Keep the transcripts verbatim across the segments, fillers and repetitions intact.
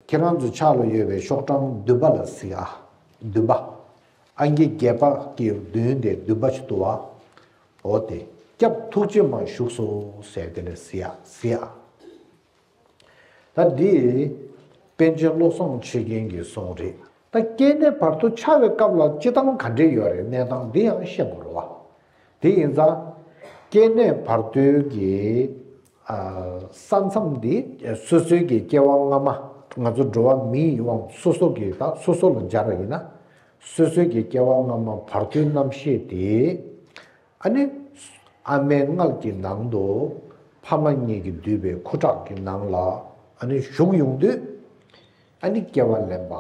ཁྱེད་རང་ཚོ་ཕྱག་ལ་ཡོད་པའི་ཤོག་གྲངས་བདུན་པ་ལ་གཟིགས་ཨ། བདུན་པ། ཨང་ཀི་བརྒྱད་པ་གི་མདུན་དེ་བདུན་པ་ཞིག་འདུག་བ། འོ་དེ། སྐྱབས་ཐུགས་རྗེ་མ་བཞུགས་སོ་ཟེར་དེ་ལ་གཟིགས་ཨ་གཟིགས་ཨ། ད་འདི་པཎ་ཆེན་བློ་བཟང་ཆོས་རྒྱན་གྱི་གསུང་རེད། ད་སྐྱེ་གནས་བར་དོ་འཆའ་བའི་སྐབས་ལ་སྤྱི་བཏང་ག་འདྲས་ཡོད་རེད། གནས་སྟངས་འདི་ཡང་ཤེས་དགོས་རེད་བ། དེ་ཡིན་ཙང་། སྐྱེ་གནས་བར་དོའི་གི་ས་མཚམས་འདི་སོ་སོའི་གི་སྐྱེ་བ་སྔ་མ། ང་ཚོ་འགྲོ་བ་མིའི་དབང་སོ་སོ་གི་ད་སོ་སོ་ལ་སྦྱར་བ་ཡིན་ན། སོ་སོའི་གི་སྐྱེ་བ་སྔ་མ་བར་དོའི་རྣམ་ཤེས་དེ། ཨ་ནི། ཨ་མའི་མངལ་གྱི་ནང་དུ་ཕ་མ་གཉིས་ཀྱིས་བསྡུས་པའི་ཁུ་ཁྲག་གི་ནང་ལ་ཨ་ནི་ཞུགས་ཡོང་དུས། ཨ་ནི་སྐྱེ་བ་ལེན་པ།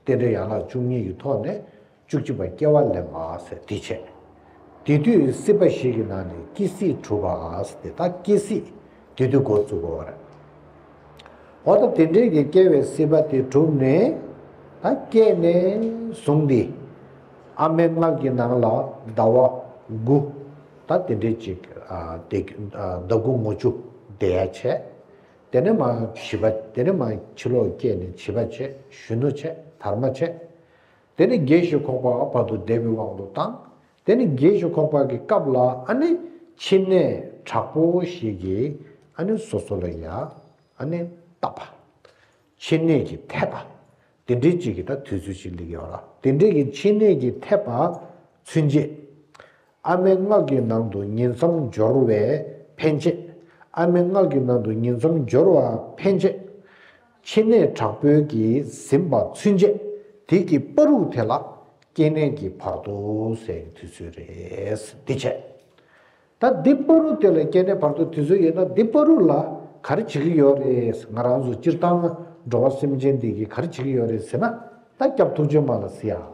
རྟེན་འབྲེལ་ཡན་ལག་བཅུ་གཉིས་ཀྱི་ཐོག་ནས་བཅུ་གཅིག་པ་སྐྱེ་བ་ལེན་པ་ཟེར་དེ་བྱས། དེ་དུས་སྲིད་པ་བཞི་གི་ནང་ནས་སྐྱེ་སྲིད་གྲུབ་པ་ཟེར་ཏེ་ད་སྐྱེ་སྲིད་དེ་དུས་འགོ་བཙུགས་པ་རེད། འོ་ད་དེ་འདྲའི་གི་སྐྱེ་བའི་སྲིད་པ་དེ་གྲུབ་ནས། ད་སྐྱེས་ནས་བཟུང་སྟེ། ཨ་མའི་མངལ་གྱི་ནང་ལ་ཟླ་བ་དགུ། ད་དེ་འདྲའི་ཅིག་ཨ་དེ་ཨ་ཟླ་དགུ་ངོ་བཅུ་བསྡད་ཡ་བྱས། དེ་ནས་མར་བྱིས་པ། དེ་ནས་མར་ཕྱི་ལོགས་སྐྱེས་ནས་བྱིས་པ་བྱས། གཞོན་ནུ་བྱས། དར་མ་བྱས། དེ་ནས་བརྒྱད་བཞི་ཁོག་པ་བར་དུ་བསྡད་པའི་དབང་དུ་བཏང་། དེ་ནས་བརྒྱད་བཞི་ཁོག་པ་གི་སྐབས་ལ་ཨ་ནི་མཆིན་ནད་དྲག་པོ་ཞིག་གིས་ཨ་ནི་སོ་སོ་ལ་ཡ་ཨ་ནི་བཏབ་པ། མཆིན་ནད་ཀྱིས་ཐེབས་པ། དེ་འདྲའི་ཅིག་གི་ད་དུས་ཚོད་ཅིག་སླེབས་ཡོད་ར། དེ་འདྲའི་གི་མཆིན་ནད་ཀྱིས་ཐེབས་པ་ཚུན་ཆད། ཨ་མའི་མངལ་གྱི་ནང་དུ་ཉིང་མཚམས་སྦྱོར་བའི་ཕན་ཆད། ཨ་མའི་མངལ་གྱི་ནང་དུ་ཉིང་མཚམས་སྦྱོར་བ་ཕན་ཆད། མཆིན་ནད་དྲག་པོའི་གིས་ཟིན་པ་ཚུན་ཆད། དེ་གི་བར་དུ་དེ་ལ་སྐྱེ་གནས་ཀྱི་བར་དོ་ཟེར་དུས་ཚོད་རེད། འདི་བྱས། ད་འདི་བར་དུ་དེ་ལ་སྐྱེ་གནས་བར་དོ་དུས་ཚོད་ཡོད་ན། འདི་བར་དུ་ལ་ག་རེ་བྱེད་ཀྱི་ཡོད་རེད། ང་རང་ཚོ་སྤྱིར་བཏང་འགྲོ་བ་སེམས་ཅན་འདི་གིས་ག་རེ་བྱེད་ཀྱི་ཡོད་རེད་ཟེར་ན། ད་སྐྱབས་ཐུགས་རྗེ་མ་ལ་གཟིགས་ཨ།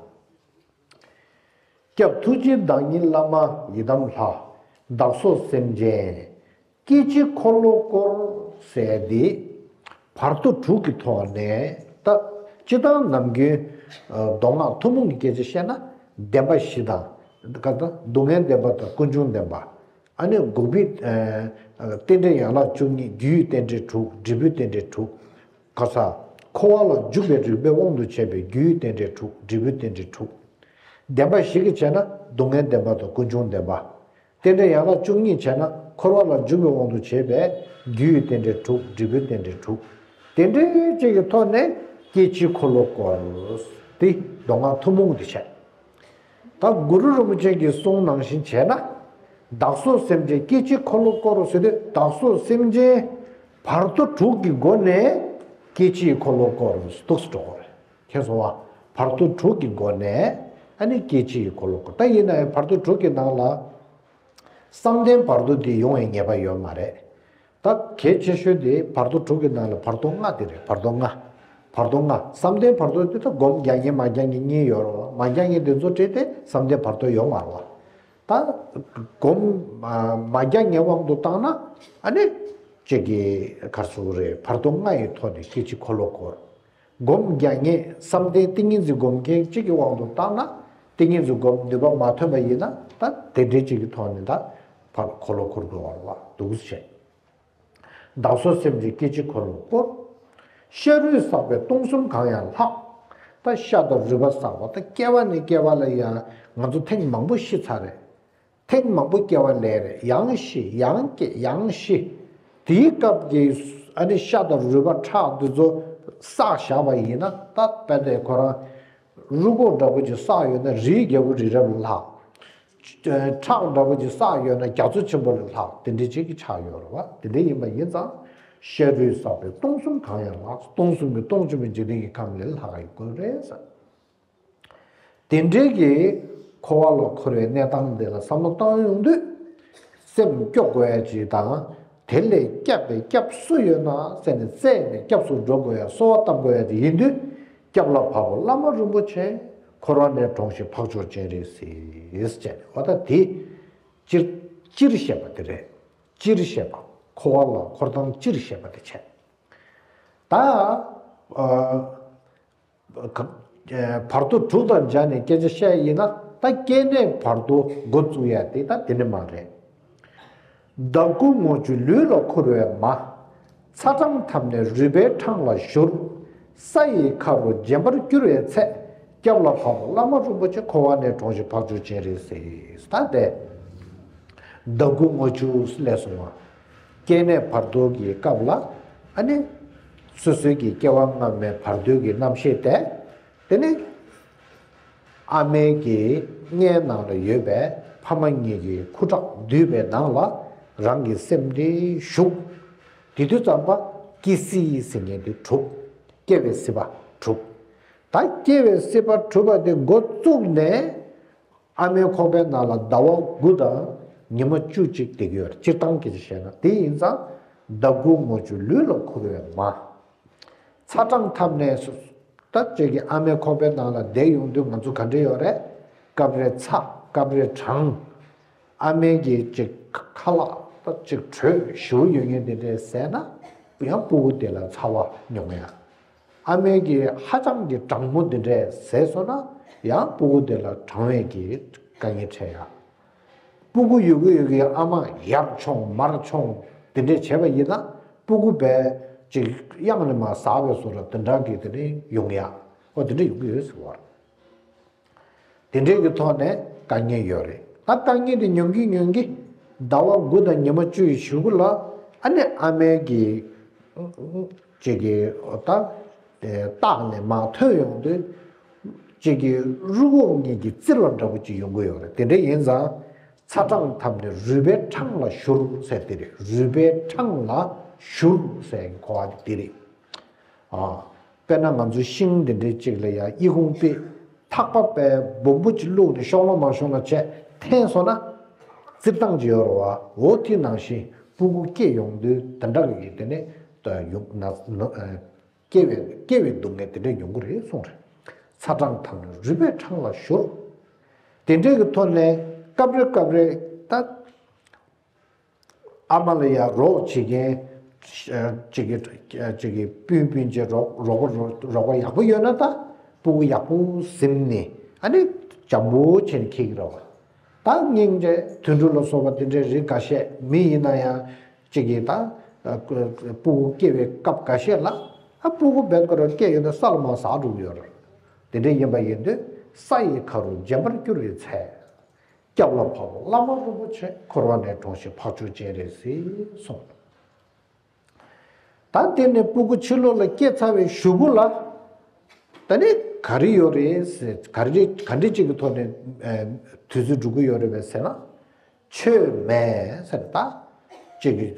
སྐྱབས་ཐུགས་རྗེ་བདག་ཉིད་བླ་མ་ཡི་དམ་ལྷ། བདག་སོགས་སེམས་ཅན་སྐྱེ་འཆི་འཁོར་ལོ་བསྐོར་ཟེར་འདི། བར་དོ་དྲུག་གི་ཐོག་ནས་ད་སྤྱིར་བཏང་ནམ་རྒྱུན་མདོ་སྔགས་ཐུན་མོང་གི་སྐད་ཆ་བཤད་ན། བདེན་པ་བཞི་དང་། ག་ད་སྡུག་བསྔལ་བདེན་པ་དང་ཀུན་འབྱུང་བདེན་པ། ཨ་ནི་འགོག་པའི་རྟེན་འབྲེལ་ཡན་ལག་བཅུ་གཉིས། རྒྱུ་ཡི་རྟེན་འབྲེལ་དྲུག། འབྲས་བུའི་རྟེན་འབྲེལ་དྲུག། ག་ས། འཁོར་བ་ལ་འཇུག་པའི་རིགས་པའི་དབང་དུ་བྱས་པའི་རྒྱུ་ཡི་རྟེན་འབྲེལ་དྲུག། འབྲས་བུའི་རྟེན་འབྲེལ་དྲུག། བདེན་པ་བཞི་གི་བྱས་ན་སྡུག་བསྔལ་བདེན་པ་དང་ཀུན་འབྱུང་བདེན་པ། རྟེན་འབྲེལ་ཡན་ལག་བཅུ་གཉིས་བྱས་ན་འཁོར་བ་ལ་འཇུག་པའི་དབང་དུ་བྱས་པའི་རྒྱུ་ཡི་རྟེན་འབྲེལ་དྲུག། འབྲས་བུའི་རྟེན་འབྲེལ་དྲུག། དེ་འདྲའི་གཅིག་གི་ཐོག་ནས་སྐྱེ་འཆི་འཁོར་ལོ་བསྐོར། དེ་མདོ་སྔགས་ཐུན་མོང་དེ་བྱས། ད་གུ་རུ་རིན་པོ་ཆེ་གི་གསུང་ནང་བཞིན་བྱས་ན། བདག་སོགས་སེམས་ཅན་སྐྱེ་འཆི་འཁོར་ལོ་བསྐོར་ཟེར་དུས། བདག་སོགས་སེམས་ཅན་བར་དོ་དྲུག་གི་སྒོ་ནས་སྐྱེ་འཆི་འཁོར་ལོ་བསྐོར་འདུག་སེ་འགྲོ་གི་རེད། མཁྱེན་སོང་བ། བར་དོ་དྲུག་གི་སྒོ་ནས་ཨ་ནི་སྐྱེ་འཆི་ཡི་འཁོར་ལོ་བསྐོར། ད་ཡིན་ན་ཡང་བར་དོ་དྲུག་གི་ནང་ལ་བསམ་གཏན་བར་དོ་འདི་ཡོང་བའི་ངེས་པ་ཡོད་མ་རེད། ད་གལ་ཆེ་ཤོས་དེ་བར་དོ་དྲུག་གི་ནང་ལ་བར་དོ་ལྔ་དེ་རེད། བར་དོ་ལྔ། བར་དོ་ལྔ། བསམ་གཏན་བར་དོ་དེ་ད་སྒོམ་རྒྱག་མཁན་མ་རྒྱག་མཁན་གཉིས་ཡོད་རེད་བ། མ་རྒྱག་མཁན་དེ་ཚོ་བྲིས་ཏེ་བསམ་གཏན་བར་དོ་ཡོང་མ་རེད་བ། ད་སྒོམ་མ་རྒྱག་མཁན་དབང་དུ་བཏང་ན་ཨ་ནི་ཅིག་གི་ག་རེ་ཟེར་དགོས་རེད། བར་དོ་ལྔ་ཡི་ཐོག་ནས་སྐྱེ་འཆི་འཁོར་ལོ་བསྐོར། སྒོམ་རྒྱག་མཁན་བསམ་གཏན་ཏིང་ངེ་འཛིན་སྒོམ་མཁན་གཅིག་གི་དབང་དུ་བཏང་ན། ཏིང་ངེ་འཛིན་སྒོམ་ནུས་པ་མ་ཐོན་པ་ཡིན་ན། ད་དེ་འདྲའི་གཅིག་གི་ཐོག་ནས་ད་ཕར་འཁོར་ལོ་བསྐོར་འགྲོ་བ་རེད་བ། འདུག་སེ་བྱས། བདག་སོགས་སེམས་ཅན་སྐྱེ་འཆི་འཁོར་ལོ་བསྐོར། ཤ་རུས་བསགས་པའི་སྟོང་གསུམ་གང་ཡང་ལྷག། ད་ཤ་དང་རུས་པ་བསགས་པ། ད་སྐྱེ་བ་ནས་སྐྱེ་བ་ལ་ཡང་ང་ཚོ་ཐེངས་མང་པོ་ཤི་ཚར་རེད། ཐེངས་མང་པོ་སྐྱེ་བ་ལེན་རེད། ཡང་ཤི། ཡང་སྐྱེ། ཡང་ཤི། དེའི་སྐབས་ཀྱི་ཨ་ནི་ཤ་དང་རུས་པ་ཁྲག་འདི་ཚོ་བསགས་བཞག་པ་ཡིན་ན། ད་དཔེ་དེ་ཁོ་རང་རུས་ཁོག་འདྲ་པོ་ཅིག་བསགས་ཡོད་ན་རིའི་རྒྱལ་པོ་རི་རབ་ལ་ལྷག། ཁྲག་འདྲ་པོ་ཅིག་བསགས་ཡོད་ན་རྒྱ་མཚོ་ཆེན་པོ་ལ་ལྷག། དེ་འདྲའི་ཅིག་གི་ཆགས་ཡོད་རེད་བ། དེ་འདྲ་ཡིན་པ་ཡིན་ཙང་། ཤ་རུས་བསགས་པའི་སྟོང་གསུམ་གང་ཡང་ལྷག། སྟོང་གསུམ་གྱི་སྟོང་ཆེན་པོའི་འཇིག་རྟེན་གྱི་ཁམས་ལས་ལྷག་ཡོད་དགོས་རེད་ཟེར། དེ་འདྲའི་གི་འཁོར་བ་ལ་འཁོར་བའི་གནས་སྟངས་འདི་ལ་བསམ་བློ་བཏང་ཡོང་དུས། སེམས་སྐྱོ་དགོས་ཡ་ཅིག་དང་། དེ་ལས་སྐྱབས་པའི་སྐྱབས་སུ་ཡོད་ན་ཟེར་ནས་བཙལ་ནས་སྐྱབས་སུ་འགྲོ་དགོས་ཡ། གསོལ་བ་བཏབ་དགོས་ཡ་དེ་ཡིན་དུས། སྐྱབས་ལ་བབ་པོ་བླ་མ་རིན་པོ་ཆེ། འཁོར་བ་ནས་གྲོངས་ཤིག་འཕགས་མཆོག་སྤྱན་རས་གཟིགས་ཟེར་ནས། འོ་ད་དེ་སྤྱིར་སྤྱིར་བཤད་པ་དེ་རེད། སྤྱིར་བཤད་པ། འཁོར་བ་ལ་འཁོར་སྟངས་སྤྱིར་བཤད་པ་དེ་བྱས། ད་ཨ། བར་དོ་དྲུག་དང་སྦྱར་ནས་སྐད་ཆ་བཤད་ཡིན་ན། ད་སྐྱེ་གནས་བར་དོ་འགོ་བཙུགས་ཡ་དེ་ད་དེ་འདྲ་མ་རེད། ཟླ་དགུ་ངོ་བཅུ་ལུས་ལ་འཁོར་བའི་མ། ཚ་གྲང་འཐབ་ནས་རུས་པའི་འཕྲང་ལ་བཞུར། ས་ཡི་ཁ་རུ་རྗེན་པར་བསྐྱུར་བའི་ཚེ། སྐྱབས་ལ་བབ་པ་བླ་མ་རིན་པོ་ཆེ། འཁོར་བ་ནས་གྲོལ་ཞིང་འཕགས་མཆོག་སྤྱན་རས་གཟིགས། ད་དེ་ཟླ་དགུ་ངོ་བཅུ་ལས་སོང་བ། སྐྱེ་གནས་བར་དོ་གི་སྐབས་ལ་ཨ་ནི་སོ་སོའི་གི་སྐྱེ་བ་སྔ་མའི་བར་དོའི་གི་རྣམ་ཤེས་དེ། དེ་ནི་ཨ་མའི་གི་མངལ་ནང་ལ་ཡོད་པའི་ཕ་མ་གཉིས་ཀྱི་ཁུ་ཁྲག་འདུས་པའི་ནང་ལ་རང་གི་སེམས་དེ་ཞུགས། དེ་དུས་ཙམ་པ་སྐྱེ་སྲིད་ཟེར་མཁན་དེ་གྲུབ། སྐྱེ་བའི་སྲིད་པ་གྲུབ། ད་སྐྱེ་བའི་སྲིད་པ་གྲུབ་པ་དེ་འགོ་བཙུགས་ནས་ཨ་མའི་ཁོག་པའི་ནང་ལ་ཟླ་བ་དགུ་དང་ཉི་མ་བཅུ་གཅིག་བསྡད་ཀྱི་ཡོད་རེད། སྤྱིར་བཏང་གི་བཤད་ན། དེ་ཡིན་ཙང་ཟླ་དགུ་ངོ་བཅུ་ལུས་ལ་ཁུར་བའི་མ། ཚ་གྲང་འཐབ་ནས་སུ། ད་ཅིག་གི་ཨ་མའི་ཁོག་པའི་ནང་ལ་བསྡད་ཡོང་དུས་ང་ཚོ་ག་འདྲ་ཡོད་རེད། སྐབས་རེ་ཚ། སྐབས་རེ་གྲང་། ཨ་མའི་གི་ཅིག་ཁ་ལག་ད་ཅིག་དྲོད་ཞེ་པོ་ཡོད་མཁན་དེ་འདྲས་ཟས་ན་ཡང་སྤུ་གུ་དེ་ལ་ཚ་བ་མྱོང་ཡ། ཨ་མའི་གི་ཧ་ཅང་གི་གྲང་མོ་དེ་འདྲས་ཟས་སོང་ན་ཡང་སྤུ་གུ་དེ་ལ་གྲང་བའི་གི་དཀའ་ངལ་འཕྲད་ཡ། སྤུ་གུ་ཡོད་གི་ཡོད་གི་ཨ་མ་ཡར་མཆོང་མར་མཆོང་དེ་འདྲས་བྱས་པ་ཡིན་ན་སྤུ་གུ་བས་ཅིག་གཡང་ནས་མར་ཟགས་པའི་བཟོ་འདྲ་དེ་འདྲ་གི་དེ་འདྲས་ཡོང་ཡ། ཨོ་དེ་འདྲས་ཡོང་གི་ཡོད་ཟེར་བ་རེད། དེ་འདྲས་ཀྱི་ཐོག་ནས་དཀའ་ངལ་ཡོད་རེད། ད་དཀའ་ངལ་དེ་མྱོང་གི་མྱོང་གི་ཟླ་བ་དགུ་དང་ཉི་མ་བཅུ་ཡི་གཞུག་གུ་ལ་ཨ་ནི་ཨ་མའི་གི་ཅིག་གི་ད་ལྟག་ནས་མར་ཐོན་ཡོང་དུས། གཅིག་གི་རུས་ཁོག་གཉིས་ཀྱི་བཙིར་བ་འདྲ་པོ་ཅིག་ཡོང་གི་ཡོད་རེད། དེ་འདྲ་ཡིན་ཙང་། ཚ་གྲང་འཐབ་ནས་རུས་པའི་འཕྲང་ལ་བཞུར་ཟེར་དེ་རེད། རུས་པའི་འཕྲང་ལ་བཞུར་ཟེར་གོ་བ་དེ་རེད། ཨ། དཔེར་ན་ང་ཚོ་ཤིང་དེ་འདྲའི་གཅིག་ལ་ཡ་ཨི་ཁུང་པས་ཐག་པ་པའི་སྦོམ་པོ་ཅིག་བླུགས་ནས་ཤོང་ལོ་མ་ཤོང་ལོ་བྱས་འཐེན་སོང་ན། བཙིར་སྟངས་ཅིག་ཡོད་རེད་བ། འོ་དེ་ནང་བཞིན་སྤུ་གུ་སྐྱེས་ཡོང་དུས་དེ་འདྲ་གི་དེ་ནས་ད་ཡོང་ན་ན། སྐྱེ་བའི་སྐྱེ་བའི་སྡུག་བསྔལ་དེ་འདྲ་མྱོང་གི་རེད་གསུངས་རེད། ཚ་གྲང་འཐབ་ནས་རུས་པའི་འཕྲང་ལ་བཞུར། དེ་འདྲའི་གི་ཐོག་ནས་སྐབས་རེ་སྐབས་རེ་ད་ཨ་མ་ལ་ཡ་རོགས་བྱེད་མཁན་ཅིག་གི་ཅིག་གི་སྤུན་སྤུན་མཆེད་རོགས་རོགས་པ་རོགས་རོགས་པ་ཡག་པོ་ཡོད་ན་ད་སྤུ་གུ་ཡག་པོ་ཟིན་ནས་ཨ་ནི་འཇམ་པོ་བྱས་ནས་འཁྱེར་གི་རེད་བ། ད་སྙིང་རྗེ་དུད་འགྲོ་ལ་སོགས་པ་དེ་འདྲའི་རིགས་འགའ་ཤས་མི་ཡིན་ན་ཡང་། གཅིག་གིས་ད་སྤུ་གུ་སྐྱེ་བའི་སྐབས་འགའ་ཤས་ལ་ཨ་སྤུ་གུ་བེད་ཀ་རུ་སྐྱེ་ཡོད་ན་ས་ལ་མར་ཟགས་འགྲོ་གི་ཡོད་རེད། དེ་འདྲ་ཡིན་པ་ཡིན་དུས་ས་ཡི་ཁ་རུ་རྗེན་པར་བསྐྱུར་བའི་ཚེ། སྐྱབས་ལ་བབ་པ་བླ་མ་རིན་པོ་ཆེ། འཁོར་བ་ནས་གྲོལ་ཞིང་འཕགས་མཆོག་སྤྱན་རས་གཟིགས་གསུངས། ད་དེ་ནས་སྤུ་གུ་ཕྱི་ལོགས་ལ་སྐྱེས་ཚར་བའི་གཞུག་གུ་ལ། ད་ནི་ག་རེ་ཡོད་རེད་ཟེར། ག་རེ་ག་འདྲ་ཅིག་གི་ཐོག་ནས་དུས་ཚོད་འགྲོ་གི་ཡོད་རེད་པས་ཟེར་ན། ཆོས་མེད་ཟེར། ད་ཅིག་གི་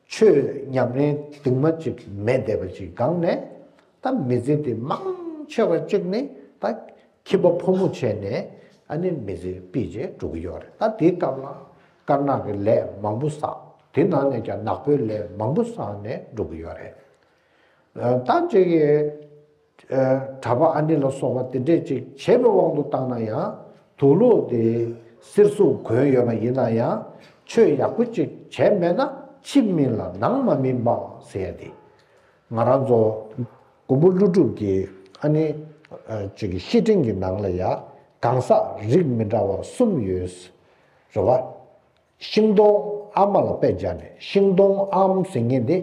ཆོས་ཉམས་ལེན་གཏིང་མ་ཅིག་མེད་བསྡད་པ་ཅིག་སྒང་ནས། ད་མི་ཚེ་དེ་མང་ཆེ་བ་ཅིག་ནི་ད་ཁྱིམ་པ་ཕོ་མོ་བྱས་ནས་ཨ་ནི་མི་ཚེ་སྤེལ་བྱས་འགྲོ་གི་ཡོད་རེད། ད་དེའི་སྐབས་ལ་དཀར་ནག་གི་ལས་མང་པོ་བསགས། དེ་ནང་ནས་ཀྱང་ནག་པོའི་ལས་མང་པོ་བསགས་ནས་འགྲོ་གི་ཡོད་རེད། ད་ཅིག་གི་གྲྭ་པ་ཨ་ནེ་ལ་སོགས་པ་དེ་འདྲས་ཅིག་བྱས་པའི་དབང་དུ་བཏང་ན་ཡང་དུག་ལོག་དེ་གསེར་གཟུགས་གོན་ཡོད་པ་ཡིན་ན་ཡང་ཆོས་ཡག་པོ་ཅིག་བྱས་མེད་ན་ཕྱི་སྨིན་ལ་ནང་མ་སྨིན་པ་ཟེར་ཡ་དེ། ང་རང་ཚོ་མགོན་པོ་ཀླུ་སྒྲུབ་ཀྱི་ཨ་ནི་ཅིག་གི་བཤེས་སྤྲིང་གི་ནང་ལ་ཡ་གང་ཟག་རིགས་མི་འདྲ་བ་གསུམ་ཡོད་རེད་བ། ཤིང་སྡོང་ཨ་མ་ལ་དཔེ་སྦྱར་ནས་ཤིང་སྡོང་ཨམ་ཟེར་མཁན་དེ་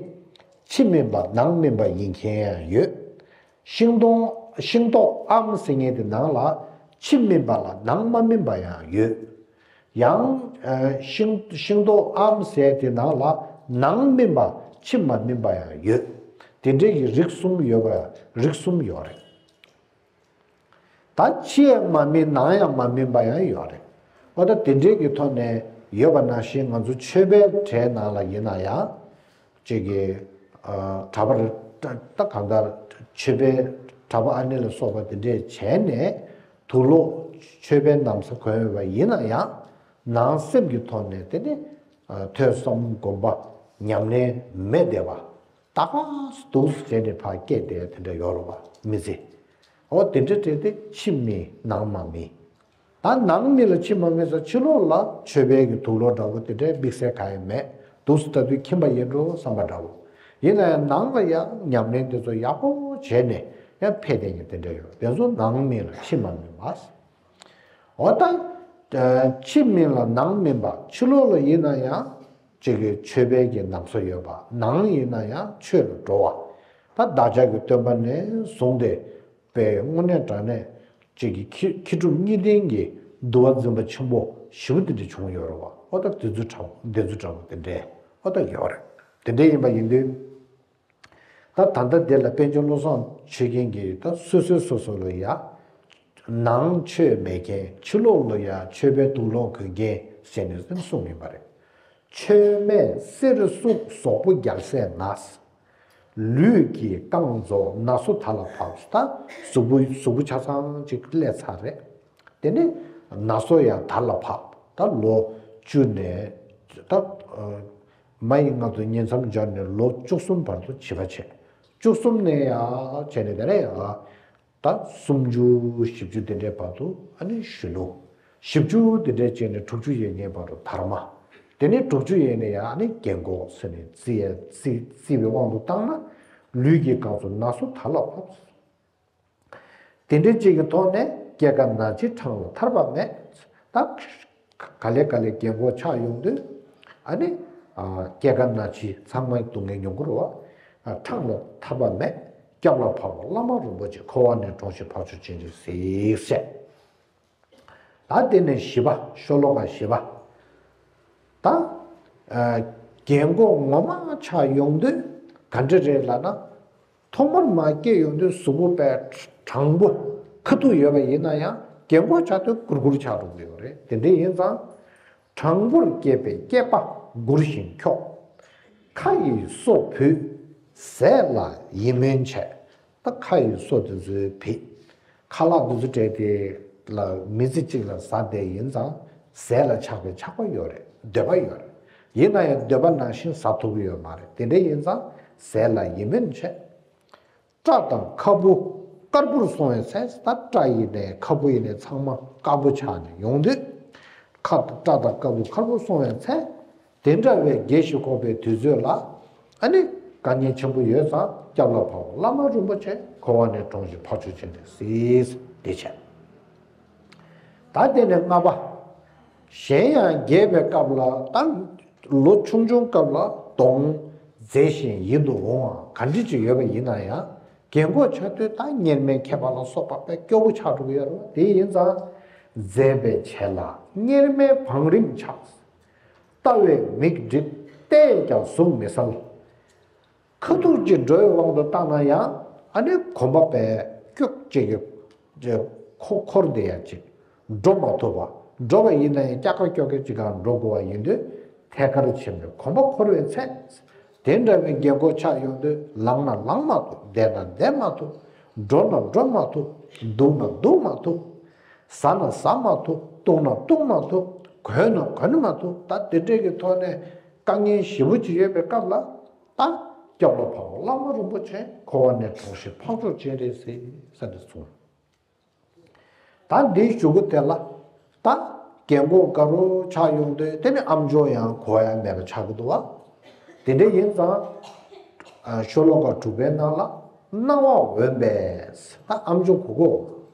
ཕྱི་སྨིན་པ་ནང་སྨིན་པ་ཡིན་མཁན་ཡང་ཡོད། ཤིང་སྡོང་ཤིང་ཏོག་ཨམ་ཟེར་མཁན་དེ་ནང་ལ་ཕྱི་སྨིན་པ་ལ་ནང་མ་སྨིན་པ་ཡང་ཡོད། ཡང་ཤིང་ཤིང་ཏོག་ཨམ་ཟེར་དེ་ནང་ལ་ནང་སྨིན་པ་ཕྱི་མ་སྨིན་པ་ཡང་ཡོད། དེ་འདྲའི་གི་རིགས་གསུམ་ཡོད་པ་རིགས་གསུམ་ཡོད་རེད། ད་ཕྱི་ཡང་མ་སྨིན་ནང་ཡང་མ་སྨིན་པ་ཡང་ཡོད་རེད། འོ་ད་དེ་འདྲའི་གི་ཐོག་ནས་ཡོད་པ་ནང་བཞིན་ང་ཚོ་ཆོས་པའི་གྲས་ནང་ལ་ཡིན་ན་ཡང་ཅིག་གི་གྲྭ་པ་རེད། ད་གང་ལྟར་ཆོས་པའི་གྲྭ་པ་ཨ་ནེ་ལ་སོགས་པ་དེ་འདྲས་བྱས་ནས་དུག་ལོག་ཆོས་པའི་ན་བཟའ་གོན་ཡོད་པ་ཡིན་ན་ཡང་ནང་སེམས་ཀྱི་ཐོག་ནས་དེ་ནི་ཐོས་བསམ་སྒོམ་པ་ཉམས་ལེན་མེད་བསྡད་པ། ད་ག་སེ་འདུག་སེ་བྱས་ནས་ཕར་སྐྱེས་བསྡད་དེ་འདྲ་ཡོད་རེད་བ་མི་ཚེ། འོ་དེ་འདྲ་བྱས་ཏེ་ཕྱི་སྨིན་ནང་མ་སྨིན། ད་ནང་སྨིན་ལ་ཕྱི་མ་སྨིན་ས་ཕྱི་ལོགས་ལ་ཆོས་པའི་གི་དུག་ལོག་འདྲ་བོ་དེ་འདྲའི་དམིགས་བསལ་གང་ཡང་མེད། འདུག་སེ་ལྟ་དུས་ཁྱིམ་པ་ཡིན་འགྲོ་བསམ་པ་འདྲ་བོ། ཡིན་ན་ཡང་ནང་ལ་ཡང་ཉམས་ལེན་དེ་ཚོ་ཡག་པོ་བྱས་ནས་ཡང་ཕེབས་བསྡད་མཁན་དེ་འདྲ་ཡོད། དེ་ཚོ་ནང་སྨིན་ལ་ཕྱི་མ་སྨིན་པ། འོ་ད། ཕྱི་སྨིན་ལ་ནང་སྨིན་པ། ཕྱི་ལོགས་ལ་ཡིན་ན་ཡང་ཅིག་གི་ཆོས་པའི་གི་ན་བཟའ་ཡོད་པ། ནང་ཡིན་ན་ཡང་ཆོས་ལ་འགྲོ་བ། ད་བདག་ཅག་གི་སྟོན་པ་ནས་བཟུང་སྟེ་པའི་དངོས་གནས་དྲང་གནས་ཅིག་གི་མཁས་མཁས་གྲུབ་གཉིས་ལྡན་གྱི་འདུལ་བ་འཛིན་པ་ཆེན་པོ་ཞེ་པོ་དེ་འདྲ་བྱུང་ཡོད་རེད་བ། ཨོ་ད་དེ་ཚོ་འདྲ་པོ་དེ་ཚོ་འདྲ་པོ་དེ་འདྲས་ཨོ་ད་ཡོད་རེད། དེ་འདྲས་ཡིན་པ་ཡིན་དུས། ད་ད་ལྟ་འདི་ལ་པཎ་ཆེན་བློ་བཟང་ཆོས་རྒྱན་གྱིས་ད་སོ་སོས་སོ་སོ་ལ་ཡ། ནང་ཆོས་མེད་མཁན་ཕྱི་ལོགས་ལ་ཡ་ཆོས་པའི་དུག་ལོག་གོན་མཁན་ཟེར་ནས་གསུངས་ཡོད་པ་རེད། ཆོས་མེད་གསེར་གཟུགས་གཟུགས་པོ་རྒྱལ་སྲས་ན། ལུས་ཀྱིས་བཀང་རྫོགས་ན་སོ་དར་ལ་བབས། ད་གཟུགས་པོ་གཟུགས་པོ་ཆ་ཚང་ཅིག་སླེབས་ཚར་རེད། དེ་ནས་ན་སོ་ཡང་དར་ལ་བབས། ད་ལོ་བཅུ་ནས་ད་མ་ཡི་ང་ཚོ་ཉིང་མཚམས་སྦྱར་ནས་ལོ་བཅུ་གསུམ་བར་དུ་བྱིས་པ་བྱས། བཅུ་གསུམ་ནས་ཡང་བྱས་ནས་དེ་ནས་ཡང་ད་སུམ་ཅུ་བཞི་བཅུ་དེ་འདྲའི་བར་དུ་ཨ་ནི་གཞོན་ནུ། བཞི་བཅུ་དེ་འདྲའི་བྱས་ནས་དྲུག་ཅུ་ཡན་ཆད་བར་དུ་དར་མ། དེ་ནས་དྲུག་ཅུ་ཡན་ནས་ཡང་ཨ་ནི་རྒན་གོག་ཟེར་ནས་བརྩི་ཡ་བརྩི་བརྩི་བའི་དབང་དུ་བཏང་ན་ལུས་ཀྱི་རྐང་ཚོ་ན་སོ་དར་ལ་བབས། དེ་འདྲའི་ཅིག་གི་ཐོག་ནས་སྐྱེ་རྒ་ན་འཆི་འཕྲང་ལ་ཐར་པ་མེད། ད་ག་ལེ་ག་ལེ་རྒན་གོག་ཆགས་ཡོང་དུས་ཨ་ནི་སྐྱེ་རྒ་ན་འཆི་ཚང་མའི་སྡུག་བསྔལ་མྱོང་གི་རེད་བ། འཕྲང་ལ་ཐར་པ་མེད། སྐྱབས་ལ་བབས་པ་བླ་མ་རིན་པོ་ཆེ། འཁོར་བ་ནས་གྲོལ་ཞིང་འཕགས་མཆོག་སྤྱན་རས་གཟིགས་ཟེར། ད་དེ་ནས་བཞི་པ། ཤོ་ལོ་ཀ་བཞི་པ། ད་རྒན་གོག་ངོ་མ་ཆགས་ཡོང་དུས་ག་འདྲ་རེད་ལབ་ན། ཐོག་མར་མར་སྐྱེས་ཡོང་དུས་གཟུགས་པོ་དཔེ་དྲང་པོ་ཁ་ཐུག་ཡོད་པ་ཡིན་ན་ཡང་རྒན་གོག་ཆགས་དུས་སྒུར་སྒུར་ཆགས་འགྲོ་གི་ཡོད་རེད། དེ་འདྲ་ཡིན་ཙང་། དྲང་པོར་སྐྱེས་པའི་སྐྱེས་པ་སྒུར་ཞིང་འཁྱོག །ཁ་ཡི་སོ་བུད་ཟས་ལ་ཡིད་སྨོན་བྱེད། ད་ཁ་ཡི་སོ་དེ་ཚོའི་བུད། ཁ་ལག་དེ་ཚོ་སྤྲད་དེ་ལ་མི་ཚེ་གཅིག་ལ་ཟ་བསྡད་ཡིན་ཙང་ཟས་ལ་ཆགས་པའི་ཆགས་པ་ཡོད་རེད། འདོད་པ་ཡོད་རེད། ཡིན་ན་ཡང་འདོད་པ་ནང་བཞིན་ཟ་ཐུབ་ཀྱི་ཡོད་མ་རེད། དེ་འདྲ་ཡིན་ཙང་ཟས་ལ་ཡིད་སྨོན་བྱེད། སྐྲ་དང་ཁ་སྤུ་དཀར་པོར་སོང་བའི་ཚེ། ད་སྐྲ་ཡིན་ནའི་ཁ་སྤུ་ཡིན་ནའི་ཚང་མ་དཀར་པོ་ཆགས་ནས་ཡོང་དུས། ཁ་སྐྲ་དང་ཁ་སྤུ་དཀར་པོར་སོང་བའི་ཚེ། དེ་འདྲ་བའི་དགེ་བཞི་འཁོར་བའི་དུས་ཚོད་ལ། ཨ་ནི་དཀའ་ངལ་ཆེན་པོ་ཡོད་ཙང་སྐྱབས་ལ་བབས་པ་བླ་མ་རིན་པོ་ཆེ། འཁོར་བ་ནས་གྲོལ་ཞིང་འཕགས་མཆོག་སྤྱན་རས་གཟིགས་དེ་བྱས། ད་དེ་ནས་ལྔ་པ། གཞན་ཡང་རྒས་པའི་སྐབས་ལ་ད་ལོ་ཆུང་ཆུང་སྐབས་ལ་གདོང་མཛེས་ཤིང་ཡིད་དུ་འོང་བ་ག་འདྲ་ཅིག་ཡོད་པ་ཡིན་ན་ཡང་རྒན་གོག་ཆགས་དུས་ད་གཉེར་མའི་མཁས་པ་ལ་སོགས་པ་དཔེ་སྐྱོ་པོ་ཆགས་འགྲོ་གི་ཡོད་རེད་བ། དེ་ཡིན་ཙང་མཛེས་པའི་བྱད་ལ་གཉེར་མའི་བང་རིམ་ཆགས། ལྟ་བའི་མིག་བསྒྲིབས་བལྟས་ཀྱང་གཟུགས་མི་གསལ། ཁ་ཐུག་ཅིག་འགྲོ་བའི་དབང་དུ་བཏང་ན་ཡང་ཨ་ནི་གོམ་པ་བས་སྐྱོག་ཅིག་གི་འཁོར་འཁོར་དེ་ཡང་ཅིག་འགྲོ་མ་ཐུབ་པ། འགྲོ་བ་ཡིན་ན་ཡང་སྐྱག་ཀ་སྐྱོག་ཀ་ཅིག་གང་འགྲོ་དགོས་པ་ཡིན་དུས་ཐད་ཀར་ཕྱིན་པའི་གོམ་པ་འཁོར་བའི་ཚེ། དེ་འདྲ་བའི་རྒན་གོག་ཆགས་ཡོང་དུས་ལངས་ན་ལངས་མ་ཐུབ། བསྡད་ན་བསྡད་མ་ཐུབ། འགྲོ་ན་འགྲོ་མ་ཐུབ། འདུག་ན་འདུག་མ་ཐུབ། ཟ་ན་ཟ་མ་ཐུབ། བཏུང་ན་བཏུང་མ་ཐུབ། གོན་ན་གོན་མ་ཐུབ། ད་དེ་འདྲས་ཀྱི་ཐོག་ནས་དཀའ་ངལ་ཞེ་པོ་ཅིག་ཡོད་པའི་སྐབས་ལ། ད་སྐྱབས་ལ་བབས་པ་བླ་མ་རིན་པོ་ཆེ། འཁོར་བ་ནས་གྲོལ་ཞིང་འཕགས་མཆོག་སྤྱན་རས་གཟིགས་ཟེར་ནས་གསུངས། ད་འདིའི་གཞུག་གུ་དེ་ལ་ད་རྒན་གོག་དགའ་རབ་ཆགས་ཡོང་དུས་དེ་ནི་ཨམ་ཅོག་ཡང་གོ་ཡ་མེད་པ་ཆགས་ཀྱི་འདུག་བ། དེ་འདྲ་ཡིན་ཙང་ཤོ་ལོ་ཀ་དྲུག་པའི་ནང་ལ་རྣ་བ་འོན་པས་ད་ཨམ་ཅོག་གོ་གོ།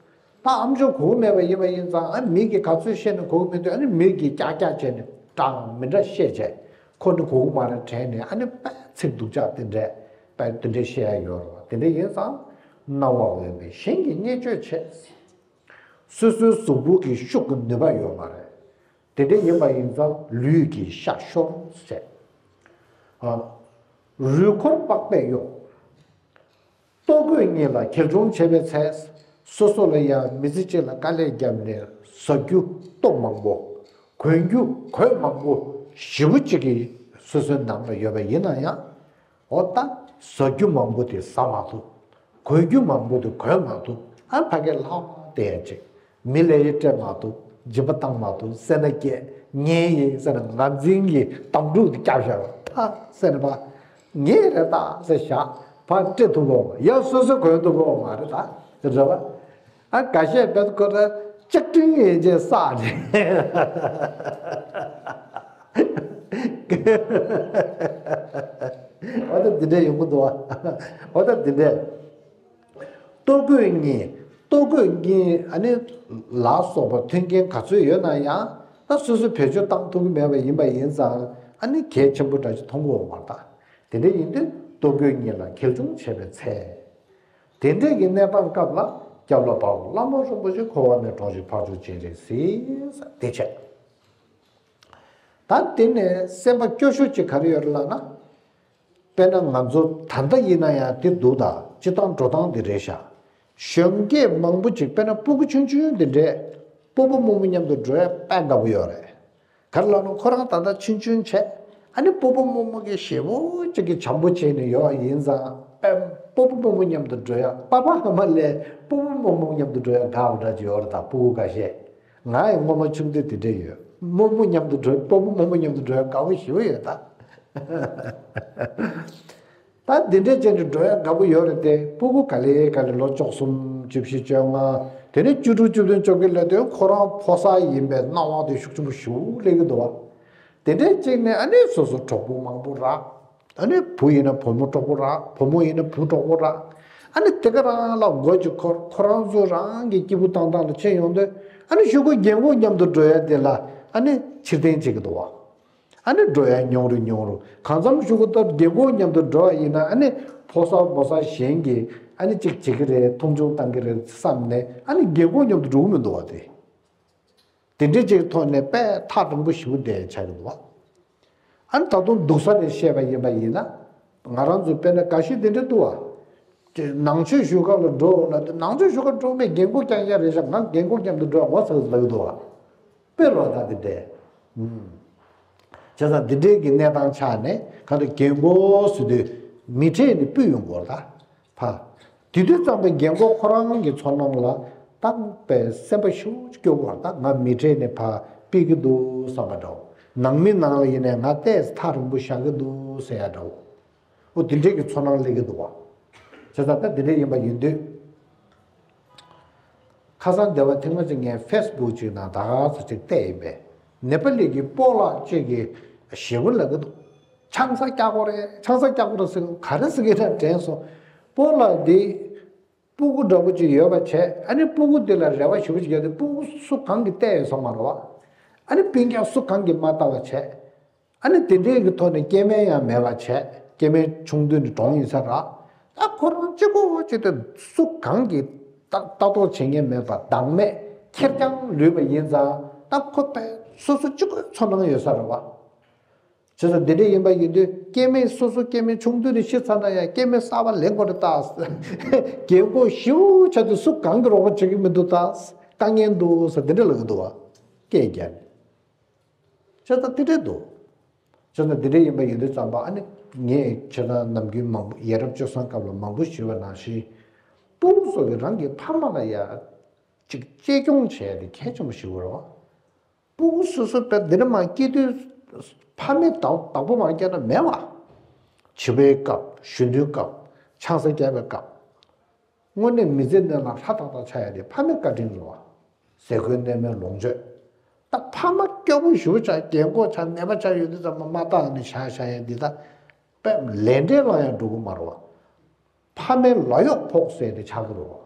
ད་ཨམ་ཅོག་གོ་གི་མེད་པ་ཡིན་པ་ཡིན་ཙང་ཨ་མི་གིས་ག་ཚོད་བཤད་ན་གོ་གི་མི་འདུག་ཨ་ནི་མི་གིས་ཀྱག་ཀྱག་བྱས་ནས་འདྲ་མི་འདྲ་བཤད་བྱས་ཁོ་ནི་གོ་གི་མ་རེད་དྲན་ནས་ཨ་ནི་དཔེ་ཚིག་སྡུག་ཅག་དེ་འདྲས་དཔེ་དེ་འདྲས་བཤད་ཡ་ཡོད་རེད་བ། དེ་འདྲ་ཡིན་ཙང་རྣ་བ་འོན་པས་གཞན་གྱིས་བརྙས་བཅོས་བྱས། སོ་སོའི་གཟུགས་པོ་གི་ཤུགས་ཀྱི་ནུས་པ་ཡོད་མ་རེད། དེ་འདྲ་ཡིན་པ་ཡིན་ཙང་ལུས་ཀྱི་ཤ་ཤོར་བྱས། རུས་འཁོར་པགས་པས་གཡོགས། ལྟོ་གོས་གཉིས་ལ་གྱེར་འབྱུང་བྱེད་པའི་ཚེ། སོ་སོ་ལ་ཡང་མི་ཚེ་གཅིག་ལ་དཀའ་ལས་བརྒྱབ་ནས་ཟ་རྒྱུ་ལྟོ་མང་པོ། གོན་རྒྱུ་གོས་མང་པོ་ཞེ་པོ་གཅིག་གི་སོ་སོའི་ནང་ལ་ཡོད་པ་ཡིན་ན་ཡང་། འོ་ད་ཟ་རྒྱུ་མང་པོ་དེ་ཟ་མ་ཐུབ། གོན་རྒྱུ་མང་པོ་དེ་གོན་མ་ཐུབ། ཨ་ཕ་གི་ལྷག་དེ་ཡ་ཅིག་མི་ལ་ཡི་སྤྲད་མ་ཐུབ། སྦྱིན་པ་བཏང་མ་ཐུབ་ཟེར་ན་སྐྱེ། ངའི་ཡིན་ཟེར་ན་ངར་འཛིན་གྱི་དམ་ཕྲུག་དེ་བསྐྱབས་བཞག་ད་ཟེར་ན་ཕ། ངའི་རེད་ད་ཟེར་བཞག་ཕ་སྤྲད་ཐུབ་གོ་མ་ཡ་སོ་སོ་གོན་ཐུབ་གོ་མ་རེད་ད་ཟེར་རེད་པ། ཨ་འགའ་ཤས་བེད་ཁོ་ར་ལྕགས་ཀྲིན་ཡན་ཆད་བསགས་ནས། འོ་ད་འདི་འདྲས་ཡོང་གི་འདུག་བ། འོ་ད་འདི་འདྲས། ལྟོ་གོས་གཉིས། ལྟོ་གོས་གཉིས་ཨ་ནི་ལ་སོགས་པ་མཐུན་རྐྱེན་ག་ཚོད་ཡོད་ན་ཡང་ད་སོ་སོ་བེད་སྤྱོད་བཏང་ཐུབ་ཀྱི་མེད་པ་ཡིན་པ་ཡིན་ཙང་ཨ་ནི་གལ་ཆེན་པོ་འདྲ་ཞིག་མཐོང་གི་ཡོད་མ་རེད་ད། དེ་འདྲ་ཡིན་དུས་ ལྟོ་གོས་གཉིས་ལ་གྱེལ་ཆུང་བྱས་པའི་ཚེ། དེ་འདྲས་ཀྱི་གནས་སྟངས་སྐབས་ལ་སྐྱབས་ལ་བབ་བླ་མ་རིན་པོ་ཆེ་འཁོར་བ་ནས་གྲོལ་ཞིང་ཕར་ཕྱོགས་སྤྱན་རས་གཟིགས། དེ་བྱས། ད་དེ་ནས་སེམས་པ་སྐྱོ་ཤོས་ཅིག་ག་རེ་ཡོད་རེད་ལབ་ན། དཔེར་ན་ང་ཚོ་ད་ལྟ་ཡིན་ན་ཡང་དེ་འདུག་ད་སྤྱི་བཏང་འགྲོ་སྟངས་དེ་རེད་ཤག་གཞོན་སྐྱེས་མང་པོ་ཅིག་དཔེར་ན་སྤུ་གུ་ཆུང་ཆུང་དེ་འདྲས་སྤོ་བོ་རྨོ་མོ་མཉམ་དུ་འགྲོ་ཡ་དཔེ་དགའ་པོ་ཡོད་རེད། ག་རེ་ལབ་ན་ཁོ་རང་ད་ལྟ་ཆུང་ཆུང་བྱས། ཨ་ནི་སྤོ་བོ་རྨོ་མོ་གི་ཞེ་པོ་ཅིག་གི་བྱམས་པོ་བྱས་ནས་ཡོད་ཡིན་ཙང་དཔེ་སྤོ་བོ་རྨོ་མོ་མཉམ་དུ་འགྲོ་ཡ་པ་ཕ་ཨ་མ་ལས་སྤོ་བོ་རྨོ་མོ་མཉམ་དུ་འགྲོ་ཡ་དགའ་བ་འདྲ་ཅིག་ཡོད་རེད། ད་སྤུ་གུ་འགའ་ཤས། ང་ཡང་སྔོན་མ་ཆུང་དུས་དེ་འདྲས་ཡོད། རྨོ་མོ་མཉམ་དུ་འགྲོ་སྤོ་བོ་རྨོ་མོ་མཉམ་དུ་འགྲོ་ཡ་དགའ་པོ་ཞེ་པོ་ཡོད་ད། ད་འདི་འདྲས་ཅན་གྱི་འགྲོ་ཡ་དགའ་པོ་ཡོད་རེད་དེ། སྤུ་གུ་ག་ལེ་ག་ལེ་ལོ་བཅུ་གསུམ་བཅུ་བཞི་བཅོ་ལྔ། དེ་ནས་བཅུ་དྲུག་བཅུ་བདུན་བཅོ་བརྒྱད་སླེབས་དུས་ཁོ་རང་ཕོ་གསར་ཡིན་པའི་སྣང་བ་དེ་ཤུགས་ཆེན་པོ་ཞེ་པོ་སླེབས་ཀྱི་འདུག་བ། དེ་འདྲས་ཅིག་ནས་ཨ་ནི་སོ་སོ་གྲོགས་པོ་མང་པོ་རག་ཨ་ནི་བུ་ཡིན་ན་བུ་མོ་གྲོགས་པོ་རག་བུ་མོ་ཡིན་ན་བུ་གྲོགས་པོ་རག་ཨ་ནི་དེ་ག་རང་ལ་མགོ་ཅིག་འཁོར། ཁོ་རང་ཚོ་རང་གི་སྐྱིད་པོ་བཏང་སྟངས་ལ་ཕྱིན་ཡོང་དུས། ཨ་ནི་གཞུག་གུ་རྒན་གོག་མཉམ་དུ་འགྲོ་ཡ་དེ་ལ་ཨ་ནི་ཕྱིར་འཐེན་བྱེད་ཀྱི་འདུག་བ། ཨ་ནི་འགྲོ་ཡ་ཉུང་རུ་ཉུང་རུ། གང་འཚམ་གཞུག་གུ་ད་རྒན་གོག་མཉམ་དུ་འགྲོ་བ་ཡིན་ན་ཨ་ནི་ཕོ་གསར་མོ་གསར་གཞན་གྱིས་ཨ་ནི་ཅིག་བྱེད་ཀྱི་རེད། མཐོང་ཆུང་བཏང་གི་རེད་བསམ་ནས་ཨ་ནི་རྒན་གོག་མཉམ་དུ་འགྲོ་གི་མི་འདུག་བ་དེ། དེ་འདྲའི་ཅིག་ཐོག་ནས་དཔེ་ཐག་རིང་པོ་ཞེ་པོ་བསྡད་ཆགས་ཀྱི་འདུག་བ། ཨ་ནི་ད་དུང་སྡུག་ས་ནས་བཤད་པ་ཡིན་པ་ཡིན་ན། ང་རང་ཚོ་དཔེར་ན་འགའ་ཤས་དེ་འདྲ་འདུག་བ། དེ་ནང་ཆོས་ཞུ་ག་ལ་འགྲོ་ལབ་དུས་ནང་ཆོས་ཞུ་ག་འགྲོ་མེད་རྒན་གོག་རྐྱང་རྐྱང་རེད་ཤག་ང་རྒན་གོག་མཉམ་དུ་འགྲོ་ཡ་ངོ་ཚ་ཚ་ལབ་ཀྱི་འདུག་བ། དཔེ་རོ་ད་དེ་འདྲས། བྱས་ཙང་འདི་འདྲའི་གི་གནས་སྟངས་ཆགས་ནས་གང་ལྟར་རྒན་གོག་ཟེར་དུས་མི་གྲལ་ནས་སྤོས་ཡོང་གི་ཡོད་རེད་ད། ཕ། དེ་དུས་ཙམ་པའི་རྒན་གོག་ཁོ་རང་གི་ཚོར་སྣང་ལ་ད་དཔེ་སེམས་པ་ཤུགས་སྐྱོ་བོ་རེད་ད། ང་མི་གྲལ་ནས་ཕར་ཕུད་ཀྱི་འདུག་བསམ་པ་འདྲ་བོ། ནང་མི་ནང་ལ་ཡིན་ནའི་ང་ཏོག་ཙམ་ཐག་རིང་པོ་བཞག་གི་འདུག་ཟེར་ཡ་འདྲ་བོ། འོ་དེ་འདྲས་ཀྱི་ཚོར་སྣང་སླེབས་ཀྱི་འདུག་བ། བྱས་ཙང་ད་དེ་འདྲས་ཡིན་པ་ཡིན་དུས། ཁ་སང་སྡེ་བ་ཐེངས་མ་གཅིག་ངས་ཕེ་སི་བུག་ཅིག་ནང་ད་ག་ཚོད་ཅིག་བལྟས་ཡིན་པས། ནེ་པ་ལི་གི་སྤོ་ལགས་གཅིག་གིས་ཞེ་པོ་ལབ་ཀྱི་འདུག་ཆང་ས་རྒྱག་དགོས་རེད། ཆང་ས་རྒྱག་དགོས་རེད་ཟེར་ག་རེ་ཟེར་གྱི་རེད་དྲན་སོང་། སྤོ་ལགས་འདི་སྤུ་གུ་འདྲ་པོ་ཅིག་ཡོད་པ་བྱས། ཨ་ནི་སྤུ་གུ་འདི་ལ་རེ་བ་ཞེ་པོ་ཅིག་ཡོད་དེ་སྤུ་གུ་སུ་གང་གིས་བལྟས་ཡོད་སོང་མ་རེད་བ། ཨ་ནི་སྤུན་ཀྱག་སུ་གང་གིས་མ་བལྟ་བ་བྱས། ཨ་ནི་དེ་འདྲའི་གི་ཐོག་ནས་སྐྱེ་དམན་ཡང་མེད་པ་བྱས། སྐྱེ་དམན་ཆུང་དུས་ནས་གྲོངས་ཡིན་ས་ར། ད་ཁོ་རང་གཅིག་པོ་གཅིག་ཏུ་སུ་གང་གིས་ལྟ་ལྟ་རྟོག་བྱེད་མཁན་མེད་པ་བདག་མེད་ཁེར་རྐྱང་ལུས་པ་ཡིན་ཙང་། ད་ཁོ་པས་སོ་སོ་གཅིག་པོའི་ཚོར་སྣང་ཡོད་ས་རེད་བ། བྱས་ཙང་འདི་འདྲ་ཡིན་པ་ཡིན་དུས་སྐྱེ་དམན་སོ་སོ་སྐྱེ་དམན་ཆུང་དུས་ནས་ཤི་ཚར་ན་ཡང་སྐྱེ་དམན་གསར་པ་ལེན་དགོས་རེད་ད། རྒན་གོག་ཞེ་པོ་ཆགས་དུས་སུ་གང་གིས་རོགས་པ་བྱེད་ཀྱི་མི་འདུག་ད། དཀའ་ངལ་འདུག་ཟེར་འདི་འདྲ་ལབ་ཀྱི་འདུག་བ། སྐད་རྒྱག་ནས། བྱས་ཙང་དེ་འདྲས་འདུག་བྱས་ཙང་དེ་འདྲས་ཡིན་པ་ཡིན་དུས་ཙམ་པ་ཨ་ནི་ངས་བྱས་ཙང་ནམ་རྒྱུན་མང་པོ་ཡ་རབས་སྤྱོད་བཟང་སྐབས་ལ་མང་པོ་ཞུས་པ་ནང་བཞིན། སྤུ་གུ་ཚོ་གིས་རང་གི་ཕ་མ་ལ་ཡ་ཅིག་གཅེས་སྐྱོང་བྱས་ཏེ་གལ་ཆེན་པོ་ཞིག་རེད་བ། སྤུ་གུ་སོ་སོ་དཔེ་འདི་འདྲ་མ་སྐྱེས་དུས་ཕ་མས་བདག་བདག་པོ་མ་བརྒྱབ་ན་མེད་བ། བྱིས་པའི་སྐབས་གཞོན་ནུའི་སྐབས་ཆང་ས་བརྒྱབ་པའི་སྐབས། དངོས་གནས་མི་ཚེ་ནང་ལ་ཧྲ་ཏག་ཏག་ཆགས་ཡ་དེ་ཕ་མའི་བཀའ་དྲིན་རེད་བ། ཟས་གོས་གནས་མལ་ལོངས་སྤྱོད། ད་ཕ་མ་སྐྱོ་པོ་ཞེ་པོ་ཆགས་རྒན་གོག་ཆགས་ནད་པ་ཆགས་ཡོད་དུས་ཙམ་པ་མ་བལྟ་ནས་བཞག་བཞག་ཡ་འདི་ད། དཔེ་ལས་འབྲས་ལ་ཡང་འགྲོ་གི་མ་རེད་བ། ཕ་མའི་ལག་གཡོག་ཕོག་ཟེར་ཏེ་ཆགས་ཀྱི་རེད་བ།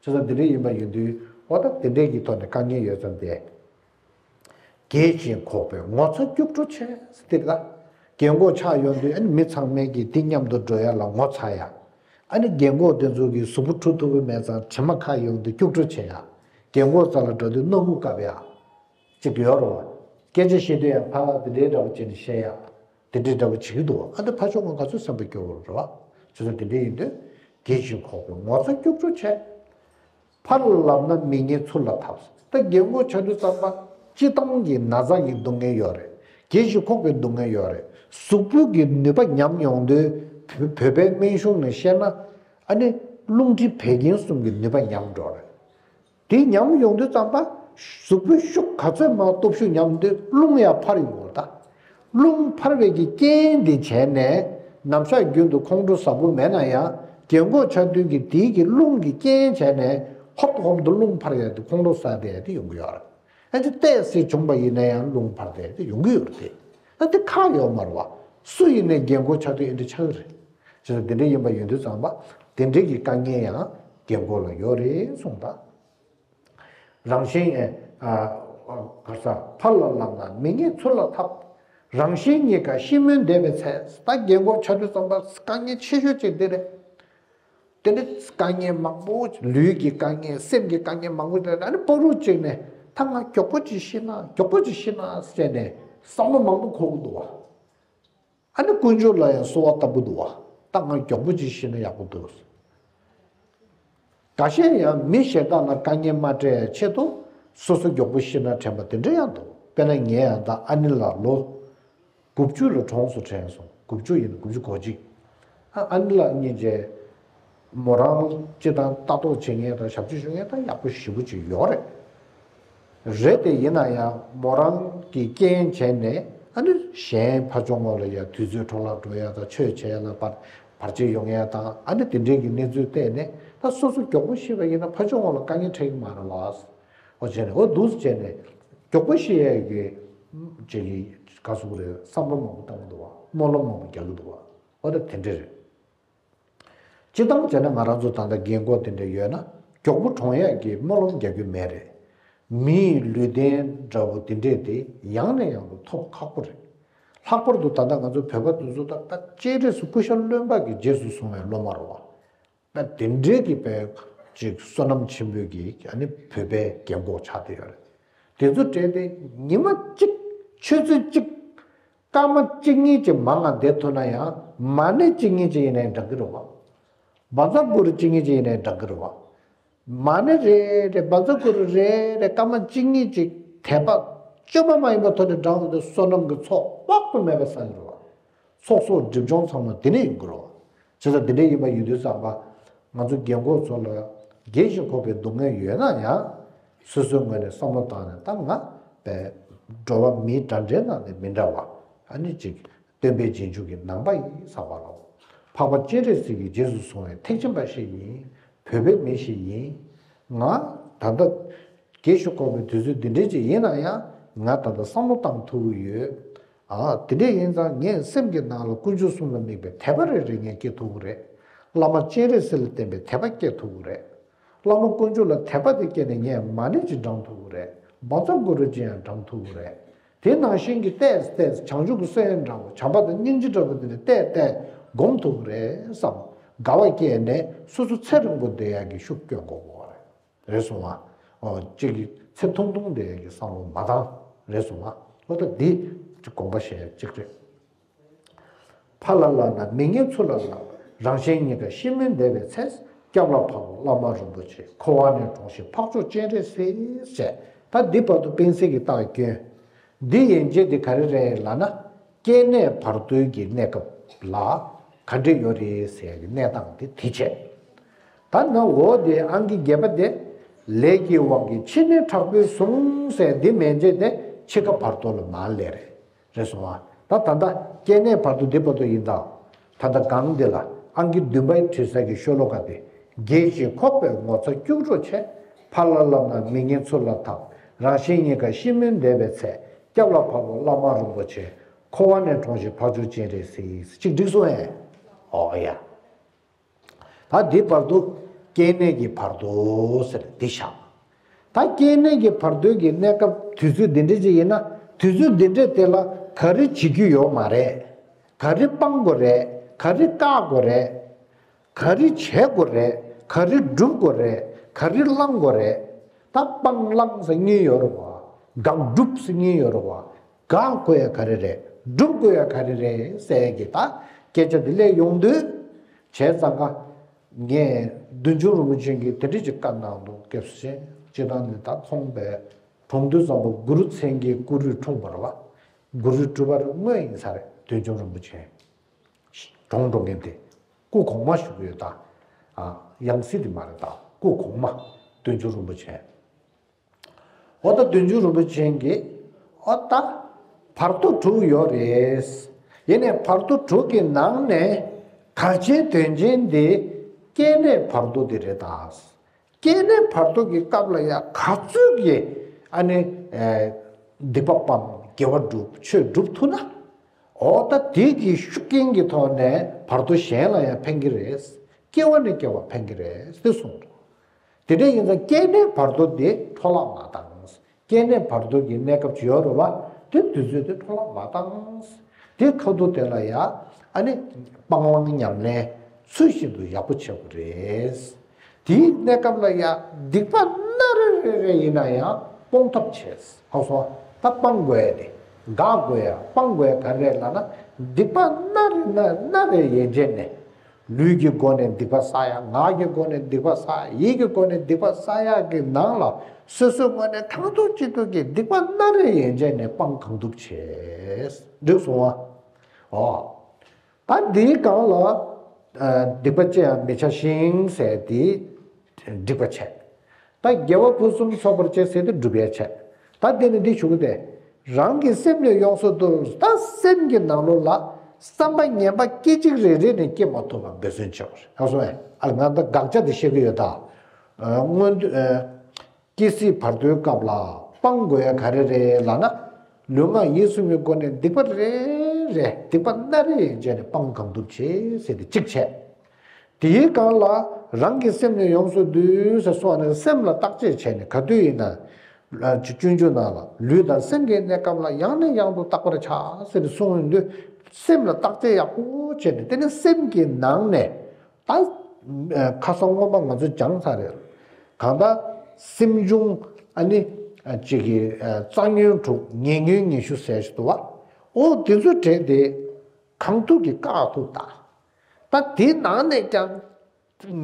བྱས་ཙང་འདི་འདྲ་ཡིན་པ་ཡིན་དུས་འོ་ད་དེ་འདྲས་ཀྱི་ཐོག་ནས་དཀའ་ངལ་ཡོད་ཙང་དེ། རྒས་ཤིང་འཁོགས་པའི་ངོ་ཚ་སྐྱུག་བྲོ་ཆེ་ཟེར་ཏེ་ད། རྒན་གོག་ཆགས་ཡོང་དུས་ཨ་ནི་མི་ཚང་མས་ཀྱིས་དེ་མཉམ་དུ་འགྲོ་ཡ་ལ་ངོ་ཚ་ཡ། ཨ་ནི་རྒན་གོག་དེ་ཚོ་གིས་གཟུགས་པོ་འཁྲུ་ཐུབ་ཀྱི་མེད་ཙང་དྲི་མ་ཁ་ཡོང་དུས་སྐྱུག་བྲོ་ཆེ་ཡ། རྒན་གོག་རྩ་ལ་འགྲོ་དུས་སྣ་ཁུག་བཀབ་ཡ། ཅིག་ཡོད་རེད་བ། སྐད་ཆ་བཤད་དུས་ཡང་ཕར་དེ་འདྲའི་འདྲ་བོ་བྱས་ནས་བཤད་ཡ། དེ་འདྲའི་འདྲ་བོ་བྱེད་ཀྱི་འདུག་ཨ་འདི་ཕར་ཕྱོགས་ང་ག་ཚོད་སེམས་པ་སྐྱོ་བོ་རེད་བ། བྱས་ཙང་དེ་འདྲ་ཡིན་དུས། རྒས་ཤིང་འཁོགས་པའི་ངོ་ཚ་སྐྱུག་བྲོ་ཆེ། ཕར་ལབ་ན་མི་ངན་ཚུར་ལ་འཐབ། ད་རྒན་གོག་ཆགས་དུས་ཙམ་པ་སྤྱིར་བཏང་གི་ན་ཚ་གི་སྡུག་བསྔལ་ཡོད་རེད། རྒས་ཤིང་འཁོགས་པའི་སྡུག་བསྔལ་ཡོད་རེད། གཟུགས་པོ་གི་ནུས་པ་ཉམས་ཡོང་དུས་བོད་བོད་པའི་སྨན་གཞུང་ནས་བཤད་ན། ཨ་ནི་རླུང་མཁྲིས་བད་ཀན་གསུམ་གྱི་ནུས་པ་ཉམས་འགྲོ་རེད། དེ་ཉམས་ཡོང་དུས་ཙམ་པ། གཟུགས་པོའི་ཤུགས་ག་ཚོད་མང་སྟོབས་ཤུགས་ཉམས་དུས་རླུང་ཡང་འཕར་ཡོང་གི་རེད་ད། རླུང་འཕར་བའི་གི་རྐྱེན་དེ་བྱས་ནས་ནམ་ཞག་རྒྱུན་དུ་ཁོང་ཁྲོ་ཟ་པོ་མེད་ན་ཡང་རྒན་གོག་ཆགས་དུས་ཀྱི་དེའི་གི་རླུང་གི་རྐྱེན་བྱས་ནས་ཧོབ་ཧོབ་ཏུ་རླུང་འཕར་ཡ་དེ་ཁོང་ཁྲོ་ཟ་བསྡད་ཡ་དེ་ཡོང་གི་ཡོད་རེད། ཨ་ཅེ་ཏོག་ཙམ་བྱུང་པ་ཡིན་ན་ཡང་རླུང་འཕར་བསྡད་ཡ་དེ་ཡོང་གི་ཡོད་རེད་དེ། ཨ་དེ་ཁག་ཡོད་མ་རེད་བ། སུ་ཡིན་ནའི་རྒན་གོག་ཆགས་དུས་ཨེ་འདྲ་ཆགས་ཀྱི་རེད། བྱས་ཙང་དེ་འདྲ་ཡིན་པ་ཡིན་དུས་ཙམ་པ་དེ་འདྲའི་གི་དཀའ་ངལ་ཡང་རྒན་གོག་ལ་ཡོད་རེད་གསུངས་པ། རང་གཞན་ཨེ། ཨ། ག་ས་ཕར་ལ་ལབ་ན་མི་ངན་ཚུར་ལ་འཐབ། རང་གཞན་གཉིས་ཀ་ཤི་སྨོན་འདས་པའི་ཚེ། ད་རྒན་གོག་ཆགས་དུས་ཙམ་པ་དཀའ་ངལ་ཆེ་ཤོས་གཅིག་དེ་རེད། དེ་ནི་དཀའ་ངལ་མང་པོ། ལུས་ཀྱི་དཀའ་ངལ། སེམས་ཀྱི་དཀའ་ངལ་མང་པོ་དེ་ནི་ཕོ་རོག་གཅིག་ནས་ད་ང་མགྱོགས་པོ་ཅིག་ཤི་ན། མགྱོགས་པོ་ཅིག་ཤི་ན་ཟེར་ནས་བསམ་བློ་མང་པོ་འཁོར་གི་འདུག་བ། ཨ་ནི་དཀོན་མཆོག་ལ་ཡང་གསོལ་བ་བཏབ་གི་འདུག་བ། ད་ང་མགྱོགས་པོ་ཅིག་ཤི་ན་ཡག་པོ་འདུག། འགའ་ཤས་ཡང་མི་གཞན་དག་ལ་དཀའ་ངལ་མ་སྤྲད་ཆེད་དུ་སོ་སོ་མགྱོགས་པོ་ཤི་ན་དྲན་པ་དེ་འདྲ་ཡང་འདུག། དཔེར་ན་ངས་ཡང་ད་ཨ་ནི་ལགས་ལོ་དགུ་བཅུ་ལ་གྲོངས་སུ་དྲན་སོང་། དགུ་བཅུ་ཡིན་ན་དགུ་བཅུ་གོ་གཅིག། ཨ་ཨ་ནི་ལགས་གཉིས་ཀྱིས་མོ་རང་སྤྱི་དང་ལྟ་རྟོག་བྱེད་མཁན་དང་ཞབས་ཕྱི་ཞུ་མཁན་ད་ཡག་པོ་ཞེ་པོ་ཅིག་ཡོད་རེད། རེད་དེ་ཡིན་ན་ཡང་མོ་རང་གིས་རྐྱེན་བྱས་ནས་ཨ་ནི་གཞན་ཕར་ཕྱོགས་ངོས་ལ་ཡ་དུས་ཚོད་འཕྲོ་བརླག་འགྲོ་ཡ་དང་ཆོས་བྱེད་ཡ་ལ་བར་བར་ཆད་ཡོང་ཡ་དང་། ཨ་ནི་དེ་འདྲའི་གི་གནས་ཚུལ་བལྟས་ནས་ད་སོ་སོ་མགྱོགས་པོ་ཤི་བ་ཡིན་ན་ཕར་ཕྱོགས་ངོས་ལ་དཀའ་ངལ་འཕྲད་ཀྱི་མ་རེད་བ། འོ་བྱས་ནས་འོ་འདུག་སེ་བྱས་ནས་མགྱོགས་པོ་ཤི་ཡ་གི་ཅིག་གི་ག་ཟེར་དགོས་རེད། བསམ་བློ་མང་པོ་བཏང་གི་འདུག་བ། སྨོན་ལམ་མང་པོ་རྒྱག་གི་འདུག་བ། འོ་ད་དེ་འདྲ་རེད། སྤྱིར་བཏང་བྱས་ན་ང་རང་ཚོ་ད་ལྟ་རྒན་གོག་དེ་འདྲ་ཡོད་ན་མགྱོགས་པོ་གྲོངས་ཡག་གི་སྨོན་ལམ་རྒྱག་རྒྱུ་མེད་རེད། མིའི་ལུས་རྟེན་འདྲ་བོ་དེ་འདྲས་དེ་ཡང་ནས་ཡང་དུ་ཐོབ་ཁག་པོ་རེད། ལྷག་པར་དུ་ད་ལྟ་ང་ཚོ་བོད་པ་དེ་ཚོ་ད་ལྟ་སྤྱན་རས་གཟིགས་སྐུ་ཤ་རློན་པ་གི་རྗེས་སུ་བཟུང་བའི་སློབ་མ་རེད་བ། ད་དེ་འདྲའི་གི་དཔེ་ཅིག་བསོད་ནམས་ཆེན་པོའི་གི་ཨ་ནི་བོད་པའི་རྒན་གོག་ཆགས་བསྡད་ཡོད་རེད། དེ་ཚོ་གྲས་དེ་ཉི་མ་གཅིག་ཆུ་ཚོད་གཅིག་སྐར་མ་གཅིག་གཉིས་ཀྱི་མང་ང་བསྡད་ཐུབ་ན་ཡང་མ་ཎི་གཅིག་གཉིས་ཀྱི་ཡིན་ནའི་འགྲིག་གི་རེད་བ། བཛྲ་གུ་རུ་གཅིག་གཉིས་ཀྱི་ཡིན་ནའི་འགྲིག་གི་རེད་བ། མ་ཎི་རེ་རེ་བཛྲ་གུ་རུ་རེ་རེ་སྐར་མ་གཅིག་གཉིས་ཀྱི་དད་པ་བཅོས་མ་མ་ཡིན་པ་ཐོག་ནས་བགྲངས་ཡོང་དུས་བསོད་ནམས་ཀྱི་ཚོགས་དཔག་ཏུ་མེད་པ་བསགས་ཀྱི་རེད་བ། ཚོགས་གསོག་སྒྲིབ་སྦྱོང་ཚང་མ་དེ་ནས་ཡོང་གི་རེད་བ། བྱས་ཙང་དེ་འདྲ་ཡིན་པ་ཡིན་དུས་ཙམ་པ་ང་ཚོ་རྒན་གོག་ཚོ་ལ་རྒས་ཤིང་འཁོགས་པའི་སྡུག་བསྔལ་ཡོད་ན་ཡང་སོ་སོའི་ངོས་ནས་བསམ་བློ་བཏང་ནས་ད་ང་བས་འགྲོ་བ་མིའི་འདྲ་འདྲའི་ནང་ནས་མི་འདྲ་བ་ཨ་ནི་ཅིག་སྟོན་པའི་རྗེས་འཇུག་གི་ནང་པ་ཡིན་བསམ་པ་ལ། འཕགས་པ་སྤྱན་རས་གཟིགས་ཀྱི་རྗེས་སུ་བཟུང་བའི་ཐེག་ཆེན་པ་ཞིག་ཡིན། བོད་པའི་མི་ཞིག་ཡིན། ང་ད་ལྟ་རྒས་ཤིང་འཁོགས་པའི་དུས་ཚོད་འདི་འདྲའི་ཅིག་ཡིན་ན་ཡང་ང་ད་ལྟ་བསམ་བློ་བཏང་ཐུབ་ཀྱི་ཡོད། ཨ་དེ་འདྲ་ཡིན་ཙང་ངས་སེམས་ཀྱི་ནང་ལ་དཀོན་མཆོག་གསུམ་ལ་དམིགས་པའི་དད་པ་རེ་རེ་ངས་སྐྱེ་ཐུབ་ཀྱི་རེད། བླ་མ་སྤྱན་རས་གཟིགས་ལ་བརྟེན་པའི་དད་པ་སྐྱེ་ཐུབ་ཀྱི་རེད། བླ་མ་དཀོན་མཆོག་ལ་དད་པ་དེ་སྐྱེས་ནས་ངས་མ་ཎི་ཅིག་བགྲང་ཐུབ་ཀྱི་རེད། བཛྲ་གུ་རུ་ཅིག་ཡང་བགྲང་ཐུབ་ཀྱི་རེད། དེ་ནང་བཞིན་གྱི་ཏོག་ཙམ་ཏོག་ཙམ་བྱང་ཆུབ་ཀྱི་སེམས་འདྲ་བོ་བྱམས་པ་དང་སྙིང་རྗེ་འདྲ་བོ་དེ་ནས་ཏོག་ཙམ་ཏོག་ཙམ་སྒོམ་ཐུབ་ཀྱི་རེད་བསམ། དགའ་བ་སྐྱེས་ནས་སོ་སོ་ཚེ་རིང་པོ་བསྡད་ཡག་གི་ཤུགས་སྐྱོན་དགོས་པ་རེད། རེད་སོང་ང་། ཨོ་གཅིག་གིས་ཚེ་ཐུང་ཐུང་བསྡད་ཡག་གི་བསམ་བློ་མ་བཏང་། རེད་སོང་ང་། ཨོ་ད་འདི་དགོངས་པ་བཞེས་ཡག་གཅིག་རེད། ཕར་ལ་བསླབ་ན་མི་ངན་ཚུར་ལ་བསླབ། རང་གཞན་གཉིས་ཀ་ཤི་སྨོན་འདས་པའི་ཚེ། སྐྱབས་ལ་བབ་པ་བླ་མ་རིན་པོ་ཆེ། འཁོར་བ་ནས་གྲོལ་ཞིང་འཕགས་མཆོག་སྤྱན་རས་གཟིགས། ཞེས་ད་འདི་བར་དུ་སྤེན་སྲེག་གི་རྟགས་བསྐྱོན། འདི་ཡན་ཆད་འདི་ག་རེ་རེད་ལབ་ན། སྐྱེ་གནས་བར་དོའི་གི་གནས་སྐབས་ལ་ག་འདྲ་ཡོད་རེད་ཟེར་གི་གནས་སྟངས་དེ་དེ་བྱས། ད་ནང་འོག་དེ་ཨང་ཀི་བརྒྱད་པ་དེ། ལས་ཀྱི་དབང་གིས་ཕྱི་ནས་དྲག་པོས་བཟུང་ཟེར་འདི་མན་ཆད་དེ་འཆི་ཁ་བར་དོ་ལ་མར་སླེབས་རེད། རེད་སོང་ང་། ད་ད་ལྟ་སྐྱེ་གནས་བར་དོ་འདི་བར་དོ་ཡིན་ད། ད་ལྟ་སྒང་འདི་ལ་ཨང་ཀི་བདུན་པའི་དྲི་ཟ་གི་ཤོ་ལོ་ཀ་དེ། རྒས་ཤིང་འཁོགས་པའི་ངོ་ཚ་སྐྱུག་བྲོ་ཆེ། ཕར་ལ་བསླབ་ན་མི་ངན་ཚུར་ལ་བབ། རང་གཞན་གཉིས་ཀ་ཤི་སྨོན་འདས་པའི་ཚེ། སྐྱབས་ལ་བབ་པ་བླ་མ་རིན་པོ་ཆེ། འཁོར་བ་ནས་གྲོལ་ཞིང་འཕགས་མཆོག་སྤྱན་རས་གཟིགས། གཅིག་འགྲིག་སོང་ངས། ཨོ་ཡ། ད་འདི་བར་དུ་སྐྱེ་གནས་ཀྱི་བར་དོ་ཟེར་འདི་བཞག། ད་སྐྱེ་གནས་ཀྱི་བར་དོའི་གི་གནས་སྐབས་དུས་ཚོད་འདི་འདྲ་ཅིག་ཡིན་ན་དུས་ཚོད་འདི་འདྲ་དེ་ལ་ག་རེ་བྱེད་རྒྱུ་ཡོད་མ་རེད། ག་རེ་སྤང་དགོས་རེད། ག་རེ་བཀག་དགོས་རེད། ག་རེ་བྱེད་དགོས་རེད། ག་རེ་སྒྲུབ་དགོས་རེད། ག་རེ་བླང་དགོས་རེད། ད་སྤང་བླང་ཟེར་གཉིས་ཡོད་རེད་བ། དགག་སྒྲུབ་ཟེར་གཉིས་ཡོད་རེད་བ། དགག་དགོས་ཡ་ག་རེ་རེད། སྒྲུབ་དགོས་ཡ་ག་རེ་རེད་ཟེར་གི་ད་སྐད་ཆ་འདི་སླེབས་ཡོང་དུས། བྱས་ཙང་ཀ་ངས་བདུད་འཇོམས་རིན་པོ་ཆེ་གིས་དེ་འདྲ་ཅིག་བཀའ་གནང་འདུག། སྐྱབས་སུ་མཆི། སྤྱིར་བཏང་ནི་ད་ཚོང་པའི་གྲོང་དུས་ཙམ་པ་གུ་རུ་མཚན་གྱི་སྐུ་རུས་འཁྲུངས་པ་རེད་བ། གུ་རུའི་སྤྲུལ་པ་རེ་དངོས་ཡིན་ས་རེད། བདུད་འཇོམས་རིན་པོ་ཆེ། གྲོངས་འགྲོ་མཁན་དེ། སྐུ་གོང་མ་བཞུགས་ཡོད་ད། ཨ་ཡང་སྲིད་དེ་མ་རེད་ད། སྐུ་གོང་མ། བདུད་འཇོམས་རིན་པོ་ཆེ། འོ་ད་བདུད་འཇོམས་རིན་པོ་ཆེ་གིས། འོ་ད། བར་དོ་དྲུག་ཡོད་རེད། ཡིན་ནའི་བར་དོ་དྲུག་གི་ནང་ནས། གལ་ཆེན་དོན་ཆེན་དེ། སྐྱེ་གནས་བར་དོ་དེ་རེད་ད། སྐྱེ་གནས་བར་དོ་གི་སྐབས་ལ་ཡ་ག་ཚོད་ཀྱི་ཨ་ནི། ཨེ། སྡིག་པ་སྤང་། དགེ་བ་སྒྲུབ། ཆོས་སྒྲུབ་ཐུབ་ན། འོ་ད་དེ་གི་ཤུགས་རྐྱེན་གྱི་ཐོག་ནས་བར་དོ་གཞན་ལ་ཡང་ཕན་གྱི་རེད། སྐྱེ་བ་ནས་སྐྱེ་བ་ཕན་གྱི་རེད་ཟེར་གསུངས་འདུག། དེ་འདྲ་ཡིན་ཙང་སྐྱེ་གནས་བར་དོ་དེ་འཕྲོ་བརླག་མ་བཏང་། སྐྱེ་གནས་བར་དོ་གི་གནས་སྐབས་ཅིག་ཡོད་རེད་བ། དེ་དུས་ཚོད་དེ་འཕྲོ་བརླག་མ་བཏང་། དེ་ཁ་ཐུག་དེ་ལ་ཡ་ཨ་ནི་སྤང་བླང་ཉམས་ལེན་ཚུལ་བཞིན་དུ་ཡག་པོ་བྱེད་དགོས་རེད། དེའི་གནས་སྐབས་ལ་ཡ་སྡིག་པ་སྣ་རེ་རེ་རེ་ཡིན་ན་ཡང་སྤོང་ཐབས་བྱས། ཧ་གོ་སོང་། ད་སྤང་དགོས་ཡ་དེ་དགག་དགོས་ཡ་སྤང་དགོས་ཡ་ག་རེ་རེད་ལབ་ན། སྡིག་པ་སྣ་རེ་སྣ་སྣ་རེ་ཡན་ཆད་ནས། ལུས་ཀྱི་སྒོ་ནས་སྡིག་པ་བསགས་ཡ། ངག་གི་སྒོ་ནས་སྡིག་པ་བསགས་ཡ། ཡིད་ཀྱི་སྒོ་ནས་སྡིག་པ་བསགས་ཡ་གི་ནང་ལ་སོ་སོའི་ངོས་ནས་གང་ཐུབ་ཅི་ཐུབ་ཀྱིས་སྡིག་པ་སྣ་རེ་ཡན་ཆད་ནས་སྤང་གང་ཐུབ་བྱས། འགྲིག་སོང་ཨ། ཨོ། ད་འདིའི་སྒང་ལ་ཨ་སྡིག་པ་ཅི་ཡང་མི་བྱ་ཞིང་ཟེར་དེ་འགྲིག་པ་བྱས། ད་དགེ་བ་ཕུན་སུམ་ཚོགས་པར་བྱེད་ཟེར་དེ་སྒྲུབ་ཡ་བྱས། ད་དེ་ནི་འདི་ཞུ་གི་སྟེ། རང་གི་སེམས་ནི་ཡོངས་སུ་འདུལ། ད་སེམས་ཀྱི་ནང་ལོགས་ལ་བསམ་པ་ངན་པ་སྐད་ཅིག་རེ་རེ་ནས་སྐྱེ་མ་ཐུབ་པ་འབད་བརྩོན་བྱེད་པ་རེད། ཨ་སོ་ཨེ། ཨ་ལ་ང་ད་དགག་བྱ་དེ་བཤད་ཀྱི་ཡོད་ད། ཨ་སྔོན་དུ་ཨ་སྐྱེ་སྲིད་བར་དོའི་སྐབས་ལ་སྤང་དགོས་ཡ་ག་རེ་རེད་ལབ་ན། ལུས་ངག་ཡིད་གསུམ་གྱི་སྒོ་ནས་སྡིག་པ་རེ་རེ་སྡིག་པ་སྣ་རེ་ཡན་ཆད་ནས་སྤང་གང་ཐུབ་བྱེད་ཟེར་ཏེ་གཅིག་བྱས། དེའི་སྒང་ལ་རང་གི་སེམས་ནི་ཡོངས་སུ་འདུལ་ཟེར་སོགས་ནས་སེམས་ལ་བརྟག་དཔྱད་བྱས་ནས་ག་དུས་ཡིན་ན། ལ་སྤྱོད་འཇུག་ནང་ལ་ལུས་དང་སེམས་ཀྱི་གནས་སྐབས་ལ་ཡང་ནས་ཡང་དུ་བརྟག་པར་བྱ་ཟེར་ནས་གསུངས་ཡོང་དུས། སེམས་ལ་བརྟག་དཔྱད་ཡག་པོ་བྱས་ནས་དེ་ནས་སེམས་ཀྱི་ནང་ནས། ད་ཁ་སང་སྔོན་མ་ང་ཚོས་སྦྱངས་ཚར་རེད། གང་ལྟར་སེམས་བྱུང་ཨ་ནི་ཅིག་གི་རྩ་ཉོན་དྲུག་ཉེ་ཉོན་ཉི་ཤུ་ཟེར་ཞིག་འདུག་བ། ཨོ་དེ་ཚོའི་གྲས་དེ་གང་ཐུབ་ཀྱིས་བཀག་ཐུབ་ད། ད་དེའི་ནང་ནས་ཀྱང་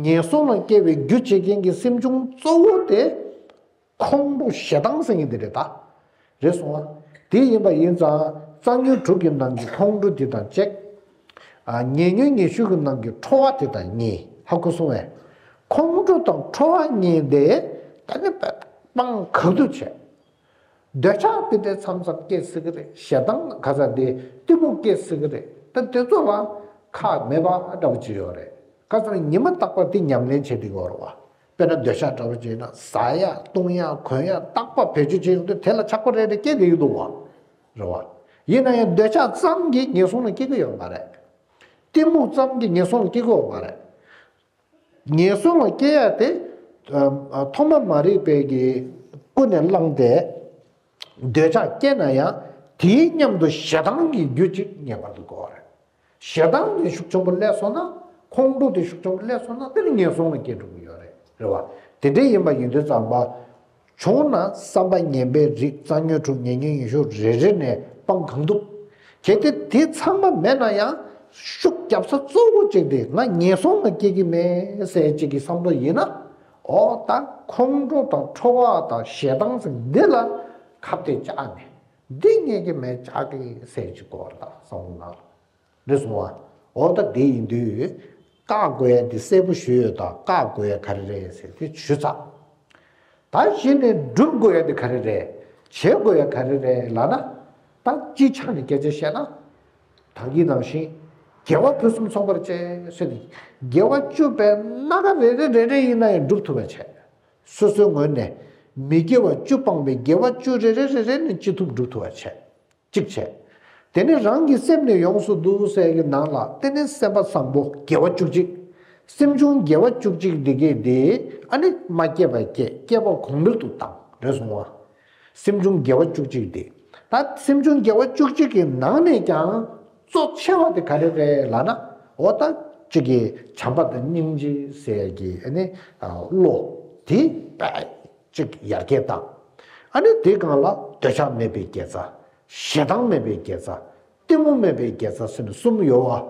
ངན་སོང་ལ་སྐྱེ་བའི་རྒྱུ་བྱེད་མཁན་གྱི་སེམས་བྱུང་གཙོ་བོ་དེ་ཁོང་ཁྲོ་ཞེ་སྡང་ཟེར་མཁན་དེ་རེད་ད། རེད་སོང་ཨ། དེ་ཡིན་པ་ཡིན་ཙང་རྩ་ཉོན་དྲུག་གི་ནང་གི་ཁོང་ཁྲོ་དེ་དང་གཅིག་ཨ་ཉེ་ཉོན་ཉི་ཤུ་གི་ནང་གི་ཁྲོ་བ་དེ་དང་གཉིས། ཧ་གོ་སོང་ངས། ཁོང་ཁྲོ་དང་ཁྲོ་བ་གཉིས་དེ་ད་ནི་སྤང་གང་ཐུབ་བྱས། འདོད་ཆགས་དེ་འདྲའི་མཚམས་མཚམས་སྐྱེ་སྲིད་ཀྱི་རེད། ཞེ་སྡང་ག་ཚ་དེ་གཏི་མུག་སྐྱེ་སྲིད་ཀྱི་རེད། ད་དེ་ཚོ་ལ་ཁག་མེད་པ་འདྲ་པོ་ཅིག་ཡོད་རེད། ག་ཚ་ཉི་མ་རྟག་པར་དེ་ཉམས་ལེན་བྱེད་དུས་ཡོད་རེད་བ། དཔེར་ན་འདོད་ཆགས་འདྲ་པོ་ཅིག་ཡིན་ན་ཟ་ཡ་བཏུང་ཡ་གོན་ཡ་རྟག་པར་བེད་སྤྱོད་བྱེད་ཡོང་དུས་དེ་ལ་ཆགས་པ་རེ་རེ་སྐྱེ་གི་ཡོད་འདུག་བ། རེད་བ། ཡིན་ན་ཡང་འདོད་ཆགས་ཙམ་གྱིས་ངན་སོང་ལ་སྐྱེ་གི་ཡོད་མ་རེད། གཏི་མུག་ཙམ་གྱིས་ངན་སོང་ལ་སྐྱེ་གི་ཡོད་མ་རེད། ངན་སོང་ལ་སྐྱེ་ཡ་དེ་ཨ་ཐོག་མ་མ་རིག་པའི་གི་ཀུན་ནས་བསླངས་ཏེ་འདོད་ཆགས་སྐྱེས་ན་ཡང་དེའི་མཉམ་དུ་ཞེ་སྡང་གི་རྒྱུ་གཅིག་ངེས་པར་དུ་དགོས་པ་རེད། ཞེ་སྡང་དེ་ཤུགས་ཆེན་པོ་སླེབས་སོང་ན། ཁོང་ཁྲོ་དེ་ཤུགས་ཆེན་པོ་སླེབས་སོང་ན་དེ་ནི་ངན་སོང་ལ་སྐྱེ་འགྲོ་གི་ཡོད་རེད། རེད་བ། དེ་འདྲའི་ཡིན་པ་ཡིན་དུས་ཙམ་པ། བྱུང་ན་བསམ་པ་ངན་པའི་རིགས་རྩ་ཉོན་དྲུག་ཉེ་ཉོན་ཉི་ཤུ་རེ་རེ་ནས་སྤང་གང་ཐུབ། གལ་ཏེ་དེ་ཚང་མ་མེད་ན་ཡང་ཤུགས་རྒྱབ་ས་གཙོ་བོ་གཅིག་དེ་ང་ངན་སོང་ལ་སྐྱེ་གི་མེད་ཟེར་གཅིག་གི་བསམ་བློ་ཡིན་ན། འོ་ད་ཁོང་ཁྲོ་དང་ཁྲོ་བ་དང་ཞེ་སྡང་ཟེར་འདི་ལ་ཁ་གཏད་བཅག་ནས་འདི་ངེད་ཀྱི་མེད་བཅག་གི་ཟེར་གཅིག་དགོས་པ་རེད་ད་བསམ་བློ་ནང་ལ། རེད་སོང་བ། འོ་ད་དེ་ཡིན་དུས། བཀག་དགོས་ཡ་དེ་གསལ་པོ་ཞུས་ཡོད་ད། བཀག་དགོས་ཡ་ག་རེ་རེད་ཟེར་དེ་ཞུས་ཚར། ད་གཞི་ནས་སྒྲུབ་དགོས་ཡ་དེ་ག་རེ་རེད། བྱེད་དགོས་ཡ་ག་རེ་རེད་ལབ་ན། ད་སྤྱིའི་ཆ་ནས་སྐད་ཆ་བཤད་ན། ད་གིན་ནང་བཞིན། དགེ་བ་ཕུན་སུམ་ཚོགས་པར་བྱེད་ཟེར་ནས། དགེ་བ་བཅུ་པའི་སྣ་ཁ་རེ་རེ་རེ་རེ་ཡིན་ན་ཡང་སྒྲུབ་ཐུབ་པ་བྱེད། སོ་སོའི་ངོས་ནས། མི་དགེ་བ་བཅུ་སྤངས་པའི་དགེ་བ་བཅུ་རེ་རེ་རེ་རེ་ནས་ཅི་ཐུབ་སྒྲུབ་ཐུབ་པ་བྱེད། གཅིག་བྱས། དེ་ནས་རང་གི་སེམས་ནི་ཡོངས་སུ་འདུལ་ཟེར་གྱི་ནང་ལ་དེ་ནི་སེམས་པ་བཟང་པོ་དགེ་བ་བཅུ་གཅིག་སེམས་བྱུང་དགེ་བ་བཅུ་གཅིག་འདི་གས་དེ་ཨ་ནི་མ་སྐྱེས་པ་སྐྱེས། སྐྱེས་པ་གོང་འཕེལ་དུ་བཏང་། རེད་སོང་བ། སེམས་བྱུང་དགེ་བ་བཅུ་གཅིག་དེ། ད་སེམས་བྱུང་དགེ་བ་བཅུ་གཅིག་གི་ནང་ནས་ཀྱང་གཙོ་ཆེ་བ་དེ་ག་རེ་རེད་ལབ་ན། འོ་ད་གཅིག་གི་བྱམས་པ་དང་སྙིང་རྗེ་ཟེར་གྱི་ཨ་ནི་བློ་དེ་དཔེ་གཅིག་ཡར་རྒྱས་བཏང་། ཨ་ནི་དེ་སྒང་ལ་འདོད་ཆགས་མེད་པའི་དགེ་རྩ། ཞེ་སྡང་མེད་པའི་དགེ་རྩ། གཏི་མུག་མེད་པའི་དགེ་རྩ་ཟེར་ནས་གསུམ་ཡོད་བ།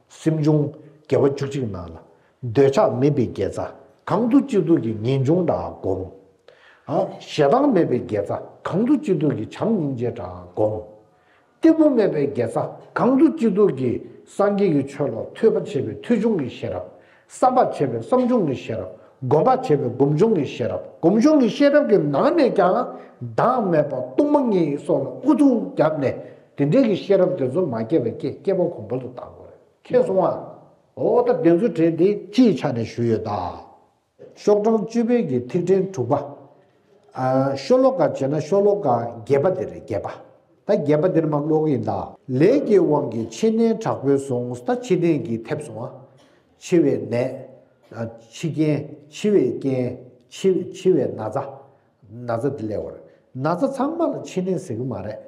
སེམས་བྱུང་དགེ་བ་བཅུ་གཅིག་ནང་ལ། འདོད་ཆགས་མེད་པའི་དགེ་རྩ། གང་ཐུབ་ཅི་ཐུབ་ཀྱིས་ངེས་འབྱུང་དག་སྒོམ། ཨ། ཞེ་སྡང་མེད་པའི་དགེ་རྩ། གང་ཐུབ་ཅི་ཐུབ་ཀྱིས་བྱམས་སྙིང་རྗེ་དག་སྒོམ། གཏི་མུག་མེད་པའི་དགེ་རྩ། གང་ཐུབ་ཅི་ཐུབ་ཀྱིས་སངས་རྒྱས་ཀྱི་ཆོས་ལ་ཐོས་པ་བྱས་པའི་ཐོས་བྱུང་གི་ཤེས་རབ། བསམ་པ་བྱས་པའི་བསམ་བྱུང་གི་ཤེས་རབ། སྒོམ་པ་བྱས་པའི་སྒོམ་བྱུང་གི་ཤེས་རབ། སྒོམ་བྱུང་གི་ཤེས་རབ་ཀྱི་ནང་ནས་ཀྱང་བདག་མེད་པ་སྟོང་པ་ཉིད་སོགས་ལ་ཨུ་ཚུགས་བརྒྱབ་ནས་དེ་འདྲའི་གི་ཤེས་རབ་དེ་ཚོ་མ་སྐྱེས་པ་སྐྱེ། སྐྱེས་པ་གོང་འཕེལ་དུ་བཏང་དགོས་རེད། མཁྱེན་སོང་ང་། འོ་ད་དེ་ཚོའི་གྲས་དེ་སྤྱིའི་ཆ་ནས་ཞུས་ཡོད་ད། ཤོག་གྲངས་བཅུ་པའི་གི་ཐིག་ཕྲེང་དྲུག་པ། ཨ། ཤོ་ལོ་ཀ་བྱས་ན་ཤོ་ལོ་ཀ་བརྒྱད་པ་དེ་རེད། བརྒྱད་པ། ད་བརྒྱད་པ་དེ་ནས་མར་ཀློག་གི་ཡིན་ད། ལས་ཀྱི་དབང་གིས་འཆི་ནད་དྲག་པོས་བཟུང་། ད་འཆི་ནད་ཀྱིས་ཐེབས་སོང་ང་། འཆི་བའི་ནད། ཨ། འཆི་རྐྱེན། འཆི་བའི་རྐྱེན། འཆི། འཆི་བའི་ན་ཚ། ན་ཚ་དེ་སླེབས་པ་རེད། ན་ཚ་ཚང་མ་ལ་འཆི་ནད་ཟེར་གི་མ་རེད།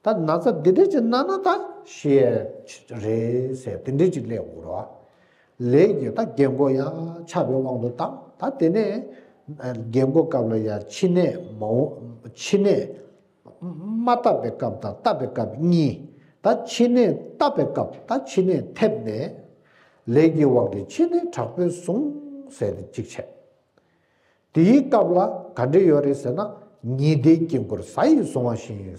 ད་ན་ཚ་འདི་འདྲ་ཅིག་ན་ན་ད་ཤི་ཡས་རེད་ཟེར་དེ་འདྲ་ཅིག་སླེབས་དགོས་རེད་བ། ལས་ཀྱི་ད་རྒན་གོག་ཡང་ཆགས་པའི་དབང་དུ་བཏང་། ད་དེ་ནས་རྒན་གོག་སྐབས་ལ་ཡང་མཆིན་ནད་མ་འོ་མཆིན་ནད་མ་བཏབ་པའི་སྐབས་དང་བཏབ་པའི་སྐབས་གཉིས། ད་མཆིན་ནད་བཏབ་པའི་སྐབས་ད་མཆིན་ནད་ཐེབས་ནས་ལས་ཀྱི་དབང་གིས་མཆིན་ནད་དྲག་པོས་བཟུང་ཟེར་ཏེ་གཅིག་བྱས། དེའི་སྐབས་ལ་ག་འདྲ་ཡོད་རེད་ཟེར་ན། ཉི་ཟླའི་དཀྱིལ་འཁོར་གཟའ་ཡིས་བཟུང་བ་བཞིན།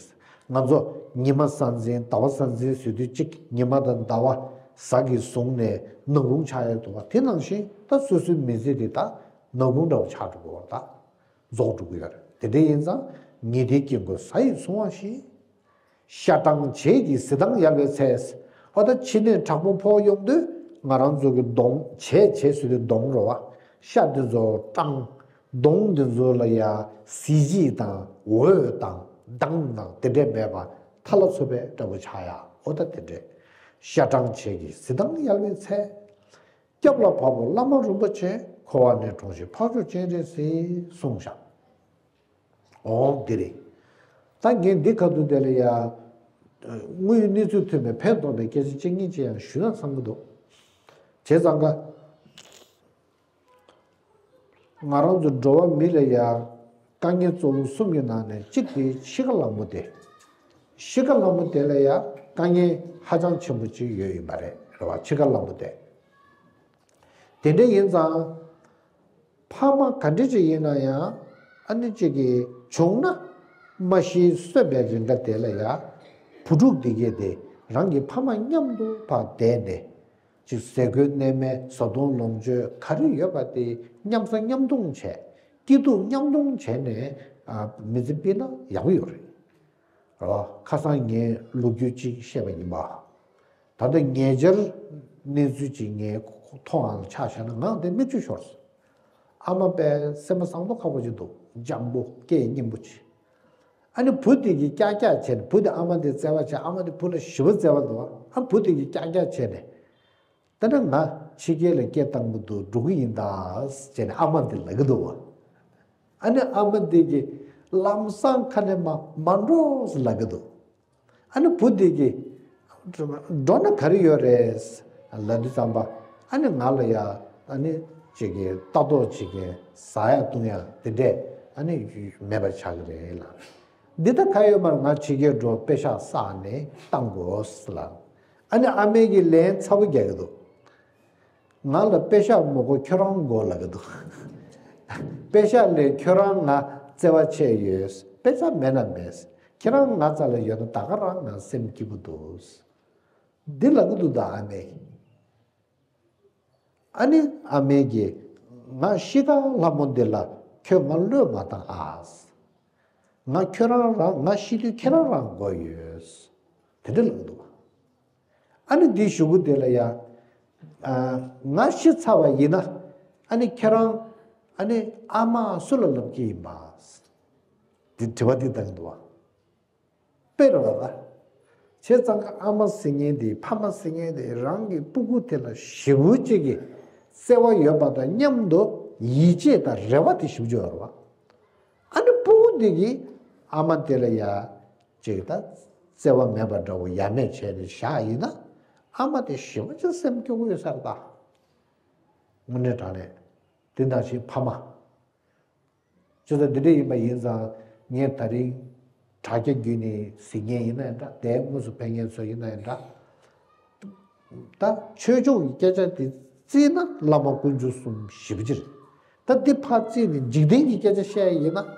ང་ཚོ་ཉི་མ་ས་འཛིན་ཟླ་བ་ས་འཛིན་ཟེར་དུས་གཅིག་ཉི་མ་དང་ཟླ་བ་གཟའ་གིས་བཟུང་ནས་ནག་ཁུང་ཆགས་ཡོད་འདུག་བ། དེ་ནང་བཞིན་ད་སོ་སོའི་མི་ཚེ་འདི་ད་ནག་ཁུང་འདྲ་བོ་ཆགས་འགྲོ་གི་ཡོད་རེད། ད་རྫོགས་འགྲོ་གི་ཡོད་རེད། དེ་འདྲ་ཡིན་ཙང་ཉི་ཟླའི་དཀྱིལ་འཁོར་གཟའ་ཡིས་བཟུང་བ་བཞིན། ཤ་སྦྲང་བྱད་ཀྱིས་གཟི་མདངས་ཡལ་བའི་ཚེ། ཨོ་ད་མཆིན་ནད་དྲག་པོ་ཕོག་ཡོང་དུས་ང་རང་ཚོ་གི་གདོང་བྱད་བྱད་ཟེར་དུས་གདོང་རེད་བ། ཤ་འདི་ཚོ་སྦྲང་། གདོང་འདི་ཚོ་ལ་ཡ་གཟི་བརྗིད་དང་འོད་དང་མདངས་དང་དེ་འདྲས་མེད་པ་ཐ་ལ་ཚོ་པའི་འདྲ་པོ་ཆགས་ཡ། ཨོ་ད་དེ་འདྲས། ཤ་སྦྲང་བྱད་ཀྱིས་གཟི་མདངས་ཡལ་བའི་ཚེ། སྐྱབས་ལ་བབ་བོ་བླ་མ་རིན་པོ་ཆེ། འཁོར་བ་ནས་དྲོངས་ཤིག་འཕགས་མཆོག་སྤྱན་རས་གཟིགས་གསུངས་བཞག། འོང་འདི་རེད། ད་ངས་འདི་ཁ་ཐུག་དེ་ལ་ཡ། དངོས་ཡོད་གནས་ཚུལ་ཐོན་པའི་ཕན་ཐོགས་པའི་སྐད་ཆ་གཅིག་གཉིས་ཅིག་ཡང་ཞུས་ན་བསམ་གྱི་འདུག། བྱས་ཙང་ཀ། ང་རང་ཚོ་འགྲོ་བ་མི་ལ་ཡ། དཀའ་ངལ་གཙོ་བོ་གསུམ་གྱི་ནང་ནས་གཅིག་དེ་འཆི་ཁ་ལ་མོ་སྟེ། འཆི་ཁ་ལ་མོ་དེ་ལ་ཡ་དཀའ་ངལ་ཧ་ཅང་ཆེན་པོ་ཅིག་ཡོད་ཡིན་པ་རེད། རེད་བ། འཆི་ཁ་ལ་མོ་དེ། དེ་འདྲ་ཡིན་ཙང་། ཕ་མ་ག་འདྲ་ཅིག་ཡིན་ན་ཡང་ཨ་ནི་གཅིག་གིས་བྱུང་ན་མ་ཤི་གསོན་པའི་རིང་ག་དེ་ལ་ཡ། བུ་ཕྲུག་འདི་གས་དེ་རང་གི་ཕ་མ་མཉམ་དུ་ཕར་བསྡད་ནས་ཅིག་ཟས་གོས་གནས་མལ་བཟའ་བཏུང་ལོངས་སྤྱོད་ག་རེ་ཡོད་པ་དེ་མཉམ་ཟ་མཉམ་འཐུང་བྱས། སྐྱིད་སྡུག་མཉམ་མཐོང་བྱས་ནས་ཨ། མི་ཚེ་སྤེལ་ན་ཡག་པོ་ཡོད་རེད། རོ། ཁ་སང་ངས་ལོ་རྒྱུས་གཅིག་བཤད་པ་ཡིན་པ། ད་ལྟ་ཉེ་ཆར་གནས་ཚུལ་གཅིག་ངས་མཐོང་བ་ལ་ཆ་བཞག་ན་ངའང་དེ་མིག་ཆུ་ཤོར་སོང་། ཨ་མ་དཔེ་སེམས་པ་བཟང་པོ་ཁག་པོ་ཅིག་འདུག། སྤྱང་པོ་སྐད་སྙན་པོ་ཅིག། ཨ་ནི་བུ་དེ་གིས་ཀྱག་ཀྱག་བྱས་ནས། བུ་དེ་ཨ་མ་དེ་བརྩེ་བ་བྱས། ཨ་མ་དེ་བུ་ལ་ཞེ་པོ་བརྩེ་བ་འདུག། ཨ། བུ་དེ་གིས་ཀྱག་ཀྱག་བྱས་ནས། ད་ནི་ང་ཕྱི་རྒྱལ་ལ་སྐད་བཏང་གི་འདུག། འགྲོ་གི་ཡིན་ད་ཟེར་ནས་ཨ་མ་འདི་ལབ་ཀྱི་འདུག་བ། ཨ་ནི་ཨ་མ་འདི་གིས་ལམ་སང་ཁ་ནས་མ་མ་འགྲོ་ཟེར་ལབ་ཀྱི་འདུག། ཨ་ནི་བུ་འདི་གིས་འགྲོ་ན་ག་རེ་ཡོད་རེད་ལབ་དུས་ཙམ་པ། ཨ་ནི་ང་ལ་ཡ་ཨ་ནི་ཅིག་གིས་ལྟ་རྟོག་བྱེད་མཁན། ཟ་ཡ་བཏུང་ཡ་དེ་འདྲས་ཨ་ནི་མེད་པ་ཆགས་ཀྱི་རེད་ལ། འདི་ལྟ་ག་ཡོད་མ་རེད། ང་ཕྱི་རྒྱལ་འགྲོ་པེ་ཤག་བསགས་ནས་བཏང་དགོས་ལ། ཨ་ནི་ཨ་མས་ཀྱི་ལན་ཚ་པོ་རྒྱག་གི་འདུག། ང་ལ་པེ་ཤག་མི་དགོས། ཁྱོད་རང་དགོས་ལབ་གི་འདུག། པེ་ཤག་ལས་ཁྱོད་རང་ང་བརྩེ་བ་ཆེ་ཡོད། པེ་ཤག་མེད་ན་མེད། ཁྱེད་རང་ང་རྩ་ལ་ཡོད་ན་ད་ག་རང་ང་སེམས་སྐྱིད་པོ་འདུག། འདི་ལབ་གི་འདུག་ད་ཨ་མས། ཨ་ནི་ཨ་མས་ཀྱིས་ང་ཤི་ཁ་ལྷ་མོ་འདི་ལ་ཁྱོད་ང་བློས་མ་བཏང་ཨ། ང་ཁྱོད་རང་རང་། ང་ཤི་དུས་ཁྱེད་རང་རང་དགོས་ཡོད། དེ་འདྲ་ལབ་གི་འདུག། ཨ་ནི་འདི་གཞུག་གུ་དེ་ལ་ཡ། ཨ། ང་ཤི་ཚར་བ་ཡིན་ན་ཨ་ནི་ཁྱེད་རང་ཨ་ནི་ཨ་མ་སུ་ལ་ལབ་ཀྱི་ཡིན་པ། འདི་དྲི་བ་འདི་བཏང་གི་འདུག་བ། དཔེ་རེད་བ་ད། བྱས་ཙང་ཀ་ཨ་མ་ཟེར་མཁན་དེ། ཕ་མ་ཟེར་མཁན་དེ་རང་གི་སྤུ་གུ་དེ་ལ་ཞེ་པོ་ཅིག་གི་བརྩེ་བ་ཡོད་པ་དང་མཉམ་དུ་ཡིད་ཆེས་དང་རེ་བ་དེ་ཞེ་པོ་ཅིག་ཡོད་རེད་བ། ཨ་ནི་སྤུ་གུ་འདི་གིས་ཨ་མ་དེ་ལ་ཡ་ཅིག་ད་བརྩེ་བ་མེད་པ་འདྲ་བོ་ཡ་མེད་བྱས་ནས་བཞག་ཡིན་ན། ཨ་མ་དེ་ཞེ་པོ་ཅིག་སེམས་སྐྱོ་གི་ཡོད་ས་རེད་ད། དངོས་གནས་དྲང་གནས། དེ་ནང་བཞིན་ཕ་མ། ཅི་ལྟར་འདི་འདྲ་ཡིན་པ་ཡིན་ཙང་། ངས་ད་རིང་དྲ་རྒྱ་བརྒྱུད་ནས་གཟིགས་མཁན་ཡིན་ན་ཡང་འདྲ། དེའི་དངོས་སུ་ཕེབས་མཁན་ཚོ་ཡིན་ན་ཡང་འདྲ། ད་ཆོས་ཕྱོགས་ཀྱི་སྐད་ཆ་དེ་བརྩིས་ན་བླ་མ་དཀོན་མཆོག་གསུམ་ཞེ་པོ་ཅིག་རེད། ད་འདི་ཕར་བརྩིས་ནས་འཇིག་རྟེན་གྱི་སྐད་ཆ་བཤད་ཡ་ཡིན་ན།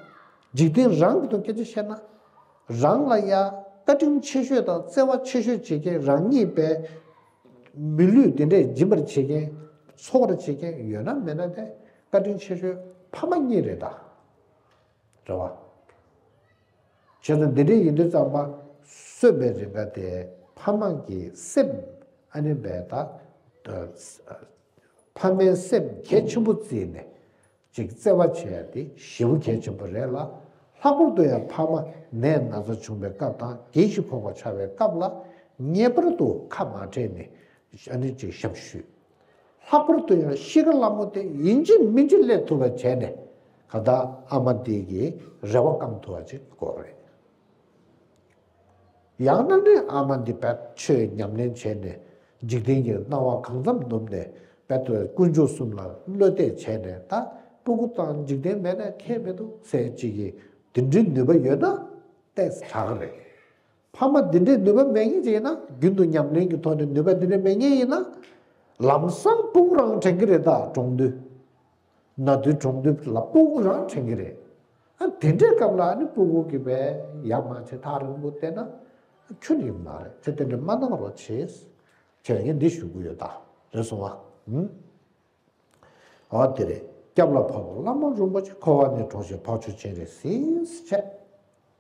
འཇིག་རྟེན་རང་གི་ཐོག་སྐད་ཆ་བཤད་ན། རང་ལ་ཡ་བཀའ་དྲིན་ཆེ་ཤོས་དང་བརྩེ་བ་ཆེ་ཤོས་བྱེད་མཁན། རང་ཉིད་པའི་མི་ལུས་དེ་འདྲས་སྦྱིན་པར་བྱེད་མཁན། འཚོ་བར་བྱེད་མཁན་ཡོད་ན་མེད་ན་དེ་བཀའ་དྲིན་ཆེ་ཤོས་ཕ་མ་གཉིས་རེད་ད། རེད་བ། བྱས་ཙང་འདི་འདྲས་ཡིན་དུས་ཙམ་པ། གསོན་པའི་རིང་ག་དེ་ཕ་མ་གི་སེམས་ཨ་ནི་བས་ད། ཕ་མའི་སེམས་གལ་ཆེན་པོ་བརྩིས་ནས་ཅིག་བརྩེ་བ་བྱེད་ཡ་དེ་ཞེ་པོ་གལ་ཆེན་པོ་རེད་ལ། ལྷག་པར་དུ་ཡང་ཕ་མ་ནད་ན་ཚ་བྱུང་བའི་སྐབས་དང་རྒས་ཤིང་གོག་པ་ཆགས་པའི་སྐབས་ལ་ངེས་པར་དུ་ཁ་མ་བྲལ་ནས་ཨ་ནི་ཅིག་ཞབས་ཞུ། ལྷག་པར་དུ་ཡང་ཤི་ཁ་ལྷ་མོ་དེ་ཡིན་གཅིག་མིན་གཅིག་སླེབས་ཐུབ་པ་བྱས་ནས་ག་ད་ཨ་མ་དེ་གི་རེ་བ་བསྐང་ཐུབ་པ་ཅིག་དགོས་རེད། ཡང་ན་ནི་ཨ་མ་འདི་བས་ཆོས་ཉམས་ལེན་བྱས་ནས། འཇིག་རྟེན་གྱི་སྣང་བ་གང་འཚམ་ནུབ་ནས། བས་དཀོན་མཆོག་གསུམ་ལ་བློ་གཏད་བྱས་ནས། ད་སྤུ་གུ་དང་འཇིག་རྟེན་མེད་ན་ཁྱད་མི་འདུག་ཟེར་ཅིག་གིས་དེ་འདྲའི་ནུས་པ་ཡོད་ན་ཏོག་ཙམ་དྲག་གི་རེད། ཕ་མ་འདི་འདྲའི་ནུས་པ་མེད་མཁན་ཅིག་ཡིན་ན། རྒྱུན་དུ་ཉམས་ལེན་གྱི་ཐོག་ནས་ནུས་པ་འདི་འདྲ་མེད་མཁན་ཡིན་ན། ལམ་སང་སྤུ་གུ་རང་དྲན་གྱི་རེད། ད་གྲོངས་དུས། ན་དུས་གྲོངས་དུས་ལ་སྤུ་གུ་རང་དྲན་གྱི་རེད། ཨ་དེ་འདྲའི་སྐབས་ལ་ཨ་ནི་སྤུ་གུ་གིས་བས་ཡ་མ་བྱེད་ཐག་རིང་པོ་བལྟས་ན་ཁྱོན་ཡོད་མ་རེད། ཚེ་དེ་འདྲ་མ་གནང་རོགས་བྱེད། བྱས་ངས་འདི་ཞུ་གི་ཡོད། ད་རེད་སོང་བ། ཨ་དེ་རེད། སྐྱབས་ལ་བབ་པ་བླ་མ་རིན་པོ་ཆེ། འཁོར་བ་ནས་གྲོལ་ཞིང་བག་ཆགས་ཅན་རེ་སྲིད་བྱས།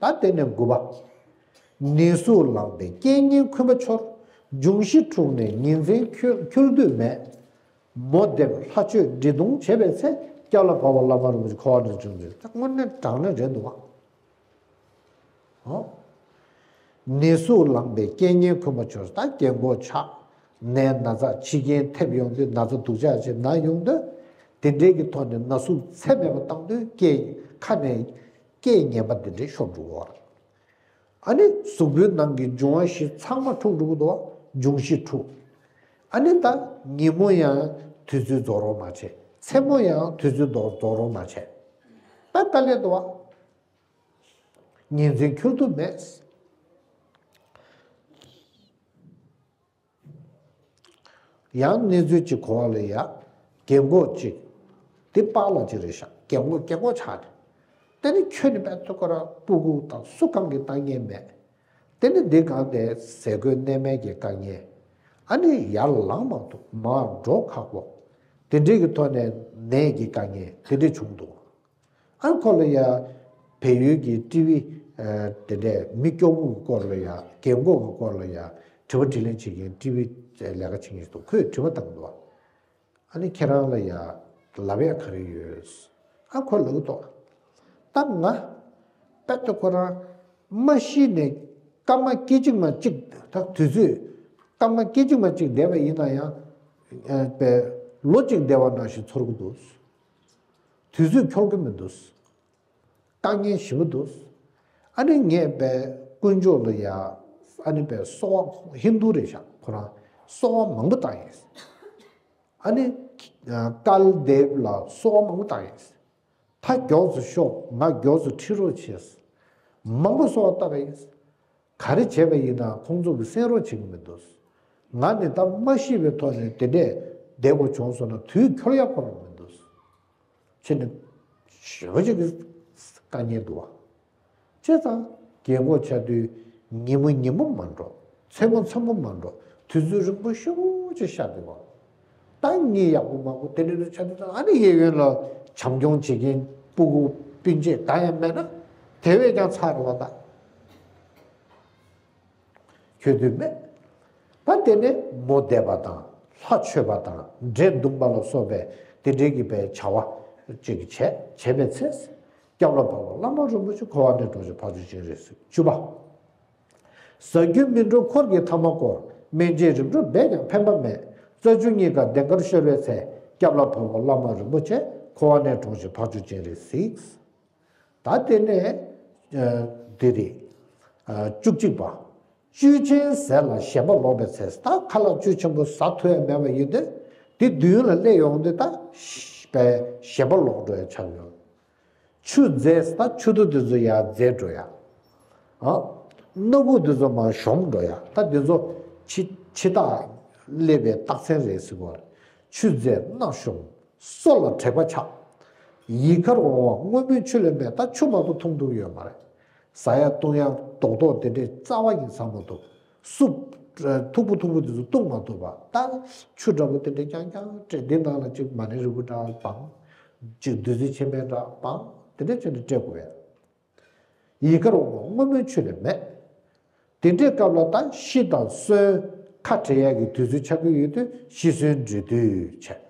ད་དེ་ནས་དགུ་པ། ནད་ཟུག་ལངས་པས་རྐྱེན་ངན་འཁོན་པ་འཆོར། འབྱུང་བཞི་འཁྲུགས་ནས་ཉིན་མཚན་འཁྱོལ་འཁྱོལ་དུས་མེད། མོ་འདེབས་ལྷ་མཆོད་འབྲི་གདུང་བྱེད་པའི་ཚེ། སྐྱབས་ལ་བབ་པ་བླ་མ་རིན་པོ་ཆེ། འཁོར་བ་ནས་གྲོལ་ཞིང་། ད་དངོས་གནས་དྲང་གནས་རེད་འདུག་བ། ཨོ། ནད་ཟུག་ལངས་པས་རྐྱེན་ངན་འཁོན་པ་འཆོར། ད་རྒན་གོག་ཆགས། ནད་ན་ཚ་འཆི་རྐྱེན་ཐེབས་ཡོང་དུས། ན་ཚ་སྡུག་ཅག་ཅིག་ན་ཡོང་དུས། དེ་འདྲའི་གི་ཐོག་ནས་ན་ཟུག་ཚད་མེད་པ་བཏང་དུས། སྐད་ཁ་ནས་སྐད་ངན་པ་འདི་འདྲའི་ཤོར་འགྲོ་གི་ཡོད་རེད། ཨ་ནི་གཟུགས་པོའི་ནང་གི་འབྱུང་བ་བཞི་ཚང་མ་འཁྲུགས་འགྲོ་གི་འདུག་བ། འབྱུང་བཞི་འཁྲུགས། ཨ་ནི་ད་ཉིན་མོ་ཡང་དུས་ཚོད་རྫོགས་རོགས་མ་བྱས། མཚན་མོ་ཡང་དུས་ཚོད་རྫོགས་རྫོགས་རོགས་མ་བྱས། ད་དཀའ་ལས་འདུག་བ། ཉིན་མཚན་འཁྱོལ་དུ་མེད། ཡང་གནས་ཚུལ་གཅིག་གོ་བ་ལ་ཡ། རྒན་གོག་གཅིག་དེ་པཱ་ལགས་གཅིག་རེད་ཤག་རྒན་གོག་རྒན་གོག་ཆགས་ནས། དེ་ནི་ཁྱོད་ནི་དཔེ་ཐུག་ཁོ་ར་སྤུ་གུ་དང་སུ་གང་གི་ལྟ་མཁན་མེད། དེ་ནི་འདི་གང་དེ་ཟས་གོས་གནས་མལ་གྱི་དཀའ་ངལ། ཨ་ནི་ཡར་ལངས་མ་ཐུབ། མར་འགྲོ་ཁག་པོ། དེ་འདྲའི་གི་ཐོག་ནས་ནད་ཀྱི་དཀའ་ངལ་དེ་འདྲ་བྱུང་འདུག་ཨ་ཁོ་ལ་ཡ། བལ་ཡུལ་གྱི་ཀྲི་ཝི། དེ་འདྲས་མི་སྐྱོ་བོ་གི་སྐོར་ལ་ཡ། རྒན་གོག་གི་སྐོར་ལ་ཡ། དྲི་བ་དྲིས་ལན་བྱེད་མཁན་ཀྲི་ཝི་ལས་ཀ་བྱེད་མཁན་ཞིག་འདུག་ཁོས་དྲི་བ་བཏང་འདུག་ཨ་ནི་ཁྱེད་རང་ལ་ཡ་ལབ་ཡ་ག་རེ་ཡོད། ཨ་ཁོ་ལབ་ཀྱི་འདུག་ད་ང་དཔེ་ཐོག་ཁོ་རང་མ་ཤི་ནས་སྐར་མ་སྐད་ཅིག་མ་གཅིག་ད་དུས་ཚོད་སྐར་མ་སྐད་ཅིག་མ་གཅིག་བསྡད་པ་ཡིན་ན་ཡང་། པའི་ལོ་གཅིག་བསྡད་པ་ནང་བཞིན་ཚོར་གྱི་འདུག་དུས་ཚོད་འཁྱོལ་གྱི་མི་འདུག་དཀའ་ངལ་ཞེ་པོ་འདུག་ཨ་ནི་ངས་པའི་དཀོན་མཆོག་ལ་ཡ། ཨ་ནི་པའི་གསོལ་བ་ཧིན་དུ་རེད་ཤག་ཁོ་རང་གསོལ་བ་མང་པོ་བཏང་ཡིན། ཨ་ནི་ཀལ་དེབ་ལ་གསོལ་བ་མང་པོ་བཏང་ཡིན། ད་མགྱོགས་སུ་ཤོག་ང་མགྱོགས་སུ་ཁྲིད་རོགས་བྱས། མང་པོ་གསོལ་བ་བཏབ་པ་ཡིན། ག་རེ་བྱས་པ་ཡིན་ན་ཁོང་ཚོ་གིས་གསན་རོགས་བྱེད་ཀྱི་མི་འདུག་ང་ནི་ད་མ་ཤི་བའི་ཐོག་ནས་དེ་འདྲས་བསྡད་དགོས་བྱུང་སོང་ན་དུས་འཁྱོལ་ཡག་ཁོ་རང་མི་འདུག་ཁྱེད་ནི་ཞེ་པོ་ཅིག་གི་དཀའ་ངལ་འདུག་བ། བྱས་ཙང་རྒན་གོག་ཆགས་དུས་ཉིན་མོ་ཉིན་མོ་མ་འགྲོ། མཚན་མོ་མཚན་མོ་མ་འགྲོ། དུས་ཚོད་རིང་པོ་ཞེ་པོ་ཅིག་ཤར་འདུག་བ། ད་གཉིད་ཡག་པོ་མ་ཁུག་དེ་འདྲ་འདྲ་ཆགས་དུས་ཙང་། ཨ་ནི་གཡས་གཡོན་ལ་བྱམས་སྐྱོང་བྱེད་མཁན་སྤུ་གུ་སྤུན་མཆེད་གང་ཡང་མེད་ན་དེ་བས་ཀྱང་ཚར་རེད་བ་ད། ཁྱོད་དུས་མེད། ད་དེ་ནས་མོ་འདེབས་པ་དང་ལྷ་མཆོད་པ་དང་འདྲེ་བརྡུང་པ་ལ་སོགས་པའི་དེ་འདྲའི་གི་པའི་བྱ་བ་ཅིག་བྱས་བྱས་པའི་ཚེ། སྐྱབས་ལ་བབས་པ་བླ་མ་རིན་པོ་ཆེ། འཁོར་བ་ནས་གྲོལ་ཞིང་བག་ཆགས་ཅན་རེ་སྲིད། བཅུ་པ། ཟ་རྒྱུ་མི་འགྲོ་འཁོར་གྱི་མཐའ་མ་བསྐོར། སྨན་དཔྱད་རིམ་གྲོ་འབད་ཀྱང་ཕན་པ་མེད། རྩ་རྒྱུ་གཉིས་ཀ་བདེན་ཁར་ཤོར་བའི་ཚེ། སྐྱབས་ལ་བབས་པ་བླ་མ་རིན་པོ་ཆེ། འཁོར་བ་ནས་གྲོལ་ཞིང་བག་ཆགས་ཅན་རེ་སྲིད། ད་དེ་ནས་ཨ་དེ་རེད། ཨ་བཅུ་གཅིག་པ། བཅུད་ཆེན་ཟས་ལ་ཞེན་པ་ལོག་པའི་ཚེ། ད་ཁ་ལག་བཅུད་ཆེན་པོ་ཟ་ཐུབ་ཡ་མེད་པ་ཡིན་དུས་དེ་མདུན་ལ་སླེབས་ཡོང་དུས་ད་ཞེ་པའི་ཞེན་པ་ལོག་འགྲོ་ཡ་ཆགས་ཡོང་། ཆུ་རྫས་ད་ཆུ་རྡོ་དེ་ཚོ་ཡར་རྫས་འགྲོ་ཡ། ཨ། སྣ་ཁུག་དེ་ཚོ་མར་གཞོམ་འགྲོ་ཡ། ད་དེ་ཚོ་འཆི་འཆི་རྟགས་སླེབས་པའི་རྟགས་མཚན་རེད་ཟེར་གོ། ཆུ་རྫས་སྣ་གཞོམ། སོ་ལ་དྲེག་པ་ཆགས། ཡིད་ཁར་འོང་བ་སྔོན་མོའི་ཆུ་ལས་མེད། ད་ཆུ་མ་གཏོགས་འཐུང་ཐུབ་ཡོད་མ་རེད། ཟ་ཡ་བཏུང་ཡ་རྡོག་རྡོག་དེ་འདྲས་རྩ་བ་ཉིད་ཟ་མ་ཐུབ། སུབ། མཐུག་པོ་མཐུག་པོ་དེ་ཚོ་བཏུང་མ་ཐུབ་པ། ད་ཆུ་འདྲ་པོ་དེ་འདྲས་རྐྱང་རྐྱང་སྤྲད། འདི་ནང་ལ་ཅིག་མ་ཎི་རིལ་བུ་འདྲ་སྦང་། ཅིག་བདུད་རྩི་ཆེན་པོ་འདྲ་སྦང་། དེ་འདྲས་བྱས་ནས་སྤྲད་དགོས་པས། ཡིད་ཁར་འོང་བ་སྔོན་མོའི་ཆུ་ལས་མེད། དེ་འདྲའི་སྐབས་ལ་ད་ཤི་དང་གསོན་ཁ་བྲལ་ཡག་གི་དུས་ཚོད་ཆགས་ཀྱི་ཡོད་དུས་ཤི་གསོན་འབྲལ་དུས་བྱས།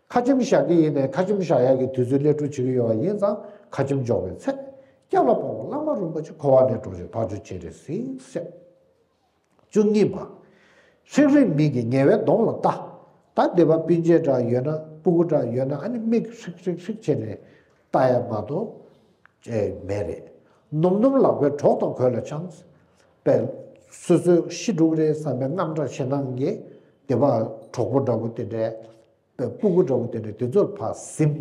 ཁ་ཆེམས་བཞག་གི་ཡིན་ནའི་ཁ་ཆེམས་བཞག་ཡག་གི་དུས་ཚོད་སླེབས་འགྲོ་བྱེད་ཀྱི་ཡོད་པ་ཡིན་ཙང་ཁ་ཆེམས་འཇོག་པའི་ཚེ། སྐྱབས་ལ་བབས་པ་བླ་མ་རིན་པོ་ཆེ། འཁོར་བ་ནས་གྲོལ་ཞིང་བར་ཆད་ཅི་རིགས་སེལ་ཟེར། བཅུ་གཉིས་པ། ཧྲིག་ཧྲིག་མིག་གིས་ཉེ་བའི་གདོང་ལ་ལྟ། ད་སྡེ་པ་སྤུན་མཆེད་འདྲ་ཡོད་ན་སྤུ་གུ་འདྲ་ཡོད་ན་ཨ་ནི་མིག་ཧྲིག་ཧྲིག་ཧྲིག་བྱས་ནས་ལྟ་ཡ་མ་གཏོགས་ཨེ་མེད་རེད། ནོམ་ནོམ་ལག་པས་གྲོགས་དང་གོས་ལ་འཆང་། པས་ སོ་སོའི་ཤི་འགྲོ་གི་རེད་བསམ་པའི་དངངས་སྐྲག་ཞེ་སྡང་གིས་སྡིག་པ་གྲོགས་པོ་འདྲ་པོ་དེ་འདྲའི་སྤུ་གུ་འདྲ་པོ་དེ་འདྲའི་དེ་ཚོར་ཕར་ཟིན།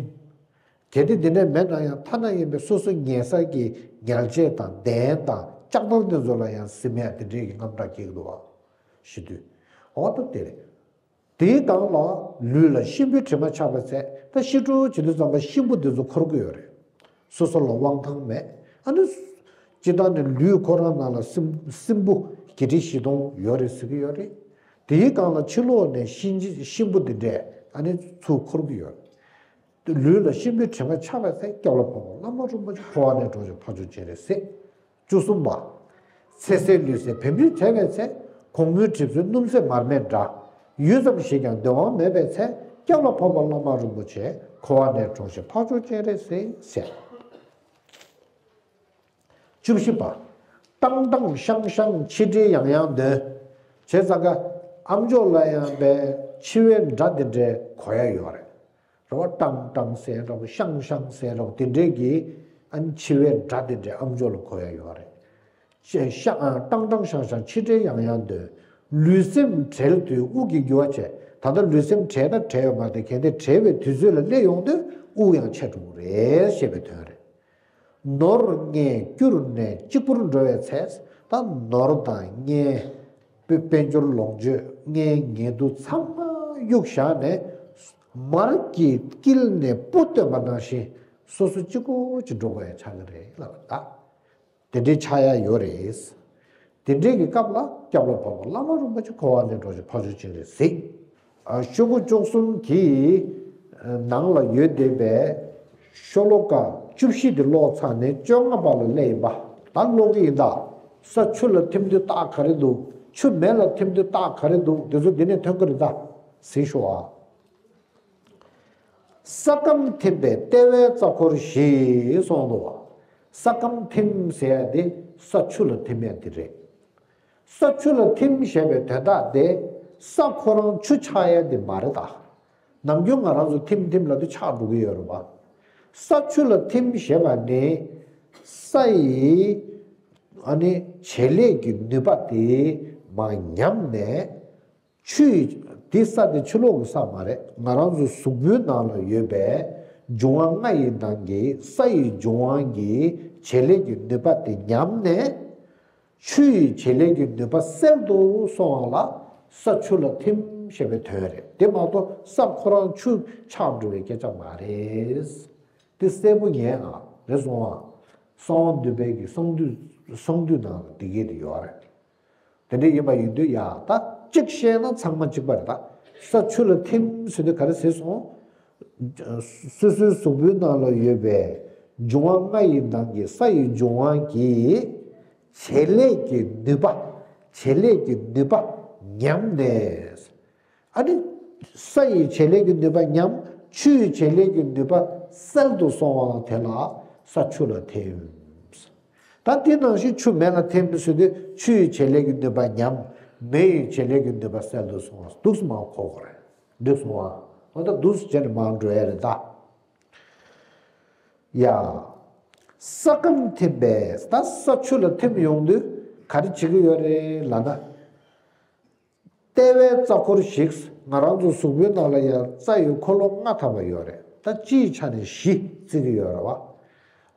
གལ་ཏེ་དེ་འདྲ་མེད་ན་ཡང་ཐ་ན་ཡིན་པའི་སོ་སོ་ཉལ་ས་གི་ཉལ་ཆས་དང་གདན་དང་ལྕགས་ཐང་དེ་ཚོ་ལ་ཡང་ཟིན་ཡ་དེ་འདྲའི་གི་དངངས་སྐྲག་སྐྱེ་གི་འདུག་བ། ཤི་དུས། འོ་ད་དེ་རེད། དེའི་སྒང་ལ་ལུས་ལ་གཤིན་པོའི་དྲི་མ་ཆགས་པའི་ཚེ་ད་ཤི་འགྲོ་བྱེད་དུས་ཙམ་པ་གཤིན་པོ་དེ་ཚོ་འཁོར་གི་ཡོད་རེད། སོ་སོ་ལ་དབང་ཐང་མེད། ཨ་ནི། སྤྱི་བཏང་ནས་ལུས་ཁོ་རང་ནང་ལ་སྲིན་སྲིན་པོ་བརྒྱད་ཁྲི་བཞི་སྟོང་ཡོད་རེད་ཟེར་གི་ཡོད་རེད། དེའི་སྒང་ལ་ཕྱི་ལོགས་ནས་གཤིན་རྗེ་གཤིན་པོ་འདི་འདྲས་ཨ་ནི་ཚུར་འཁོར་གི་ཡོད་རེད། ལུས་ལ་གཤིན་པོའི་དྲི་མ་ཆགས་པའི་ཚེ་སྐྱབས་ལ་བབ་པ་བླ་མ་རིན་པོ་ཆེ་འཁོར་བ་ནས་གྲོལ་ཕྱིར་འཕགས་མཆོག་སྤྱན་རས་གཟིགས། བཅུ་གསུམ་པ། ཚེ་ཟད་ལུས་ཟད་བེམ་པོས་བྲེགས་པའི་ཚེ། གོང་མོའི་གྲིབ་སོ་སྣུམ་ཟད་མར་མེའི་སྒྲ། ཡུད་ཙམ་ཞིག་ཀྱང་སྡོད་དབང་མེད་པའི་ཚེ། སྐྱབས་ལ་བབ་པ་བླ་མ་རིན་པོ་ཆེ། འཁོར་བ་ནས་གྲོལ་ཕྱིར་འཕགས་མཆོག་སྤྱན་རས་གཟིགས་ཟེར། བཅུ་བཞི་པ། ཏང་ཏང་ཤང་ཤང་འཆི་སྒྲའི་ཡང་ཡང་འདོན། བྱས་ཙང་ཀ་ཨ་མཆོག་ལ་ཡང་པའི་འཆི་བའི་སྒྲ་དེ་འདྲའི་གོ་ཡ་ཡོད་རེད། རེད་བ། ཏང་ཏང་ཟེར་འདྲ་པོ་ཤང་ཤང་ཟེར་འདྲ་པོ་དེ་འདྲའི་གི་ཨ་ནི་འཆི་བའི་སྒྲ་དེ་འདྲའི་ཨ་མཆོག་ལ་གོ་ཡ་ཡོད་རེད། ཤ་ཤ་ཨ་ཏང་ཏང་ཤང་ཤང་འཆི་སྒྲའི་ཡང་ཡང་འདོན། ལུས་སེམས་བྲལ་དུས་དབུགས་ཀྱི་རྒྱུ་བ་བྱས། ད་ལྟ་ལུས་སེམས་བྲལ་ན་བྲལ་ཡོད་མ་རེད། གལ་ཏེ་བྲལ་བའི་དུས་ཚོད་ལ་སླེབས་ཡོང་དུས་དབུགས་ཡང་ཆད་འགྲོ་གི་རེད་ཞེས་པའི་དོན་རེད། ནོར་རྙེད་བསྐྱུར་ནས་གཅིག་པུར་འགྲོ་བའི་ཚེ། ད་ནོར་དང་རྙེད། དཔལ་འབྱོར་ལོངས་སྤྱོད་རྙེད་ངེས་དུ་ཚང་མ་གཡུག་བཞག་ནས། མར་གྱི་དཀྱིལ་ནས་སྤུ་བཏོན་པ་ནང་བཞིན་སོ་སོ་གཅིག་པོ་གཅིག་འགྲོ་དགོས་ཡ་ཆགས་ཀྱི་རེད་ལབ་པ་ད། དེ་འདྲའི་ཆགས་ཡ་ཡོད་རེད། དེ་འདྲའི་གི་སྐབས་ལ་སྐྱབས་ལ་བབས་པ་བླ་མ་རིན་པོ་ཆེ་འཁོར་བ་ནས་གྲོལ་ཕྱིར་འཕགས་མཆོག་སྤྱན་རས་གཟིགས། ཨ་ཤོ་ལོ་ཀ་བཅུ་གསུམ་གྱི་ནང་ལ་ཡོད་བསྡད་པའི་ཤོ་ལོ་ཀ་བཅུ་བཞི་དེ་ཀློག་ཚར་ནས་བཅོ་ལྔ་པ་ལ་སླེབས་ཡིན་པ་ད་ཀློག་གི་ཡིན་ད། ས་ཆུ་ལ་ཐིམ་དུས་རྟགས་ག་རེ་འདུག་ཆུ་མེ་ལ་ཐིམ་དུས་རྟགས་ག་རེ་འདུག་དེ་ཚོ་འདི་ནས་ཐོན་གི་རེད་ད། གཟིགས་ཤོག་ཨ། ས་སྐམ་ཐིམ་པས་ལྟེ་བའི་རྩ་འཁོར་ཞིག་གསུངས་འདུག་བ། ས་སྐམ་ཐིམ་ཟེར་ཡ་དེ་ས་ཆུ་ལ་ཐིམ་ཡ་དེ་རེད། ས་ཆུ་ལ་ཐིམ་ཞེས་པའི་དོན་དག་དེ་ས་ཁོ་རང་ཆུ་ཆགས་ཡ་དེ་མ་རེད་ད། ནམ་རྒྱུན་ང་རང་ཚོ་ཐིམ་ཐིམ་ལབ་དུས་ཆགས་འགྲོ་གི་ཡོད་རེད་བ། ས་ཆུ་ལ་ཐིམ་ཞེས་པ་ནི་ས་ཡི་ཨ་ནི་བྱེད་ལས་ཀྱི་ནུས་པ་དེ་མར་ཉམས་ནས། ཆུ་ཡི་དེ་ས་དེ་ཕྱི་ལོགས་ཀྱི་ས་མ་རེད། ང་རང་ཚོ་གཟུགས་པོའི་ནང་ལ་ཡོད་པའི་འབྱུང་བ་ལྔ་ཡི་ནང་གི་ས་ཡི་འབྱུང་བ་གི་བྱེད་ལས་ཀྱི་ནུས་པ་དེ་ཉམས་ནས། ཆུ་ཡི་བྱེད་ལས་ཀྱི་ནུས་པ་གསལ་དུ་སོང་བ་ལ་ས་ཆུ་ལ་ཐིམ་ཞེས་པའི་དོན་རེད། དེ་མ་གཏོགས་ས་ཁོ་རང་ཆུ་ཆགས་འགྲོ་བའི་སྐད་ཆ་མ་རེད། དེ་གསལ་པོ་ཉན་ཨ་རེད་སོང་ཨ། གསང་བ་འདུས་པའི་གི་གསང་འདུས་གསང་འདུས་ནང་ལ་དེ་གས་དེ་ཡོད་རེད། དེ་འདྲ་ཡིན་པ་ཡིན་དུས་ཡ་ད་གཅིག་བཤད་ན་ཚང་མ་གཅིག་པ་རེད་ད། ས་ཆུ་ལ་ཐིམ་ཟེར་དུས་ག་རེ་ཟེར་སོང་། སོ་སོའི་གཟུགས་པོའི་ནང་ལ་ཡོད་པའི་འབྱུང་བ་ལྔ་ཡི་ནང་གི་ས་ཡི་འབྱུང་བ་གི་བྱེད་ལས་ཀྱི་ནུས་པ། བྱེད་ལས་ཀྱི་ནུས་པ་ཉམས་ནས། ཨ་ནི། ས་ཡི་བྱེད་ལས་ཀྱི་ནུས་པ་ཉམས། ཆུ་ཡི་བྱེད་ལས་ཀྱི་ནུས་པ་གསལ་དུ་སོང་བ་དེ་ལ་ས་ཆུ་ལ་ཐིམ། ད་དེ་ནང་བཞིན་ཆུ་མེ་ལ་ཐིམ་ཟེར་དུས་ཆུ་ཡི་བྱེད་ལས་ཀྱི་ནུས་པ་ཉམས། མེ་ཡི་བྱེད་ལས་ཀྱི་ནུས་པ་གསལ་དུ་སོང་བ་འདུག་སེ་མར་གོ་དགོས་རེད། འདུག་སོང་བ། འོ་ད་འདུག་སེ་བྱས་ནས་མར་འགྲོ་ཡ་རེད་ད། ཡ། ས་སྐམ་ཐིམ་པས་ད་ས་ཆུ་ལ་ཐིམ་ཡོང་དུས་ག་རེ་བྱེད་ཀྱི་ཡོད་རེད་ལབ་ན། ལྟེ་བའི་རྩ་འཁོར་ཞིག་ང་རང་ཚོ་གཟུགས་པོའི་ནང་ལ་ཡང་རྩ་ཡི་འཁོར་ལོ་ལྔ་ཐམ་པ་ཡོད་རེད། ད་སྤྱིའི་ཆ་ནས་བཞི་བརྩི་གི་ཡོད་རེད་བ།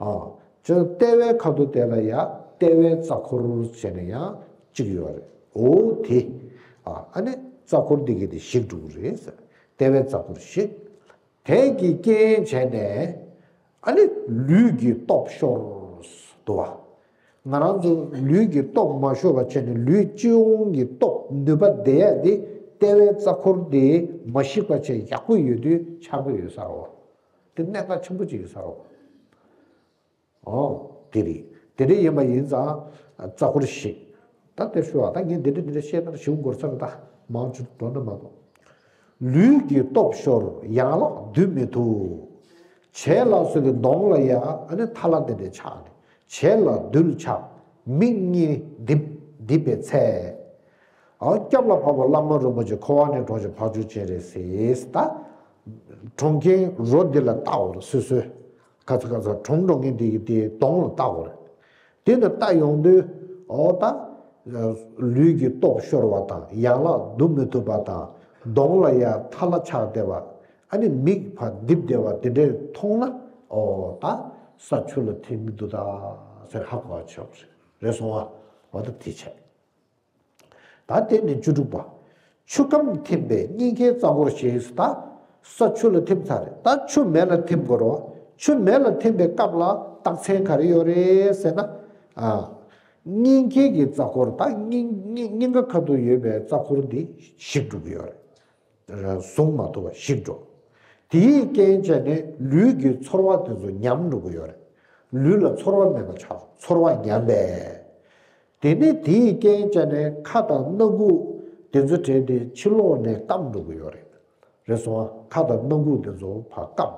ཨ། ཅོ་ལྟེ་བའི་ཁ་ཐུག་དེ་ལ་ཡང་ལྟེ་བའི་རྩ་འཁོར་བྱས་ནས་ཡང་གཅིག་ཡོད་རེད། འོ་དེ། ཨ་ཨ་ནི་རྩ་འཁོར་འདི་གི་དེ་ཞིག་འགྲོ་གི་རེད། ལྟེ་བའི་རྩ་འཁོར་ཞིག་དེ་གི་རྐྱེན་བྱས་ནས། ཨ་ནི་ལུས་ཀྱི་སྟོབས་ཤོར་འདུག་བ། ང་རང་ཚོ་ལུས་ཀྱི་སྟོབས་མ་ཤོར་བ་བྱས་ནས་ལུས་སྤྱི་ཡོངས་ཀྱི་སྟོབས་ནུས་པ་ལྡན་ཡ་དེ་ལྟེ་བའི་རྩ་འཁོར་དེ་མ་ཞིག་པ་བྱས་ཡག་པོ་ཡོད་དུས་ཆགས་ཀྱི་ཡོད་ས་རེད་བ། དེ་གནད་འགག་ཆེན་པོ་ཅིག་ཡོད་ས་རེད་བ། ཨོ། དེ་རེད། དེ་འདྲ་ཡིན་པ་ཡིན་ཙང་། རྩ་འཁོར་ཞིག་ད་དེ་ཤོད་ཨ། ད་ངས་འདི་འདྲ་འདི་འདྲ་བཤད་ན་ཞིག་འགོར་ཚར། ད་མང་ཆུ་འགྲོ་ན་མ་གཏོགས། ལུས་ཀྱི་སྟོབས་ཤོར་ཡན་ལག་སྡུད་མི་ཐུབ། བྱད་ལ་སོགས་ཀྱི་གདོང་ལ་ཡ་ཨ་ནི་ཐལ་བ་དེ་འདྲ་ཆགས་ནས་བྱད་ལ་རྡུལ་ཆགས། མིག་གཉིས་རྡིབ་རྡིབ་པའི་ཚེ། ཨ་སྐྱབས་ལ་བབས་པ་བླ་མ་རིན་པོ་ཆེ་འཁོར་བ་ནས་གྲོལ་ཕྱིར་འཕགས་མཆོག་སྤྱན་རས་གཟིགས། ད་གྲོང་ཁྱེར་རོ་འདི་ལ་བལྟ་འོ་རེད་སོ་སོའི། ག་ཚ་ག་ཚ་གྲོང་གྲོང་ངེས་འདི་གི་དེའི་གདོང་ལ་བལྟ་དགོས་རེད། དེ་ནས་བལྟ་ཡོང་དུས་འོ་ད་ ལུས་ཀྱི་སྟོབས་ཤོར་བ་དང་ཡན་ལག་བསྡུ་མི་ཐུབ་པ་དང་གདོང་ལ་ཡ་ཐལ་ལ་ཆགས་བསྡད་པ། ཨ་ནི་མིག་ཕར་རྡིབ་བསྡད་པ་དེ་འདྲས་མཐོང་ན། ཨོ་ད་ས་ཆུ་ལ་ཐིམ་གྱི་འདུག་ད་ཟེར་ཧ་གོ་བ་བྱས་པ་རེད། རེད་སོང་ཨ། འོ་ད་དེ་བྱས། ད་དེ་ནས་བཅུ་དྲུག་པ། ཆུ་ཁམས་ཐིམ་པས་སྙིང་གའི་རྩ་འཁོར་ཞེས། ད་ས་ཆུ་ལ་ཐིམ་ཚར་རེད། ད་ཆུ་མེ་ལ་ཐིམ་དགོས་རེད་བ། ཆུ་མེ་ལ་ཐིམ་པའི་སྐབས་ལ་རྟགས་མཚན་ག་རེ་ཡོད་རེད་ཟེར་ན། ཨ། སྙིང་གའི་གི་རྩ་འཁོར། ད་སྙིང་སྙིང་སྙིང་ག་ཁ་ཐུག་ཡོད་པའི་རྩ་འཁོར་འདི་ཞིག་འགྲོ་གི་ཡོད་རེད། ཟུངས་མ་ཐུབ་པ་ཞིག་འགྲོ། དེའི་རྐྱེན་བྱས་ནས་ལུས་ཀྱི་ཚོར་བ་དེ་ཚོ་ཉམས་འགྲོ་གི་ཡོད་རེད། ལུས་ལ་ཚོར་བ་མེད་པ་ཆགས། ཚོར་བ་ཉམས་པས། དེ་ནས་དེའི་རྐྱེན་བྱས་ནས་ཁ་དང་སྣ་ཁུག་དེ་ཚོ་བྲལ་ཏེ་ཕྱི་ལོགས་ནས་སྐམ་འགྲོ་གི་ཡོད་རེད། རེད་སོང་ཨ། ཁ་དང་སྣ་ཁུག་དེ་ཚོ་ཕར་སྐམ།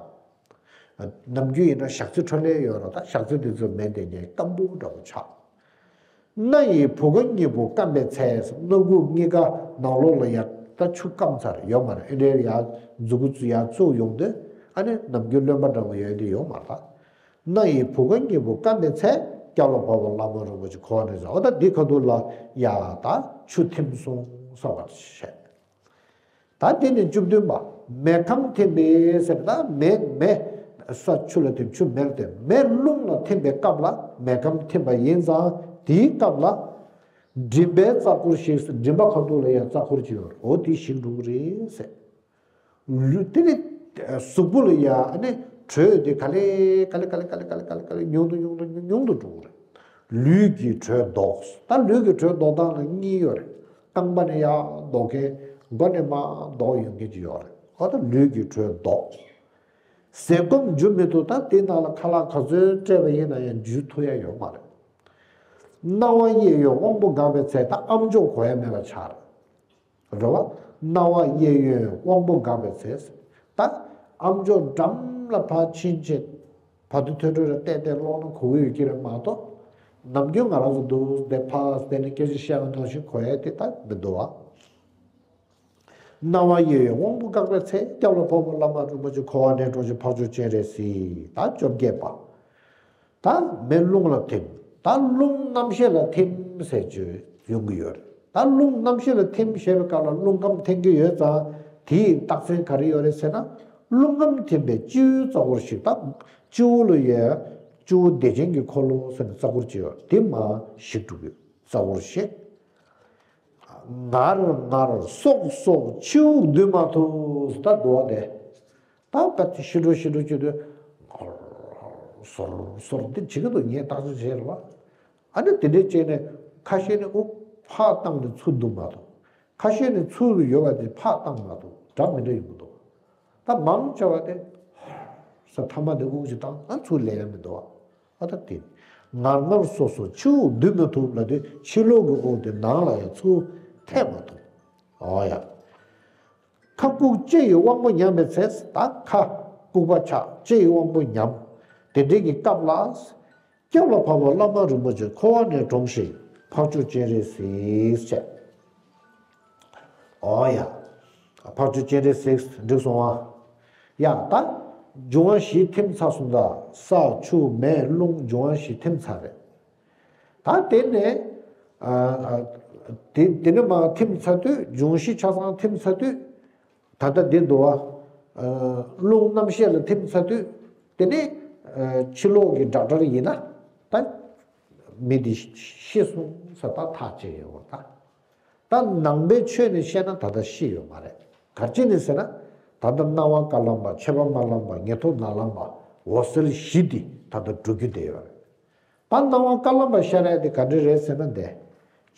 ནམ་རྒྱུན་ཡིན་ན་ཞག་ཚི་འཕྲོ་ལས་ཡོད་རེད། ད་ཞག་ཚི་དེ་ཚོ་མེད་དེ་ངས་སྐམ་པོ་འདྲ་པོ་ཆགས། སྣ་ཡི་བུ་ག་གཉིས་པོ་སྐམ་པའི་ཚེ། སྣ་ཁུག་གཉིས་ཀ་ནང་ལོགས་ལ་ཡ་ད་ཆུ་སྐམ་ཚར་ཡོད་མ་རེད། ཨེ་འདྲའི་ཡ་མཛུ་གུ་ཚོ་ཡ་བཙུགས་ཡོང་དུས་ཨ་ནི་ནམ་རྒྱུན་རློན་པ་འདྲ་པོ་ཡོད་དེ་ཡོད་མ་རེད། ད་སྣ་ཡི་བུ་ག་གཉིས་པོ་སྐམ་པའི་ཚེ། སྐྱབས་ལ་བབས་པ་བླ་མ་རིན་པོ་ཆེ་འཁོར་བ་ནས་ཟེར། འོ་ད་འདི་ཁ་ཐུག་ལ་ཡ་ད་ཆུ་ཐིམ་སོང་ས་བ་བཤད། ད་དེ་ནས་བཅུ་བདུན་པ། མེ་ཁམས་ཐིམ་པས་ཟེར། ད་མེ་མེ་ས་ཆུ་ལ་ཐིམ། ཆུ་མེ་ལ་ཐིམ། མེ་རླུང་ལ་ཐིམ་པའི་སྐབས་ལ་མེ་ཁམས་ཐིམ་པ་ཡིན་ཙང་། དེའི་སྐབས་ལ་མགྲིན་པའི་རྩ་འཁོར་ཞེས། མགྲིན་པ་ཁ་ཐུག་ལ་ཡང་རྩ་འཁོར་ཅིག་ཡོད་རེད། འོ་དེ་ཞིག་འགྲོ་གི་རེད་ཟེར། ལུས་དེ་ནི་གཟུགས་པོ་ལ་ཡ་ཨ་ནི་དྲོད་དེ་ག་ལེ་ག་ལེ་ཉུང་དུ་ཉུང་དུ་ཉུང་དུ་འགྲོ་གི་རེད། ལུས་ཀྱི་དྲོད་ལྡོག། ད་ལུས་ཀྱི་དྲོད་ལྡོག་སྟངས་ལ་གཉིས་ཡོད་རེད། རྐང་པ་ནས་ཡར་ལྡོག་མཁན། མགོ་ནས་མར་ལྡོག་ཡོང་མཁན་ཅིག་ཡོད་རེད། ཨོ་ད་ལུས་ཀྱི་དྲོད་ལྡོག། ཟས་སྐོམ་འཇུ་མི་ཐུབ། ད་དེ་ནང་ལ་ཁ་ལག་ག་ཚོད་སྤྲད་པ་ཡིན་ན་ཡང་འཇུ་ཐུབ་ཡ་ཡོད་མ་རེད། རྣ་བ་གཡས་གཡོན་དབང་པོ་འགགས་པའི་ཚེ། ད་ཨམ་ཅོག་གོ་ཡ་མེད་པ་ཆགས་རེད། རེད་བ། རྣ་བ་གཡས་གཡོན་དབང་པོ་འགགས་པའི་ཚེ། ད་ཨམ་ཅོག་འགྲམ་ལ་ཕར་ཕྱིན་ཆད། བར་དུ་ཐོས་གྲོལ་རེ་བལྟས་བལྟས་ཀློག་ན་གོ་གི་ཡོད་ཀྱི་རེད་མ་གཏོགས། ནམ་རྒྱུན་ང་རང་ཚོ་འདུག་བསྡད་ཕར་བལྟས་ནས་སྐད་ཆ་བཤད་པ་ནང་བཞིན་གོ་ཡ་དེ་ད་མི་འདུག་བ། རྣ་བ་གཡས་གཡོན་དབང་པོ་འགགས་པའི་ཚེ། སྐྱབས་ལ་བབས་པ་བླ་མ་རིན་པོ་ཆེ་འཁོར་བ་ནས་དྲོངས་ཤིག་འཕགས་མཆོག་སྤྱན་རས་གཟིགས། ད་བཅོ་བརྒྱད་པ། ད་མེ་རླུང་ལ་ཐིམ། ད་རླུང་རྣམ་ཤེས་ལ་ཐིམ་ཟེར་གྱི་ཡོང་གི་ཡོད་རེད། ད་རླུང་རྣམ་ཤེས་ལ་ཐིམ་ཞེས་པའི་སྐབས་ལ་རླུང་ཁམས་ཐིམ་གྱི་ཡོད་ཙང་། དེའི་རྟགས་མཚན་ག་རེ་ཡོད་རེད་ཟེར་ན། རླུང་ཁམས་ཐིམ་པས་སྤྱི་བོའི་རྩ་འཁོར་ཞིག་ད་སྤྱི་བོ་ལ་ཡོད། སྤྱི་བོ་བདེ་ཆེན་གྱི་འཁོར་ལོ་ཟེར་ནས་རྩ་འཁོར་ཅིག་ཡོད། དེ་མར་ཞིག་འགྲོ་གི་ཡོད། རྩ་འཁོར་ཞིག་ངར་ངར་སོག་སོག་ཕྱི་དབུགས་སྡུད་མ་ཐུབ། ད་འགྲོ་བ་དེ། ད་ད་ཤི་འགྲོ་ཤི་འགྲོ་བྱེད་དུས་ངར་སོར་སོར་འདི་བྱེད་ཀྱི་འདུག་ངས་བརྟག་དཔྱད་བྱས་རེད་བ། ཨ་ནི་དེ་འདྲས་བྱས་ནས་ཁ་ཤས་ནི་དབུགས་ཕར་བཏང་ནས་ཚུར་བསྡུ་མ་ཐུབ། ཁ་ཤས་ནི་ཚུར་ཡོད་པ་དེ་ཕར་བཏང་མ་ཐུབ། འདྲ་མི་འདྲ་ཡོང་གི་འདུག་ད་མང་ཆེ་བ་དེ་ས་ཐ་མ་དེ་དབུགས་ཅིག་བཏང་ན་ཚུར་ལེན་ཡ་མི་འདུག་བ། ཨ་ད་དེ། ངར་ངར་སོག་སོག་ཕྱི་དབུགས་སྡུད་མི་ཐུབ་ལབ་དུས་ཕྱི་ལོགས་ཀྱི་དབུགས་དེ་ནང་ལ་ཡང་ཚུར་འཐེན་མ་ཐུབ། ཨོ་ཡ། ཁ་ལྐུགས་ལྕེ་ཡི་དབང་པོ་ཉམས་པའི་ཚེ། ད་ཁ་ལྐུགས་པ་ཆགས། ལྕེ་ཡི་དབང་པོ་ཉམས། དེ་འདྲའི་གི་སྐབས་ལ། སྐྱབས་ལ་བབས་པ་བླ་མ་རིན་པོ་ཆེ་འཁོར་བ་ནས་དྲོངས་ཤིག་འཕགས་མཆོག་སྤྱན་རས་གཟིགས་བྱས། ཨོ་ཡ། འཕགས་མཆོག་སྤྱན་རས་གཟིགས་འགྲིག་སོང་ཨ། ཡ་ད། འབྱུང་བ་བཞི་ཐིམ་ཚར་སོང་ད། ས་ཆུ་མེ་རླུང་འབྱུང་བ་བཞི་ཐིམ་ཚར་རེད། ད་དེ་ནས་ཨ་ཨ་དེ་དེ་ནས་མར་ཐིམ་ཚར་དུས། འབྱུང་བཞི་ཆ་ཚང་ཐིམ་ཚར་དུས། ད་ལྟ་འདི་འདུག་བ། ཨ་རླུང་རྣམ་ཤེས་ལ་ཐིམ་ཚར་དུས། དེ་ནས་ཨ་ཕྱི་ལོགས་ཀྱི་འདྲ་འདྲར་ཡིན་ན། ད་མི་འདི་ཤི་སོང་ས་ད་ཐག་བཅད་ཡོད་པ་ད། ད་ནང་པའི་ཆོས་ནས་བཤད་ན་ད་ལྟ་ཤི་ཡོད་མ་རེད། ག་རེ་བྱས་ནས་ཟེར་ན། ད་ལྟ་སྣང་བ་དཀར་ལམ་པ། མཆེད་པ་དམར་ལམ་པ། ཉེ་ཐོབ་ནག་ལམ་པ། འོད་གསལ་བཞི་འདི་ད་ལྟ་འགྲོ་རྒྱུ་བསྡད་ཡོད་རེད། ད་སྣང་བ་དཀར་ལམ་པ་ཤར་ཡ་དེ་ག་འདྲ་རེད་ཟེར་ན་འདི།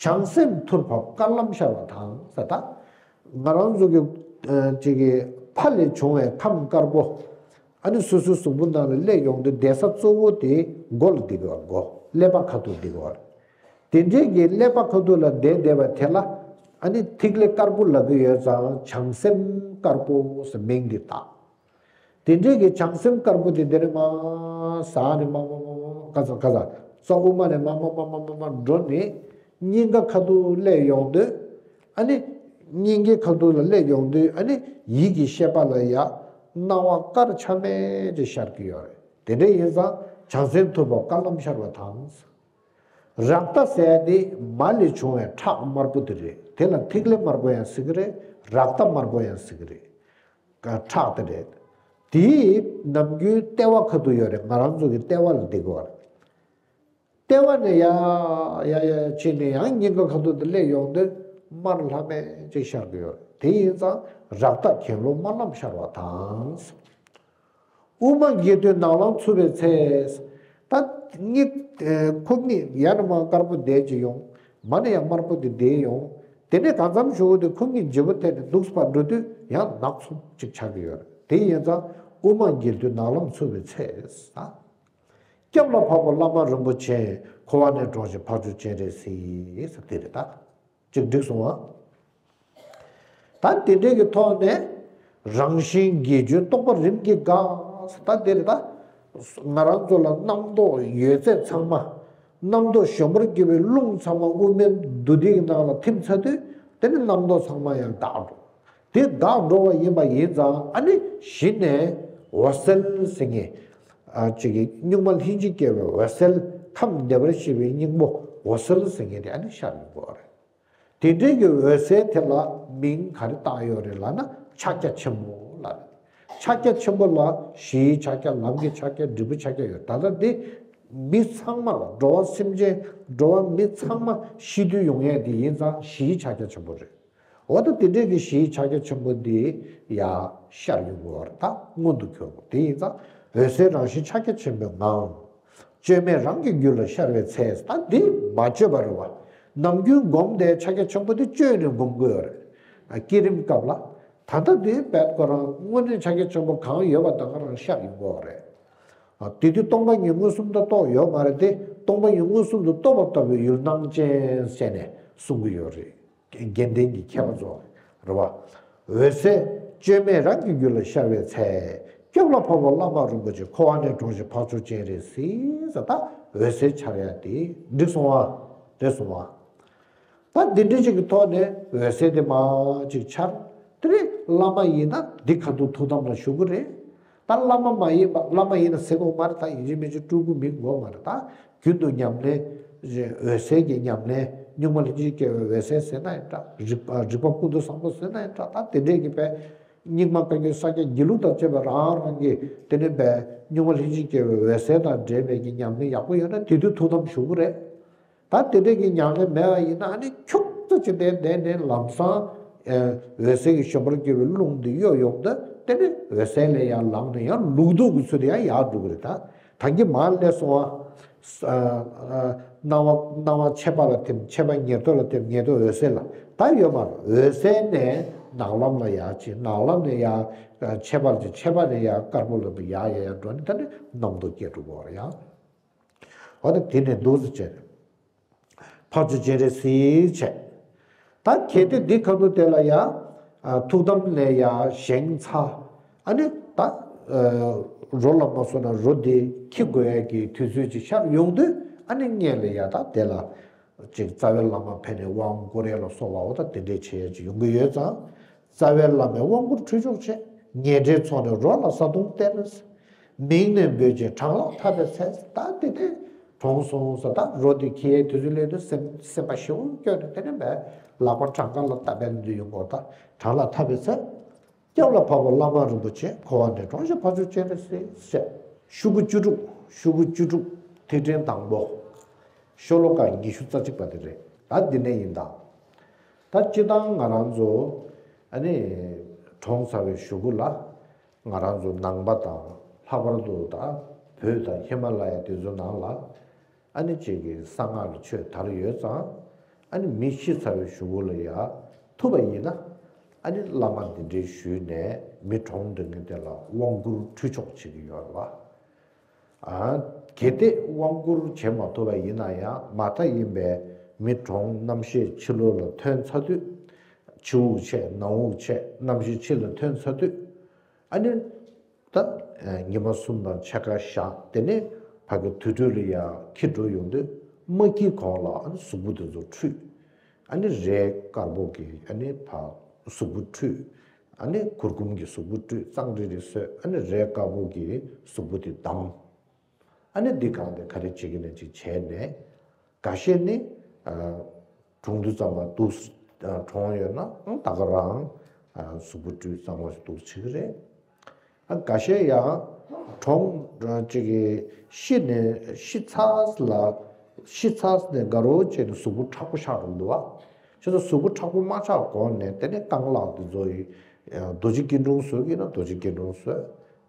བྱང་སེམས་ཐུར་ཕབ་དཀར་ལམ་ཤར་བ་དང་ཟེར། ད་ང་རང་ཚོ་གི་ཨ་ཅིག་གི་ཕ་ལས་བྱུང་བའི་ཁམས་དཀར་པོ། ཨ་ནི་སོ་སོའི་གཟུགས་པོ་ནང་ལ་སླེབས་ཡོང་དུས་བསྡད་ས་གཙོ་བོ་དེ་མགོ་ལ་བསྡད་ཀྱི་ཡོད་རེད། མགོ་ཀླད་པ་ཁ་ཐུག་བསྡད་ཀྱི་ཡོད་རེད། དེ་འདྲའི་གི་ཀླད་པ་ཁ་ཐུག་ལ་བསྡད་བསྡད་པ་དེ་ལ་ཨ་ནི་ཐིག་ལེ་དཀར་པོ་ལབ་ཀྱི་ཡོད་ཙང་བྱང་སེམས་དཀར་པོ་ཟེར་མིང་འདི་བཏགས། དེ་འདྲའི་གི་བྱང་སེམས་དཀར་པོ་དེ་འདི་ནས་མར་ཟགས་ནས་མར་མར་མར་མར་ག་ས་ག་ས་རྩ་དབུ་མ་ནས་མར་མར་མར་མར་མར་མར་འགྲོ་ནས་སྙིང་ག་ཁ་ཐུག་སླེབས་ཡོང་དུས། ཨ་ནི་སྙིང་གའི་ཁ་ཐུག་ལ་སླེབས་ཡོང་དུས། ཨ་ནི་ཡིད་ཀྱི་ཤེས་པ་ལ་ཡ་སྣང་བ་དཀར་ཆ་མེད་ཅིག་ཤར་གྱི་ཡོད་རེད། དེ་འདྲ་ཡིན་ཙང་བྱང་སེམས་ཐུར་ཕབ་དཀར་ལམ་ཤར་བ་དང་། རཀྟ་ཟེར་ཡ་དེ་མ་ལས་བྱུང་བའི་ཁྲག་དམར་པོ་དེ་རེད། དེ་ལ་ཐིག་ལེ་དམར་པོ་ཡང་ཟེར་གི་རེད། རཀྟ་དམར་པོ་ཡང་ཟེར་གི་རེད། ཁྲག་དེ་རེད། དེའི་ནམ་རྒྱུན་ལྟེ་བ་ཁ་ཐུག་ཡོད་རེད། ང་རང་ཚོ་གི་ལྟེ་བ་ལ་བསྡད་ཀྱི་ཡོད་རེད། ལྟེ་བ་ནས་ཡ་ཡ་ཡ་ཕྱིན་ནས་ཡང་སྙིང་ག་ཁ་ཐུག་དེ་སླེབས་ཡོང་དུས་དམར་ལྷམ་མེ་ཅིག་ཤར་གྱི་ཡོད་རེད། དེ་ཡིན་ཙང་རཀྟ་གྱེན་ལོག་དམར་ལྷམ་ཤར་བ་དང་། དབུ་མ་འགལ་དུས་ནག་ལམ་འཚུབ་པའི་ཚེ། ད་གཉིད་ཁུག་གཉིད་ཡར་ནས་མར་དཀར་པོ་བསྡད་ཀྱི་ཡོང་། མར་ནས་ཡང་དམར་པོ་དེ་བསྡད་ཡོང་། དེ་ནས་གང་འཚམ་ཞུ་དུས་ཁུག་གཉིད་ལྗིད་པོ་ཐེབས་ནས་འདུག་སེ་ཕར་འགྲོ་དུས་ཡང་ནག་འཚུབ་ཅིག་ཆགས་ཀྱི་ཡོད་རེད། དེ་ཡིན་ཙང་དབུ་མ་འགལ་དུས་ནག་ལམ་འཚུབ་པའི་ཚེ། ས། སྐྱབས་ལ་བབ་པ་བླ་མ་རིན་པོ་ཆེ། འཁོར་བ་ནས་དྲོངས་ཤིག་འཕགས་མཆོག་སྤྱན་རས་གཟིགས། ས་དེ་རེད་ད། ཅིག་འགྲིག་སོང་ཨ། ད་དེ་འདྲའི་གི་ཐོག་ནས་རང་བཞིན་དགེ་སྦྱོར་རྟོགས་པ་རིམ་གྱིས་འགགས། ད་དེ་རེད་ད། ང་རང་ཚོ་ལ་རྣམ་རྟོག་ཡོད་ཚད་ཚང་མ། རྣམ་རྟོག་གཞོམ་པར་གྱུར་པའི་རླུང་ཚང་མ་དབུ་མའི་མདུན་ཐིག་གི་ནང་ལ་ཐིམ་ཚར་དུས་དེ་ནི་རྣམ་རྟོག་ཚང་མ་ཡང་འགག་འགྲོ། དེ་འགག་འགྲོ་བ་ཡིན་པ་ཡིན་ཙང་ཨ་ནི་གཞི་ནས་འོད་གསལ་ཟེར་མཁན། ཨ་ཅིག་གི་གཉུག་མ་ལྷན་ཅིག་སྐྱེས་པའི་འོད་གསལ། ཁམས་བདེ་བར་གཤེགས་པའི་སྙིང་པོ་འོད་གསལ་ཟེར་མཁན་དེ་ཨ་ནི་ཤར་ཡོང་གི་ཡོད་རེད། དེ་འདྲའི་གི་འོད་གསལ་དེ་ལ་མིང་ག་རེ་བཏགས་ཡོད་རེད་ལབ་ན་ཕྱག་རྒྱ་ཆེན་པོ་ལབ་རེད། ཕྱག་རྒྱ་ཆེན་པོ་ལ་གཞིའི་ཕྱག་རྒྱ། ལམ་གྱི་ཕྱག་རྒྱ། འབྲས་བུའི་ཕྱག་རྒྱ་ཡོད། ད་ལྟ་འདི་མི་ཚང་མ་ལ། འགྲོ་བ་སེམས་ཅན་འགྲོ་བ་མི་ཚང་མ་ཤི་དུས་ཡོང་ཡས་དེ་ཡིན་ཙང་གཞིའི་ཕྱག་རྒྱ་ཆེན་པོ་རེད། འོ་ད་དེ་འདྲའི་གི་གཞིའི་ཕྱག་རྒྱ་ཆེན་པོ་འདི་ཡ་ཤར་ཡོང་གི་ཡོད་རེད། ད་མངོན་དུ་གྱུར་པ་དེ་ཡིན་ཙང་འོད་གསལ་རང་བཞིན་ཕྱག་རྒྱ་ཆེན་པོའི་ངང་། བཅོས་མས་རང་གི་རྒྱུད་ལ་ཤར་བའི་ཚེ། ད་འདི་མ་བཅོས་པ་རེད་བ། ནམ་རྒྱུན་སྒོམ་དེ་ཕྱག་རྒྱ་ཆེན་པོ་འདི་བཅོས་ནས་སྒོམ་དགོས་ཡོད་རེད། ཨ་བསྐྱེད་རིམ་སྐབས་ལ། ད་ལྟ་འདི་དཔེ་ཁོ་རང་དངོས་གནས་ཕྱག་རྒྱ་ཆེན་པོ་གང་ཡོད་པ་དང་ག་རང་ཤར་ཡོང་གི་ཡོད་རེད། ཨ་དེ་དུས་སྟོང་པ་ཉིད་མངོན་སུམ་དུ་རྟོགས་ཡོད་མ་རེད་དེ། སྟོང་པ་ཉིད་མངོན་སུམ་དུ་རྟོགས་པ་ལྟ་བུའི་ཡུལ་སྣང་ཅན་ཟེར་ནས་གསུང་གི་ཡོད་རེད། དགེ་ལྡན་གྱི་མཁས་པ་ཚོ་རེད་བ། འོད་གསལ་བཅོས་མས་རང་གི་རྒྱུད་ལ་ཤར་བའི་ཚེ། སྐྱབས་ལ་བབ་པ་བླ་མ་རིན་པོ་ཆེ། འཁོར་བ་ནས་དྲོངས་ཤིག་འཕགས་མཆོག་སྤྱན་རས་གཟིགས། ཟེར་ད་འོད་གསལ་འཆར་ཡ་དེ་འགྲིག་སོང་བ། རེད་སོང་བ། ད་འདི་འདྲ་ཅིག་གི་ཐོག་ནས་འོད་གསལ་དེ་མར་ཅིག་འཆར། དེ་རེད། བླ་མ་ཡིན་ན་འདི་ཁ་ཐུག་ཐུགས་དམ་ལ་བཞུགས་ཀྱི་རེད། ད་བླ་མ་མ་ཡིན་པ། བླ་མ་ཡིན་ན་ཟེར་དགོས་མ་རེད། ད་ཡིན་གཅིག་མིན་གཅིག་སྤྲུལ་སྐུ་མིན་དགོས་མ་རེད། ད་རྒྱུན་དུ་ཉམས་ལེན། འོད་གསལ་གྱི་ཉམས་ལེན། གཉུག་མ་ལྷན་ཅིག་སྐྱེས་པའི་འོད་གསལ་ཟེར་ན་ཡང་འདྲ། རིག་པ་རིག་པ་ཀུན་ཏུ་བཟང་པོ་ཟེར་ན་ཡང་འདྲ། ད་དེ་འདྲས་ཀྱི་པའི་སྙིགས་མ་བཀའ་བརྒྱུད་ས་སྐྱ་དགེ་ལུགས་དང་བཅས་པ་རང་རང་གི་དེ་ནས་པའི་གཉུག་མ་ལྷན་ཅིག་སྐྱེས་པའི་འོད་གསལ་དང་འབྲེལ་བའི་གི་ཉམས་ལེན་ཡག་པོ་ཡོད་ན་དེ་དུས་ཐུགས་དམ་བཞུགས་ཀྱི་རེད། ད་དེ་འདྲས་ཀྱི་ཉམས་ལེན་མེད་པ་ཡིན་ན་ཨ་ནི་འཁྱུག་ཙམ་ཅིག་བསྡད་བསྡད་ནས་ལམ་སང་། ཨ་འོད་གསལ་གྱི་བཞོན་པར་གྱུར་པའི་རླུང་འདི་གཡོ་ཡོང་དུས་དེ་ནི་འོད་གསལ་ལས་ཡར་ལངས་ནས་ཡང་ལུག་ལྡོག་གི་ཚུལ་དུ་ཡང་ཡར་འགྲོ་གི་རེད། ད་ད་གིན་མར་སླེབས་སོང་བ། ཨ་ཨ་སྣང་བ་སྣང་བ་མཆེད་པ་ལ་ཐིམ། མཆེད་པ་ཉེར་ཐོབ་ལ་ཐིམ། ཉེར་ཐོབ་འོད་གསལ་ལ། ད་ཡོད་མ་རེད། འོད་གསལ་ནས་ནག་ལམ་ལ་ཡར་ཕྱིན། ནག་ལམ་ནས་ཡར་མཆེད་པ་ལ་ཕྱིན། མཆེད་པ་ནས་ཡར་དཀར་པོ་ལ་ཡར་ཡར་ཡར་འགྲོ་ནས་ད་ནི་རྣམ་རྟོག་སྐྱེ་འགྲོ་གི་ཡོད་རེད་ཡང་། འོ་ན་དེ་ནས་འདུག་སེ་བྱས། འཕགས་མཆོག་སྤྱན་རས་གཟིགས་བྱས། ད་གལ་ཏེ་འདི་ཁ་ཐུག་དེ་ལ་ཡ། ཨ་ཐུགས་དམ་ལས་ཡ་བཞེངས་ཚར། ཨ་ནི་ད་ཨ་རོ་ལ་མ་སོང་ན་རོ་དེ་འཁྱེར་དགོས་ཡ་གི་དུས་ཚོད་ཅིག་ཤར་ཡོང་དུས་ཨ་ནི་སྔོན་ལ་ཡ་ད་དེ་ལ་ཅིག་རྩ་བའི་བླ་མ་ཕེབས་ནས་དབང་བསྐུར་ཡ་ལ་སོགས་པ་འོ་ད་དེ་འདྲས་བྱེད་ཡ་ཅིག་ཡོང་གི་ཡོད་ཙང་། རྩ་བའི་བླ་མས་དབང་བསྐུར་ཁྲུས་ཆོག་བྱས། ཉལ་ཁྲིའི་ཚོགས་ནི་རོ་ལ་བཟའ་བཏུང་སྟེར། མིང་ནི་འབོད་ཅིང་བྲང་ལ་འཐབ་པའི་ཚེ། ད་དེ་དེ་གྲོངས་སོང་ཟེར། ད་རོ་དེ་འཁྱེར་ཡའི་དུས་ཚོད་སླེབས་དུས་སེམས་སེམས་པ་ཞེ་པོ་སྐྱོ་ནས་དེ་ནས་མས་ལག་པ་བྲང་ཁ་ལ་བཏབ་པའི་དུས་ཡོང་གོ། ད་བྲང་ལ་འཐབ་པའི་ཚེ། སྐྱབས་ལ་བབ་པ་བླ་མ་རིན་པོ་ཆེ། འཁོར་བ་ནས་དྲོངས་ཤིག་འཕགས་མཆོག་སྤྱན་རས་གཟིགས། ཞེས། ཤོག་གུ་བཅུ་དྲུག་ཤོག་གུ་བཅུ་དྲུག་ཐིག་ཕྲེང་དང་པོ། ཤོ་ལོ་ཀ་ཉི་ཤུ་རྩ་གཅིག་པ་དེ་རེད། ད་འདི་ནས་ཡིན་ད། ད་སྤྱིར་བཏང་ང་རང་ཚོ་ཨ་ནི་གྲོངས་ཚར་བའི་གཞུག་གུ་ལ། ང་རང་ཚོ་ནང་པ་དང་ལྷག་པར་དུ་ད་བོད་དང་ཧི་མ་ལ་ཡ་དེ་ཚོ་ནང་ལ་ཨ་ནི་གཅིག་གི་གསང་སྔགས་ཀྱི་ཆོས་དར་ཡོད་ཙང་། ཨ་ནི་མི་ཤི་ཚར་བའི་གཞུག་གུ་ལ་ཡ་ཐུབ་པ་ཡིན་ན་ཨ་ནི་བླ་མ་འདི་འདྲའི་ཞུས་ནས་མི་གྲོངས་འདི་ངན་དེ་ལ་དབང་བསྐུར་ཁྲུས་ཆོག་བྱེད་ཀྱི་ཡོད་རེད་བ། ཨ་གལ་ཏེ་དབང་བསྐུར་བྱེད་མ་ཐུབ་པ་ཡིན་ན་ཡང་མ་མཐའ་ཡིན་པའི་མི་གྲོངས་རྣམ་ཤེས་ཕྱི་ལོགས་ལ་ཐོན་ཚར་དུས། ཕྱི་དབུགས་ཆད་ནང་དབུགས་ཆད་རྣམ་ཤེས་ཕྱི་ལ་ཐོན་ཚར་དུས། ཨ་ནི། ད་ཉི་མ་གསུམ་དང་ཕྱེད་ཀ་བཞག་དེ་ནས་ཕ་གི་དུར་ཁྲོད་ལ་ཡར་འཁྱེར་འགྲོ་ཡོང་དུས་མ་འཁྱེར་གོང་ལ་ཨ་ནི་གཟུགས་པོ་དེ་ཚོ་འཁྲུད། ཨ་ནི་རས་དཀར་པོ་གིས་ཨ་ནི་ཕར་གཟུགས་པོ་འཁྲུད། ཨ་ནི་གུར་གུམ་གྱིས་གཟུགས་པོ་འཁྲུད། གཙང་རིལ་རིལ་བཟོས། ཨ་ནི་རས་དཀར་པོ་གིས་གཟུགས་པོ་དེ་བསྡམས། ཨ་ནི་འདི་གང་དེ་ག་རེ་བྱེད་ཀྱི་ན་ཅིག་བྱས་ནས། འགའ་ཤས་ནི་ཨ་གྲོངས་དུས་ཙམ་པ་འདུག་ཨ་གྲོངས་ཡོད་ན་ཨང་ད་ག་རང་ཨ་གཟུགས་པོ་བཀྲུས་གཙང་མ་ཞིག་འདུག་བྱེད་ཀྱི་རེད། ཨ་འགའ་ཤས་ཡང་གྲོངས་ཅིག་གིས་ཤི་ནས་ཤི་ཚར་ལ་ཤི་ཚར་ནས་དགའ་རོགས་བྱས་ནས་གཟུགས་པོ་མཁྲེགས་པོ་ཆགས་འགྲོ་འདུག་བ། ཁྱེད་ཚོ་གཟུགས་པོ་མཁྲེགས་པོ་མ་ཆགས་གོང་ནས་དེ་ནས་རྐང་ལག་དེ་ཚོ་ཡི་རྡོ་རྗེ་སྐྱིལ་ཀྲུང་བཟོ་གི་ཡིན་ན་རྡོ་རྗེ་སྐྱིལ་ཀྲུང་བཟོས།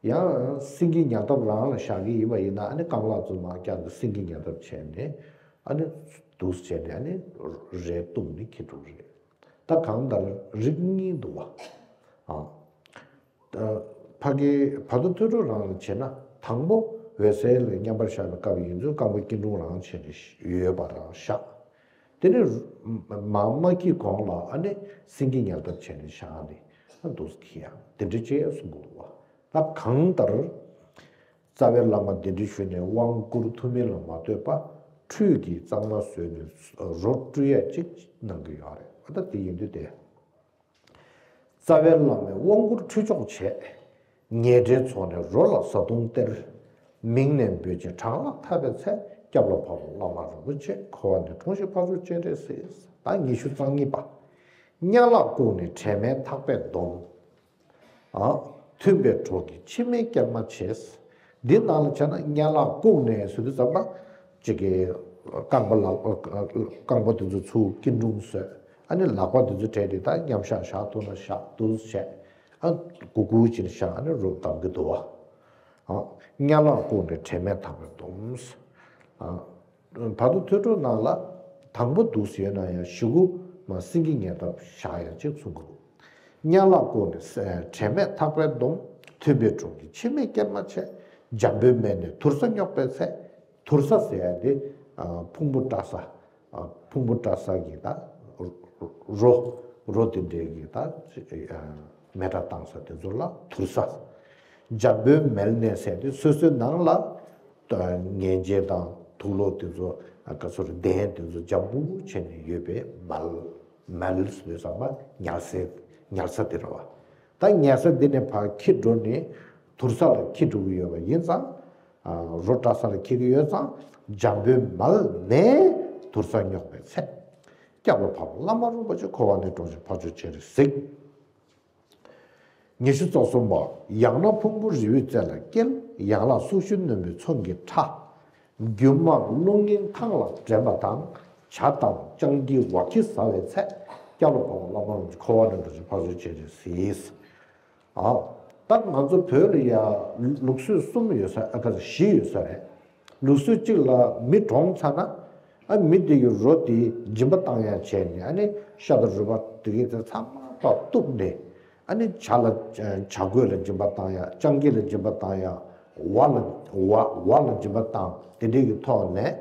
ཡང་སེང་གེ་ཉལ་ཐབས་རང་ལ་བཞག་གི་ཡིན་པ་ཡིན་ན་ཨ་ནི་རྐང་ལག་ཚོ་མར་བཀྱགས་ནས་སེང་གེ་ཉལ་ཐབས་བྱས་ནས་ཨ་ནི་འདུག་བྱས་ནས་ཨ་ནི་རས་བཏུམས་ནས་འཁྱེར་འགྲོ་གི་རེད། ད་གང་ལྟར་རིགས་གཉིས་འདུག་བ། ཨ། ཕ་གི་བར་དོ་ཐོས་གྲོལ་རང་ལ་བྱས་ན་དང་པོ་འོད་གསལ་ལ་མཉམ་པར་བཞག་པའི་སྐབས་ཡིན་ཚུལ་རྐང་པ་སྐྱིལ་ཀྲུང་རང་བྱས་ནས་ཡོད་པ་རང་བཞག་དེ་ནས་མ་མ་འཁྱེར་གོང་ལ་ཨ་ནི་སེང་གེ་ཉལ་ཐབས་བྱས་ནས་བཞག་ནས་ཨ་འདུག་སེ་འཁྱེར་ཡ་དེ་འདྲ་བྱས་གསུང་གི་འདུག་བ། ད་གང་ལྟར་རྩ་བའི་བླ་མ་གདན་འདྲེན་ཞུས་ནས་དབང་བསྐུར་ཐུབ་མིན་ལ་མ་ལྟོས་པ་ཁྲུས་ཀྱིས་གཙང་མ་བཟོས་ནས་རོ་བཀྲུ་ཡ་གཅིག་གནང་གི་ཡོད་རེད། ཨ་ད་དེ་ཡིན་དུས་དེ། རྩ་བའི་བླ་མས་དབང་བསྐུར་ཁྲུས་ཆོག་བྱས། ཉེ་འབྲེལ་ཚོགས་ནས་རོ་ལ་བཟའ་བཏུང་སྟེར། མིང་ནས་འབོད་ཅིང་གྲངས་ལ་འཐབ་པའི་ཚེ། སྐྱབས་ལ་བབས་པ་བླ་མ་རིན་པོ་ཆེ། འཁོར་བ་ནས་གྲོངས་ཤིག་ཕ་རོལ་སྤྱན་རས་གཟིགས། ད་ཉི་ཤུ་རྩ་གཉིས་པ། དམྱལ་བར་བཀུག་ནས་དྲན་མེད་ཐག་པས་བསྡོམས། ཨ། མཐུན་པའི་གྲོགས་ཀྱིས་འཆི་མེད་སྐྱེལ་མ་བྱེད། འདི་ནང་ལ་བྱས་ན་དམྱལ་བར་བཀུག་ནས་ཟེར་དུས་ཙམ་པ་ཅིག་གི་རྐང་པ་ལག་རྐང་པ་དེ་ཚོ་ཚུར་སྐྱིལ་ཀྲུང་བཟོས། ཨ་ནི་ལག་པ་དེ་ཚོ་བྲལ་ཏེ་ད་མཉམ་བཞག་བཞག་ཐུབ་ན་བཞག་འདུག་བྱས། ཨ་གུག་གུག་ཅིག་བཞག་ཨ་ནི་རོ་བསྡམས་ཀྱི་འདུག་བ། ཨ་དམྱལ་བར་བཀུག་ནས་དྲན་མེད་ཐག་པས་བསྡོམས། ཨ་བར་དོ་ཐོས་གྲོལ་ནང་ལ་དང་པོ་འདུག་ཟེར་ན་ཡང་གཞུག་གུ་མ་སེང་གེ་ཉལ་ཐབས་བཞག་ཡ་ཅིག་གསུང་གི་འདུག་དམྱལ་བར་བཀུག་ནས་དྲན་མེད་ཐག་པས་བསྡོམས། མཐུན་པའི་གྲོགས་ཀྱིས་འཆི་མེད་སྐྱེལ་མ་བྱེད། འཇམ་པོའི་མལ་ནས་དུར་ས་སྙོག་པའི་ཚེ། དུར་ས་ཟེར་ཡ་དེ་ཨ་ཕུང་པོ་བཀྲུ་ས། ཨ་ཕུང་པོ་བཀྲུ་ས་གི་ད་རོ་རོ་དེ་འདྲའི་གི་ད་ཨ་མེ་སྲེག་བཏང་ས་དེ་ཚོ་ལ་དུར་ས། འཇམ་པོའི་མལ་ནས་ཟེར་དུས་སོ་སོའི་ནང་ལ་ངན་བྱད་དང་དུག་ལོག་དེ་ཚོ་ཨ་ག་ཚོད་རེད་གདན་དེ་ཚོ་འཇམ་པོ་བྱས་ནས་ཡོད་པའི་མལ། མལ་ཟེར་དུས་ཙམ་པ་ཉལ་ས་ཉལ་ས་དེ་རེད་བ། ད་ཉལ་ས་འདི་ནས་ཕར་འཁྱེར་འགྲོ་ནས་དུར་ས་ལ་འཁྱེར་འགྲོ་གི་ཡོད་པ་ཡིན་ཙང་། ཨ་རོ་བཀྲུ་ས་ལ་འཁྱེར་གྱི་ཡོད་ཙང་། འཇམ་པོའི་མལ་ནས་དུར་ས་སྙོག་པའི་ཚེ། སྐྱབས་ལ་བབས་པ་བླ་མ་རིན་པོ་ཆེ། འཁོར་བ་ནས་གྲོངས་ཤིག་ཕ་རོལ་སྤྱན་རས་གཟིགས། ཉི་ཤུ་རྩ་གསུམ་པ། ཡང་ན་ཕུང་པོ་རི་བོའི་རྩེ་ལ་སྐྱེལ། ཡང་ལ་སུག་ཤུན་རྣོན་པོའི་ཚོན་གྱིས་ཕྲ། རྒྱུ་མ་རླུང་ངན་ཐང་ལ་འདྲེན་པ་དང་། ཇ་དང་སྤྱང་ཀིའི་འོག་གིས་ཟ་བའི་ཚེ། སྐྱབས་ལ་བབས་པ་བླ་མ་རིན་པོ་ཆེ། འཁོར་བ་ནས་གྲོངས་ཤིག་ཕ་རོལ་སྤྱན་རས་གཟིགས། ཨ། ད་ང་ཚོ་བོད་ལ་ཡ་ལུགས་སྲོལ་གསུམ་ཡོད་ས་ཨ་ཁ་བཞི་ཡོད་ས་རེད། ལུགས་སྲོལ་གཅིག་ལ་མི་གྲོངས་ཚར་ན། ཨ་མི་དེ་གི་རོ་དེ་སྦྱིན་པ་བཏང་ཡ་བྱས་ནས་ཨ་ནི་ཤ་དང་རུས་པ་དེ་གའི་དེ་ཚང་མ་ཕར་གཏུབ་ནས། ཨ་ནི་ཇ་ལ་བྱ་རྒོད་ལ་སྦྱིན་པ་བཏང་ཡ། སྤྱང་ཀི་ལ་སྦྱིན་པ་བཏང་ཡ། ཝ་ལ་ཝ་ཝ་ལ་སྦྱིན་པ་བཏང་། དེ་འདྲའི་གི་ཐོག་ནས་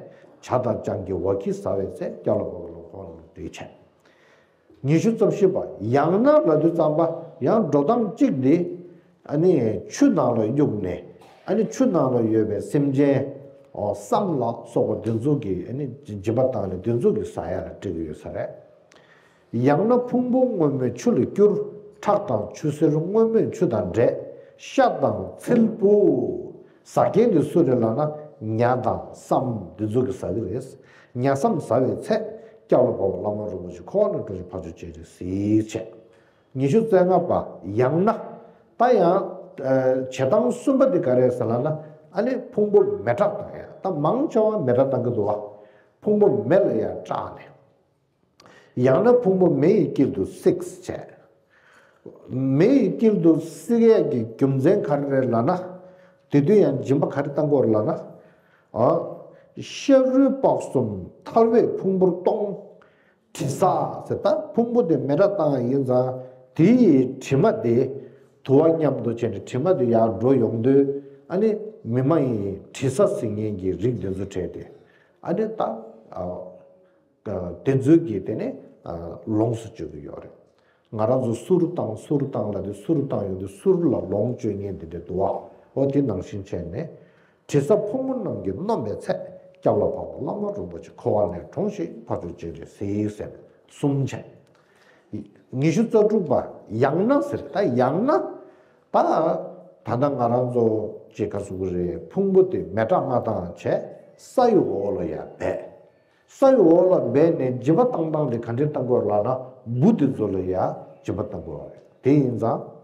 ཇ་དང་སྤྱང་ཀིའི་འོག་གིས་ཟ་བའི་ཚེ་སྐྱབས་ལ་བབས་པ་ལ་འཁོར་བ་ནས་དེ་བྱས། ཉི་ཤུ་རྩ་བཞི་པ། ཡང་ན་ལབ་དུས་ཙམ་པ་ཡང་འགྲོ་སྟངས་གཅིག་འདི། ཨ་ནི་ཆུ་ནང་ལ་གཡུགས་ནས། ཨ་ནི་ཆུ་ནང་ལ་ཡོད་པའི་སེམས་ཅན། ཨོ་སྲམ་ལ་སོགས་པ་འདི་ཚོ་གི་ཨ་ནི་སྦྱིན་པ་བཏང་ནས་འདི་ཚོ་གི་ཟ་ཡ་ལ་སྤྲད་ཀྱི་ཡོད་ས་རེད། ཡང་ན་ཕུང་པོ་སྔོན་མོས་ཆུ་ལ་བསྐྱུར། ཁྲག་དང་ཆུ་སེར་སྔོན་མོས་ཆུ་དང་འདྲེས། ཤ་དང་ཚིལ་བུ། ཟ་མཁན་དེ་སུ་རེད་ལབ་ན་ཉ་དང་སྲམ་འདི་ཚོ་གིས་ཟ་གི་རེད། ཉ་སྲམ་ཟ་བའི་ཚེ་སྐྱབས་ལ་བབས་པ་བླ་མ་རིན་པོ་ཆེ། འཁོར་བ་ནས་གྲོངས་ཤིག་ཕ་རོལ་སྤྱན་རས་གཟིགས་བྱས། ཉི་ཤུ་རྩ་ལྔ་པ། ཡང་ན། ད་ཡང་ཨ་བྱེད་སྟངས་གསུམ་པ་འདི་ག་རེ་རེད་ཟེར་ལབ་ན། ཨ་ནི་ཕུང་པོ་མེ་སྲེག་བཏང་ཡ། ད་མང་ཆེ་བ་མེ་སྲེག་བཏང་གི་འདུག་བ། ཕུང་པོ་མེ་ལ་ཡ་སྲེག་ནས། ཡང་ན་ཕུང་པོ་མེ་ཡི་དཀྱིལ་དུ་བསྲེགས་བྱས། མེ་ཡི་དཀྱིལ་དུ་བསྲེག་ཡས་ཀྱི་རྒྱུ་མཚན་ག་རེ་རེད་ལབ་ན། དེ་དུས་ཡང་སྦྱིན་པ་ག་རེ་བཏང་དགོས་རེད་ལབ་ན། ཨ། ཤ་རུས་པ་གསུམ་ཐལ་བས་ཕུང་པོར་གཏོང་། དྲི་ཟ་ཟེར། ད་ཕུང་པོ་དེ་མེ་སྲེག་བཏང་ཡ་ཡིན་ཙང་། དེ་ཡི་དྲི་མ་དེ་དུ་བ་མཉམ་དུ་བྱས་ནས་དྲི་མ་དེ་ཡར་འགྲོ་ཡོང་དུས། ཨ་ནི་མི་མ་ཡིན་དྲི་ཟ་ཟེར་མཁན་གྱི་རིགས་དེ་ཚོ་བྲལ་ཏེ། ཨ་ནི་ད་ཨ། དེ་ཚོའི་གི་དེ་ནི་ལོངས་སུ་སྤྱོད་ཀྱི་ཡོད་རེད། ང་རང་ཚོ་གསུར་བཏང་གསུར་བཏང་ལབ་དུས་གསུར་བཏང་ཡོང་དུས་གསུར་ལ་ལོངས་སྤྱོད་མཁན་དེ་འདྲ་འདུག་བ། འོ་དེ་ནང་བཞིན་བྱས་ནས། དྲི་ཟ་ཕོ་མོ་རྣམས་ཀྱིས་གནོན་པའི་ཚེ། སྐྱབས་ལ་བབས་པ་བླ་མ་རིན་པོ་ཆེ། འཁོར་བ་ནས་གྲོངས་ཤིག་ཕ་རོལ་སྤྱན་རས་གཟིགས་ཟེར་གསུམ་བྱས། ཉི་ཤུ་རྩ་དྲུག་པ། ཡང་ན་ཟེར། ད་ཡང་ན། ད་ད་ལྟ་ང་རང་ཚོ་ཅིག་ག་ཟེར་གི་རེད། ཕུང་པོ་དེ་མེ་སྲེག་མ་བཏང་བྱས་ས་ཡི་འོག་ལ་ཡར་སྦས། ས་ཡི་འོག་ལ་སྦས་ནས་སྦྱིན་པ་བཏང་སྟངས་དེ་ག་འདྲས་བཏང་དགོས་ལབ་ན། འབུ་དེ་ཚོ་ལ་ཡ་སྦྱིན་པ་བཏང་དགོས་རེད། དེ་ཡིན་ཙང་།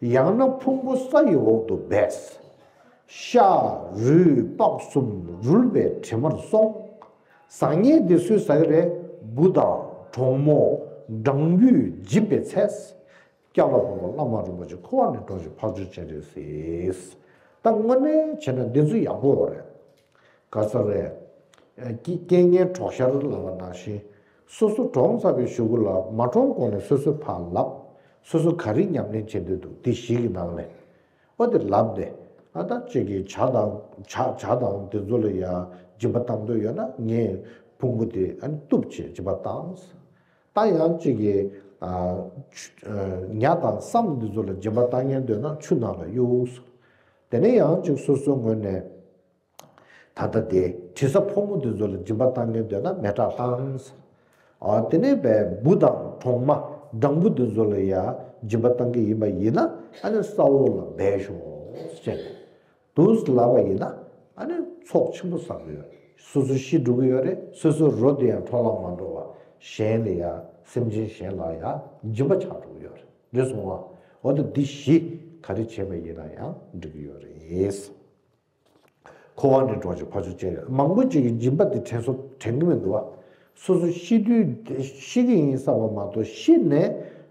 ཡང་ན་ཕུང་པོ་ས་ཡི་འོག་ཏུ་སྦས། ཤ་རུས་པགས་གསུམ་རུལ་བའི་དྲི་མར་སོང་། ཟ་མཁན་དེ་སུས་ཟ་གི་རེད། འབུ་དང་གྲོག་མོ་སྦྲང་བུས་འཇིབ་པའི་ཚེ། སྐྱབས་ལ་བབ་པ་བླ་མ་རིན་པོ་ཆེ། འཁོར་བ་ནས་གྲོལ་ཕྱིར་འཕགས་མཆོག་སྤྱན་རས་གཟིགས། ད་དངོས་གནས་བྱས་ན་འདི་ཚོ་ཡག་པོ་རེད། ག་ས་རེད། ཨ། སྐྱེ་སྐྱེ་ངན་གྲོགས་ཤར་ལབ་པ་ནང་བཞིན། སོ་སོ་གྲོངས་ཚར་བའི་གཞུག་གུ་ལ། མ་གྲོངས་གོང་ནས་སོ་སོས་ཕར་ལབ། སོ་སོ་ག་རེ་ཉམས་ལེན་བྱེད་འདོད་འདུག་འདི་བཞི་གི་ནང་ནས། ཨོ་དེ་ལབ་ནས། ཨ། ད་ཅིག་གིས་ཇ་དང་ཇ་ཇ་དང་དེ་ཚོ་ལ་ཡ་སྦྱིན་པ་བཏང་འདོད་ཡོད་ན། ངས་ཕུང་པོ་དེ་ཨ་ནི་གཏུབ་བྱས་སྦྱིན་པ་བཏང་། ད་ཡང་ཅིག་གིས། ཨ། ཆུ། ཨ། ཉ་དང་སྲམ་འདི་ཚོ་ལ་སྦྱིན་པ་བཏང་མཁན་འདོད་ན་ཆུ་ནང་ལ་གཡུགས། དེ་ནས་ཡང་ཅིག་སོ་སོའི་ངོས་ནས། ད་ལྟ་དེ་དྲི་ཟ་ཕོ་མོ་འདི་ཚོ་ལ་སྦྱིན་པ་བཏང་མཁན་འདོད་ན་མེ་སྲེག་བཏང་། ཨ། དེ་ནས་བས་འབུ་དང་གྲོག་མ་སྦྲང་བུ་འདི་ཚོ་ལ་ཡ་སྦྱིན་པ་བཏང་གི་ཡིན་པ་ཡིན་ན། ཨ་ནི་ས་འོག་ལ་སྦས་ཤོག་ཟེར། འདུག་ལབ་པ་ཡིན་ན། ཨ་ནི་ཚོགས་ཆེན་པོ་བསགས་ཀྱི་ཡོད་རེད། སོ་སོ་ཤི་འགྲོ་གི་ཡོད་རེད། སོ་སོའི་རོ་དེ་ཡང་འཕྲོ་བརླག་མ་འགྲོ་བ། གཞན་ལ་ཡ། སེམས་ཅན་གཞན་ལ་ཡ་སྦྱིན་པ་ཆགས་འགྲོ་གི་ཡོད་རེད། རེད་སོང་བ། འོ་ད་འདི་བཞི་ག་རེ་བྱས་པ་ཡིན་ན་ཡང་འགྲིག་གི་ཡོད་རེད། འཁོར་བ་ནས་གྲོལ་ཕྱིར་འཕགས་མཆོག་སྤྱན་རས། མང་པོ་ཅིག་གིས་སྦྱིན་པ་དེ་དྲན་སོ་དྲན་གྱི་མི་འདུག་བ། སོ་སོ་ཤི་དུས་དེ་ཤི་གི་ཡིན་བསམ་པ་མ་གཏོགས། ཤི་ནས་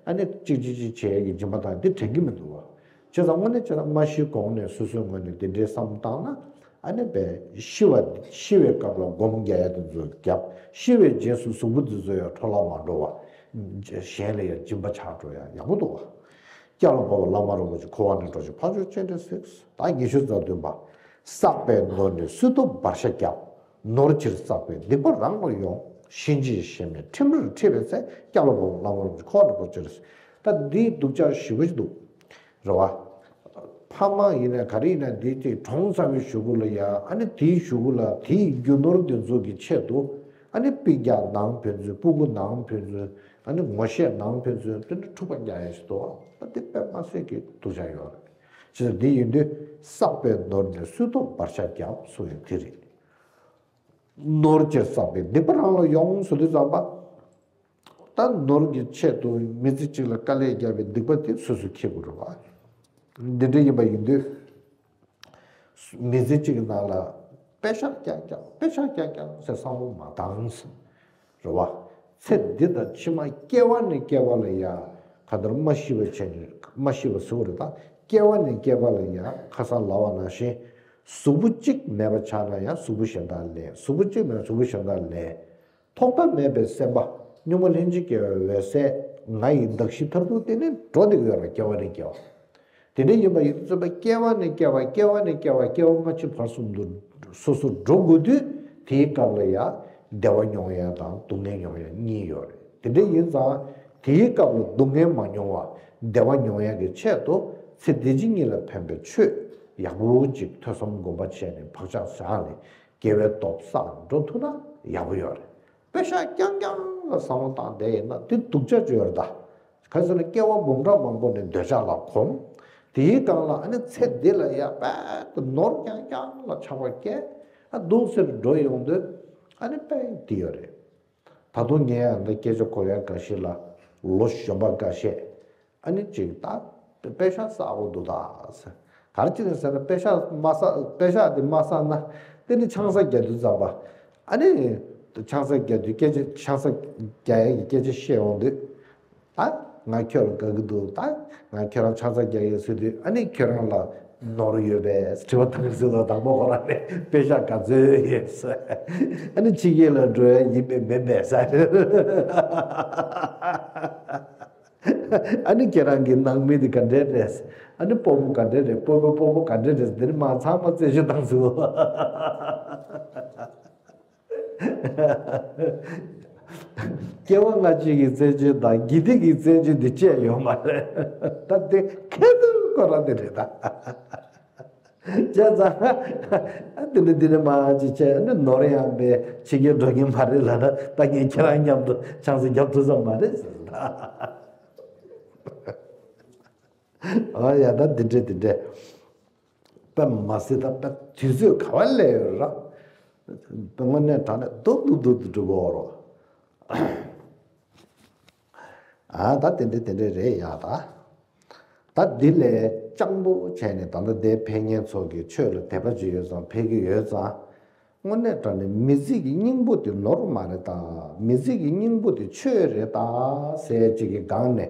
ཨ་ནི་གཅིག་གཅིག་གཅིག་བྱེད་ཡས་ཀྱི་སྦྱིན་པ་དང་དེ་དྲན་གྱི་མི་འདུག་བ། བྱས་ཙང་དངོས་གནས་བྱས་ན་མ་ཤི་གོང་ནས་སོ་སོའི་ངོས་ནས་དེ་འདྲའི་བསམ་བཏང་ན། ཨ་ནི་བས་ཤི་བ། ཤི་བའི་སྐབས་ལ་སྒོམ་རྒྱག་ཡ་དེ་ཚོ་བརྒྱབ། ཤི་བའི་རྗེས་སུ་གཟུགས་པོ་དེ་ཚོ་ཡང་འཕྲོ་བརླག་མ་འགྲོ་བ། གཞན་ལ་ཡང་སྦྱིན་པ་ཆགས་འགྲོ་ཡ་ཡག་པོ་འདུག་བ། སྐྱབས་ལ་བབ་པ་བླ་མ་རིན་པོ་ཆེ། འཁོར་བ་ནས་གྲོལ་ཕྱིར་འཕགས་མཆོག་སྤྱན་རས་གཟིགས། ད་ཉི་ཤུ་རྩ་བདུན་པ། བསགས་པའི་ནོར་ནི་སུ་ཐོབ་བར་ཤ་རྒྱབ། ནོར་ཕྱིར་བསགས་པའི་སྡིག་པ་རང་ལ་ཡོང་། གཤིན་རྗེའི་གཤེད་མས་ཁྲིམས་རར་ཁྲིད་པའི་ཚེ། སྐྱབས་ལ་བབ་པ་བླ་མ་རིན་པོ་ཆེ། འཁོར་བ་ནས་གྲོལ་ཕྱིར། ད་འདིའི་སྡུག་ཅག་ཞེ་པོ་ཅིག་འདུག་རེད་བ། ཕ་མ་ཡིན་ན་ག་རེ་ཡིན་ན། འདི་ཅིག་གྲོངས་ཚར་བའི་གཞུག་གུ་ལ་ཡ། ཨ་ནི་དེའི་གཞུག་གུ་ལ་དེའི་རྒྱུ་ནོར་དེ་ཚོ་གི་ཆེད་དུ། ཨ་ནི་སྤུན་ཀྱག་ནང་ཕན་ཚུན། སྤུ་གུ་ནང་ཕན་ཚུན། ཨ་ནི་ངོ་ཤེས་ནང་ཕན་ཚུན། དེ་འདྲ་འཁྲུག་པ་རྒྱག་ཡ་ཞིག་འདུག་བ། ད་དེ་དཔེ་མ་སྲིད་ཀྱི་སྡུག་ཅག་ཡོད་རེད། ཅི་ཟེར། འདི་ཡིན་དུས་བསགས་པའི་ནོར་ནི་སུ་ཐོབ་བར་ཤ་རྒྱབ་གསུངས་ཡོད་དེ་རེད། ནོར་ཕྱིར་བསགས་པའི་སྡིག་པ་རང་ལ་ཡོང་ཟེར་དུས་ཙམ་པ། ད་ནོར་གྱི་ཆེད་དུ་མི་ཚེ་གཅིག་ལ་དཀའ་ལས་བརྒྱབ་པའི་སྡིག་པ་དེ་སོ་སོས་འཁྱེར་དགོས་རེད་བ། འདི་འདྲ་ཡིན་པ་ཡིན་དུས། མི་ཚེ་གཅིག་གི་ནང་ལ་པེ་ཤག་རྐྱང་རྐྱང་། པེ་ཤག་རྐྱང་རྐྱང་ཟེར་བསམ་བློ་མ་བཏང་། རེད་བ། ཚེ་འདི་དང་ཕྱི་མ་སྐྱེ་བ་ནས་སྐྱེ་བ་ལ་ཡ། གང་ལྟར་མ་ཤི་བ་བྱས་ནས། མ་ཤི་བ་ཟེར་བ་རེད་ད། སྐྱེ་བ་ནས་སྐྱེ་བ་ལ་ཡ། ཁ་སང་ལབ་པ་ནང་བཞིན། གཟུགས་པོ་གཅིག་མེད་པ་ཆགས་ན་ཡང་གཟུགས་པོ་གཞན་དག་ལེན། གཟུགས་པོ་གཅིག་མེད་ན་གཟུགས་པོ་གཞན་དག་ལེན། ཐོག་མཐའ་མེད་པའི་སེམས་པ། གཉུག་མ་ལྷན་ཅིག་སྐྱེས་པའི་འོད་གསལ། ང་ཡི་གདགས་གཞི་མཐར་ཐུག་དེ་ནི་འགྲོ་བསྡད་ཀྱི་ཡོད་རེད། སྐྱེ་བ་ནས་སྐྱེ་བ། དེ་འདྲ་ཡིན་པ་ཡིན་དུས་ཙམ་པ། སྐྱེ་བ་ནས་སྐྱེ་བ། སྐྱེ་བ་ནས་སྐྱེ་བ། སྐྱེ་བ་སྔ་ཕྱི་བར་གསུམ་དུ་སོ་སོ་འགྲོ་དགོས་དུས། དེའི་སྐབས་ལ་ཡང་བདེ་བ་མྱོང་ཡ་དང་སྡུག་བསྔལ་མྱོང་ཡ་གཉིས་ཡོད་རེད། དེ་འདྲ་ཡིན་ཙང་། དེའི་སྐབས་ལ་སྡུག་བསྔལ་མ་མྱོང་བ། བདེ་བ་མྱོང་ཡ་གི་ཆེད་དུ། ཚེ་འདི་ཕྱི་གཉིས་ལ་ཕན་པའི་ཆོས་ཡག་པོ་ཅིག་ཐོས་བསམ་སྒོམ་པ་བྱས་ནས་བག་ཆགས་བཞག་ནས། དགེ་བའི་སྟོབས་བསགས་འགྲོ་ཐུབ་ན་ཡག་པོ་ཡོད་རེད། པེ་ཤག་རྐྱང་རྐྱང་ལ་བསམ་བློ་བཏང་བསྡད་ཡིན་ན་དེ་སྡུག་ཅག་ཅིག་ཡོད་རེད་ད། ག་རེ་ཟེར་ན། སྐྱེ་བ་འབུམ་ཕྲག་མང་པོ་ནས་འདོད་ཆགས་ལ་གོམས། དེའི་སྒང་ལ་ཨ་ནི་ཚེ་འདི་ལ་ཡ་རྦད་དེ་ནོར་རྐྱང་རྐྱང་ལ་ཆགས་པ་སྐྱེས། ཨ། འདུག་སེ་འགྲོ་ཡོང་དུས། ཨ་ནི་དཔེ་འདི་ཡོད་རེད། ད་དུང་ངས་ཡང་འདི་སྐད་ཆ་གོ་ཡ་འགའ་ཤས་ལ། ལོ་གཞོན་པ་འགའ་ཤས། ཨ་ནི་ཅིག་ད་པེ་ཤག་བསགས་དགོས་འདུག་ད་ཟེར། ག་རེ་བྱས་ནས་ཟེར་ན། པེ་ཤག་མ་བསགས། པེ་ཤག་དེ་མ་བསགས་ན། དེ་ནི་ཆང་ས་རྒྱག་དུས་ཙམ་པ། ཨ་ནི་ཆང་ས་རྒྱག་དུས་སྐད་ཆ། ཆང་ས་རྒྱག་ཡས་ཀྱི་སྐད་ཆ་བཤད་ཡོང་དུས། ད་ང་ཁྱོད་ལ་དགའ་གི་འདུག་ད་ང་ཁྱོད་རང་ཆང་ས་རྒྱག་ཡས་ཟེར་དུས། ཨ་ནི་ཁྱོད་རང་ལ་ནོར་ཡོད་པས་དྲི་བ་བཏང་གི་ཟེར་དུས། དང་པོ་ཁོ་རང་ནས་པེ་ཤག་ག་ཚོད་ཡོད་ཟེར། ཨ་ནི་ཕྱི་རྒྱལ་ལ་འགྲོ་ཡ་ཡིན་པས་མིན་པས་ཟེར། ཨ་ནི་ཁྱེད་རང་གི་ནང་མི་དེ་ག་འདྲས་རེད། ཨ་ནི་སྤོ་བོ་ག་འདྲས་རེད། སྤོ་བོ། སྤོ་བོ་ག་འདྲས་རེད། འདི་ནི་མ་ཚང་མ་རྩད་གཅོད་བཏང་ཟེར། སྐྱེ་བ་སྔ་ཕྱི་གི་རྩད་གཅོད་དང་། དགེ་སྡིག་གི་རྩད་གཅོད་འདི་བཅད་ཡོད་མ་རེད། ད་དེ་ཁེ་ཐུབ་ཁོ་རང་དེ་རེད་ད། བྱས་ཙང་། ཨ། དེ་ནི་དེ་ནི་མ་ཅིག་བྱས་ནི་ནོར་ཡང་པའི་ཕྱི་རྒྱལ་འགྲོ་མཁན་མ་རེད་ལབ་ན། ད་ངས་ཁྱེད་རང་མཉམ་དུ་ཆང་ས་རྒྱབ་ཐུབ་ས་མ་རེད་ཟེར། ཨ་ཡ། ད་འདི་འདྲས་འདི་འདྲས། དཔེ་མ་སྲིད་ད་དཔེ་དུས་ཚོད་ག་བ་སླེབས་ཡོད་ར། དངོས་གནས་དྲང་གནས་སྡུག་སྡུག་སྡུག་སྡུག་འགྲོ་གི་ཡོད་རེད། ཨ་ད་དེ་འདྲ་དེ་འདྲ་རེད་ཡ། ད་ད་འདི་ལས་སྤྱང་པོ་བྱས་ནས་ད་ལྟ་འདིར་ཕེབས་མཁན་ཚོ་གིས་ཆོས་ལ་དད་པ་ཅིག་ཡོད་ཙང་ཕེབས་ཀྱི་ཡོད་ཙང་། དངོས་གནས་དྲང་གནས་མི་ཚེ་གི་སྙིང་པོ་དེ་ནོར་མ་རེད་ད། མི་ཚེ་གི་སྙིང་པོ་དེ་ཆོས་རེད་ད་ཟེར་ཅིག་གི་སྒང་ནས།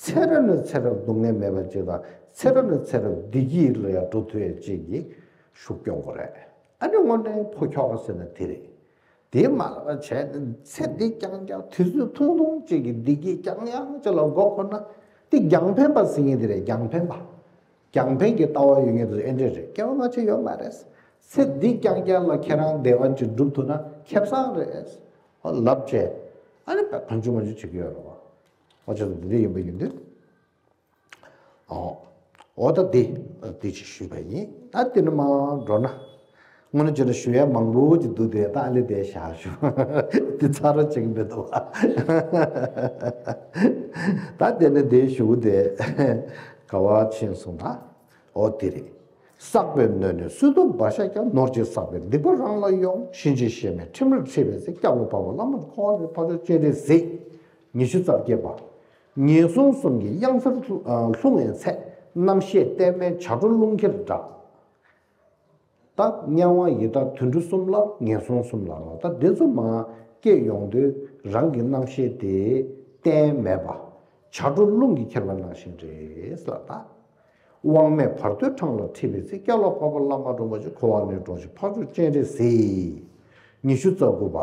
ཚེ་རབས་ནས་ཚེ་རབས་སྡུག་བསྔལ་མེད་པ་ཅིག་དང་ཚེ་རབས་ནས་ཚེ་རབས་བདེ་སྐྱིད་ལ་ཡང་འགྲོ་ཐུབ་ཡ་ཅིག་གི་ཤུགས་སྐྱོན་དགོས་རེད། ཨ་ནི་དངོས་གནས་ཕོ་ཁྱོ་ག་ཟེར་ན་དེ་རེད། དེ་མ་ལབ་བྱས་ནས་ཚེ་འདི་རྐྱང་རྐྱང་དུས་ཚོད་ཐུང་ཐུང་ཅིག་གི་བདེ་སྐྱིད་རྐྱང་ཡང་ཅིག་ལ་མགོ་འཁོར་ན། དེ་རྒྱང་འཕེན་པ་ཟེར་མཁན་དེ་རེད། རྒྱང་འཕེན་པ། རྒྱང་འཕེན་གྱི་ལྟ་བ་ཡོད་མཁན་དེ་ཚོ་ཨེ་འདྲས་རེད། སྐྱེ་བ་སྔ་ཕྱི་ཡོད་མ་རེད། ཚེ་འདི་རྐྱང་རྐྱང་ལ་ཁྱེད་རང་བདེ་བ་ཅིག་སྒྲུབ་ཐུབ་ན་ཁེ་བཟང་རེད། ཨོ་ལབ་བྱས། ཨ་ནི་བེད་གང་བྱུང་མ་བྱུང་བྱེད་ཀྱི་ཡོད་རེད་བ། ཨོ་ཅག་ཚོ་འདི་འདྲས་ཡིན་པ་ཡིན་དུས། ཨོ། འོ་ད་འདི། འདི་ཅིག་ཞུས་པ་ཡིན། ད་འདི་ནས་མར་འགྲོ་ན། དངོས་གནས་བྱས་ན་ཞུ་ཡ་མང་པོ་ཅིག་འདུག་སྟེ་ད་ཨ་ལེ་དེ་བཞག་ཞུ། འདི་ཚར་རོ་བྱེད་ཀྱི་མི་འདུག་བ། ད་དེ་ནས་འདི་ཞུ་དེ། ག་བ་ཕྱིན་སོང་ད། འོ་དེ་རེད། བསགས་པའི་ནོར་ནི་སུས་ཐོབ་བ་ཤ་རྒྱགས། ནོར་གྱིས་བསགས་པའི་སྡིག་པ་རང་ལ་ཡོང་། གཤིན་རྗེའི་གཤེད་མས་ཁྲིམས་རར་ཁྲིད་པའི་ཚེ། སྐྱབས་ལ་བབས་པ་བླ་མ་འཁོར་བའི་ཕ་ཚོད་སྤྱན་རས་གཟིགས། ཉི་ཤུ་རྩ་བརྒྱད་པ། ངན་སོང་གསུམ་གྱི་གཡང་སར་ལྷུང་བའི་ཚེ། རྣམ་ཤེས་ལྟད་མོའི་བྱ་སྒྲོ་རླུང་ཁྱེར་འདྲ། ད་དམྱལ་བ་ཡི་དྭགས་དུད་འགྲོ་གསུམ་ལ་ངན་སོང་གསུམ་ལ་རོ། ད་དེ་ཚོ་མར་སྐྱེ་ཡོང་དུས་རང་གི་རྣམ་ཤེས་དེ་གཏན་མེད་པ། བྱ་སྒྲོ་རླུང་གིས་ཁྱེར་བ་ནང་བཞིན་རེད་ལ་ད། དབང་མེད་བར་དོའི་འཕྲང་ལ་ཁྲིད་པའི་ཚེ། སྐྱབས་ལ་བབས་པ་བླ་མ་འགྲོ་མ་ཆོད། འཁོར་བ་ནས་འགྲོ་ཞིང་འཕགས་མཆོག་སྤྱན་རས་གཟིགས། ཉི་ཤུ་རྩ་དགུ་པ།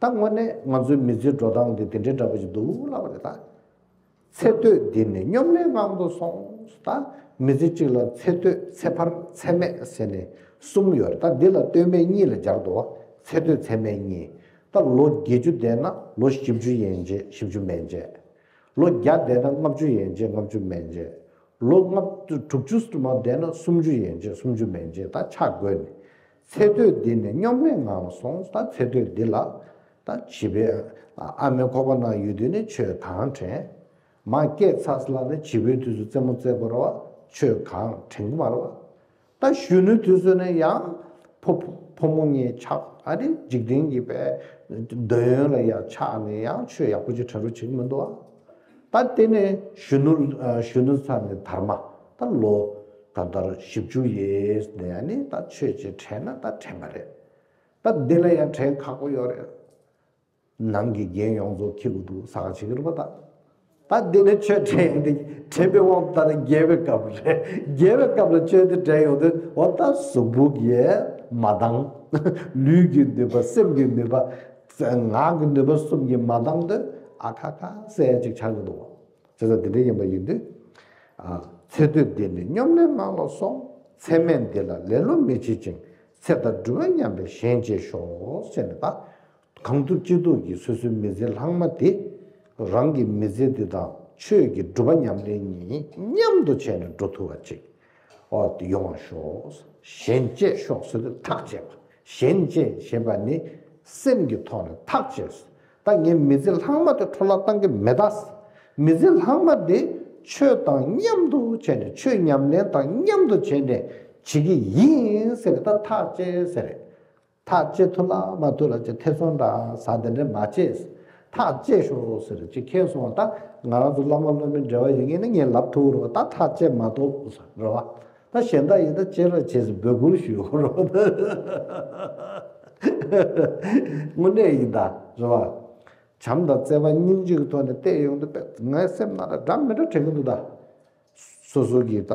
ད་དངོས་གནས་ང་ཚོའི་མི་ཚེའི་འགྲོ་སྟངས་འདི་དེ་འདྲའི་འདྲ་པོ་ཞིག་འདུག་ལབ་པ་རེད་ད། ཚེ་སྟོད་འདི་ནི་སྙོམས་ལས་ངང་དུ་སོང་། ད་མི་ཚེ་གཅིག་ལ་ཚེ་སྟོད་ཚེ་འཕར་ཚེ་སྨད་ཟེར་ནས་གསུམ་ཡོད་རེད། ད་འདི་ལ་སྟོད་སྨད་གཉིས་ལ་སྦྱར་འདུག་བ། ཚེ་སྟོད་ཚེ་སྨད་གཉིས། ད་ལོ་བརྒྱད་ཅུ་བསྡད་ན་ལོ་བཞི་བཅུ་ཡན་ཆད་བཞི་བཅུ་མན་ཆད། ལོ་བརྒྱ་བསྡད་ན་ལྔ་བཅུ་ཡན་ཆད་ལྔ་བཅུ་མན་ཆད། ལོ་ལྔ་བཅུ་དྲུག་ཅུ་མ་བསྡད་ན་སུམ་ཅུ་ཡན་ཆད་སུམ་ཅུ་མན་ཆད་ད་ཆ་བགོས་ནས། ཚེ་སྟོད་འདི་ནི་སྙོམས་ལས་ངང་ལ་སོང་། ད་ཚེ་སྟོད་འདི་ལ། ད་བྱིས་པའི་ཨ་མའི་ཁོག་པ་ནང་ཡོད་དུས་ནི་ཆོས་གང་དྲན། མ་སྐྱེས་ཚར་ལ་ནི་བྱིས་པའི་དུས་སུ་རྩེད་མོ་རྩེ་དགོས་རེད་བ། ཆོས་གང་དྲན་གི་མ་རེད་བ། ད་གཞོན་ནུའི་དུས་སུ་ནི་ཡང་ཕོ་ཕོ་མོ་གཉིས་ཆགས། ཨ་ནི་འཇིག་རྟེན་གྱི་པའི་འདོད་ཡོན་ལ་ཡང་ཆགས་ནས་ཡང་ཆོས་ཡག་པོ་ཅིག་དྲན་རོགས་བྱེད་ཀྱི་མི་འདུག་བ། ད་དེ་ནས་གཞོན་ནུ་གཞོན་ནུ་ཚར་ནས་དར་མ། ད་ལོ་ད་ལྟར་བཞི་བཅུ་ཡས་ནས་ཨ་ནི་ད་ཆོས་ཅིག་དྲན་ན་ད་དྲན་པ་རེད། ད་འདི་ལ་ཡང་དྲན་ཁག་པོ་ཡོད་རེད། ནང་གི་རྒན་ཡོངས་རྫོགས་འཁྱེར་དགོས་འདུག་ཟེར་ག་བྱེད་ཀྱི་རེད་པ་ད། ད་འདི་ནས་ཆོས་དྲན་ཡོང་དུས་དྲན་པའི་དབང་དུ་བཏང་ན་རྒས་པའི་སྐབས་རེད། རྒས་པའི་སྐབས་ལ་ཆོས་འདི་དྲན་ཡོང་དུས་འོ་ད་གཟུགས་པོ་གིས་མ་འདང་། ལུས་ཀྱི་ནུས་པ་སེམས་ཀྱི་ནུས་པ། ངག་གི་ནུས་པ་གསུམ་གྱིས་མ་འདང་དུས་ཨ་ཁ་ཁ་ཟེར་ཡ་ཅིག་ཆགས་ཀྱི་འདུག་བྱས་ཙང་དེ་འདྲ་ཡིན་པ་ཡིན་དུས། ཨ། ཚེ་སྟོད་འདི་ནི་སྙོམས་ལས་ངང་ལ་སོང་། ཚེ་སྨད་འདི་ལ་ལེ་ལོ་མི་བྱེད་ཅིང་། ཚེ་དང་སྒྲུབ་པ་མཉམ་པའི་གཞན་གཅེས་ཤོག་ཟེར་ནས་ད། གང་ཐུབ་ཅི་ཐུབ་ཀྱིས་སོ་སོའི་མི་ཚེ་ལྷག་མ་དེ། རང་གི་མི་ཚེ་འདི་དང་ཆོས་ཀྱི་སྒྲུབ་པ་ཉམས་ལེན་གཉིས་མཉམ་དུ་བྱས་ནས་འགྲོ་ཐུབ་པ་ཅིག་ཨོ་ཡོང་བ་ཤོག་གཞན་གཅེས་ཤོག་ཟེར་དུས་ཐག་བཅད་པ། གཞན་གཅེས་ཞེས་པ་ནི་སེམས་ཀྱི་ཐོག་ནས་ཐག་བཅད། ད་ངས་མི་ཚེ་ལྷག་མ་དེ་འཕྲོ་བརླག་བཏང་གི་མེད་ད། མི་ཚེ་ལྷག་མ་དེ་ཆོས་དང་མཉམ་དུ་བྱས་ནས་ཆོས་ཉམས་ལེན་དང་མཉམ་དུ་བྱས་ནས་བྱེད་ཀྱི་ཡིན་ཟེར་ད་ཐག་བཅད་ཟེར། ཐག་བཅད་ཐུབ་ལ་མ་ཐུབ་ལ་ཅེ་ཐེ་ཚོམ་འདྲ་ཟ་དེ་འདྲ་མ་བྱེད། ཐག་བཅད་ཤོག་ཟེར་ཅེ་ཁས་སོང་བ། ད་ང་རང་ཚོ་བླ་མ་སློབ་མའི་འབྲེལ་བ་ཡོད་ངེས་ན་ངས་ལབ་ཐུབ་རོགས། ད་ཐག་བཅད་མ་གཏོགས་ཟེར་རོ། ད་གཞན་དག་ཡིན་ད་བཅད་རོགས་བྱེད་ཟེར་འབོད་སྐུལ་ཞུ་རོགས། དངོས་གནས་ཡིན་ད་རེད་བ། བྱམས་དང་བརྩེ་བ་སྙིང་རྗེ་གི་ཐོག་ནས་བལྟས་ཡོང་དུས་དཔེ་ངའི་སེམས་ནང་ལ་འདྲ་མི་འདྲ་དྲན་གི་འདུག་ད། སོ་སོ་གི་ད་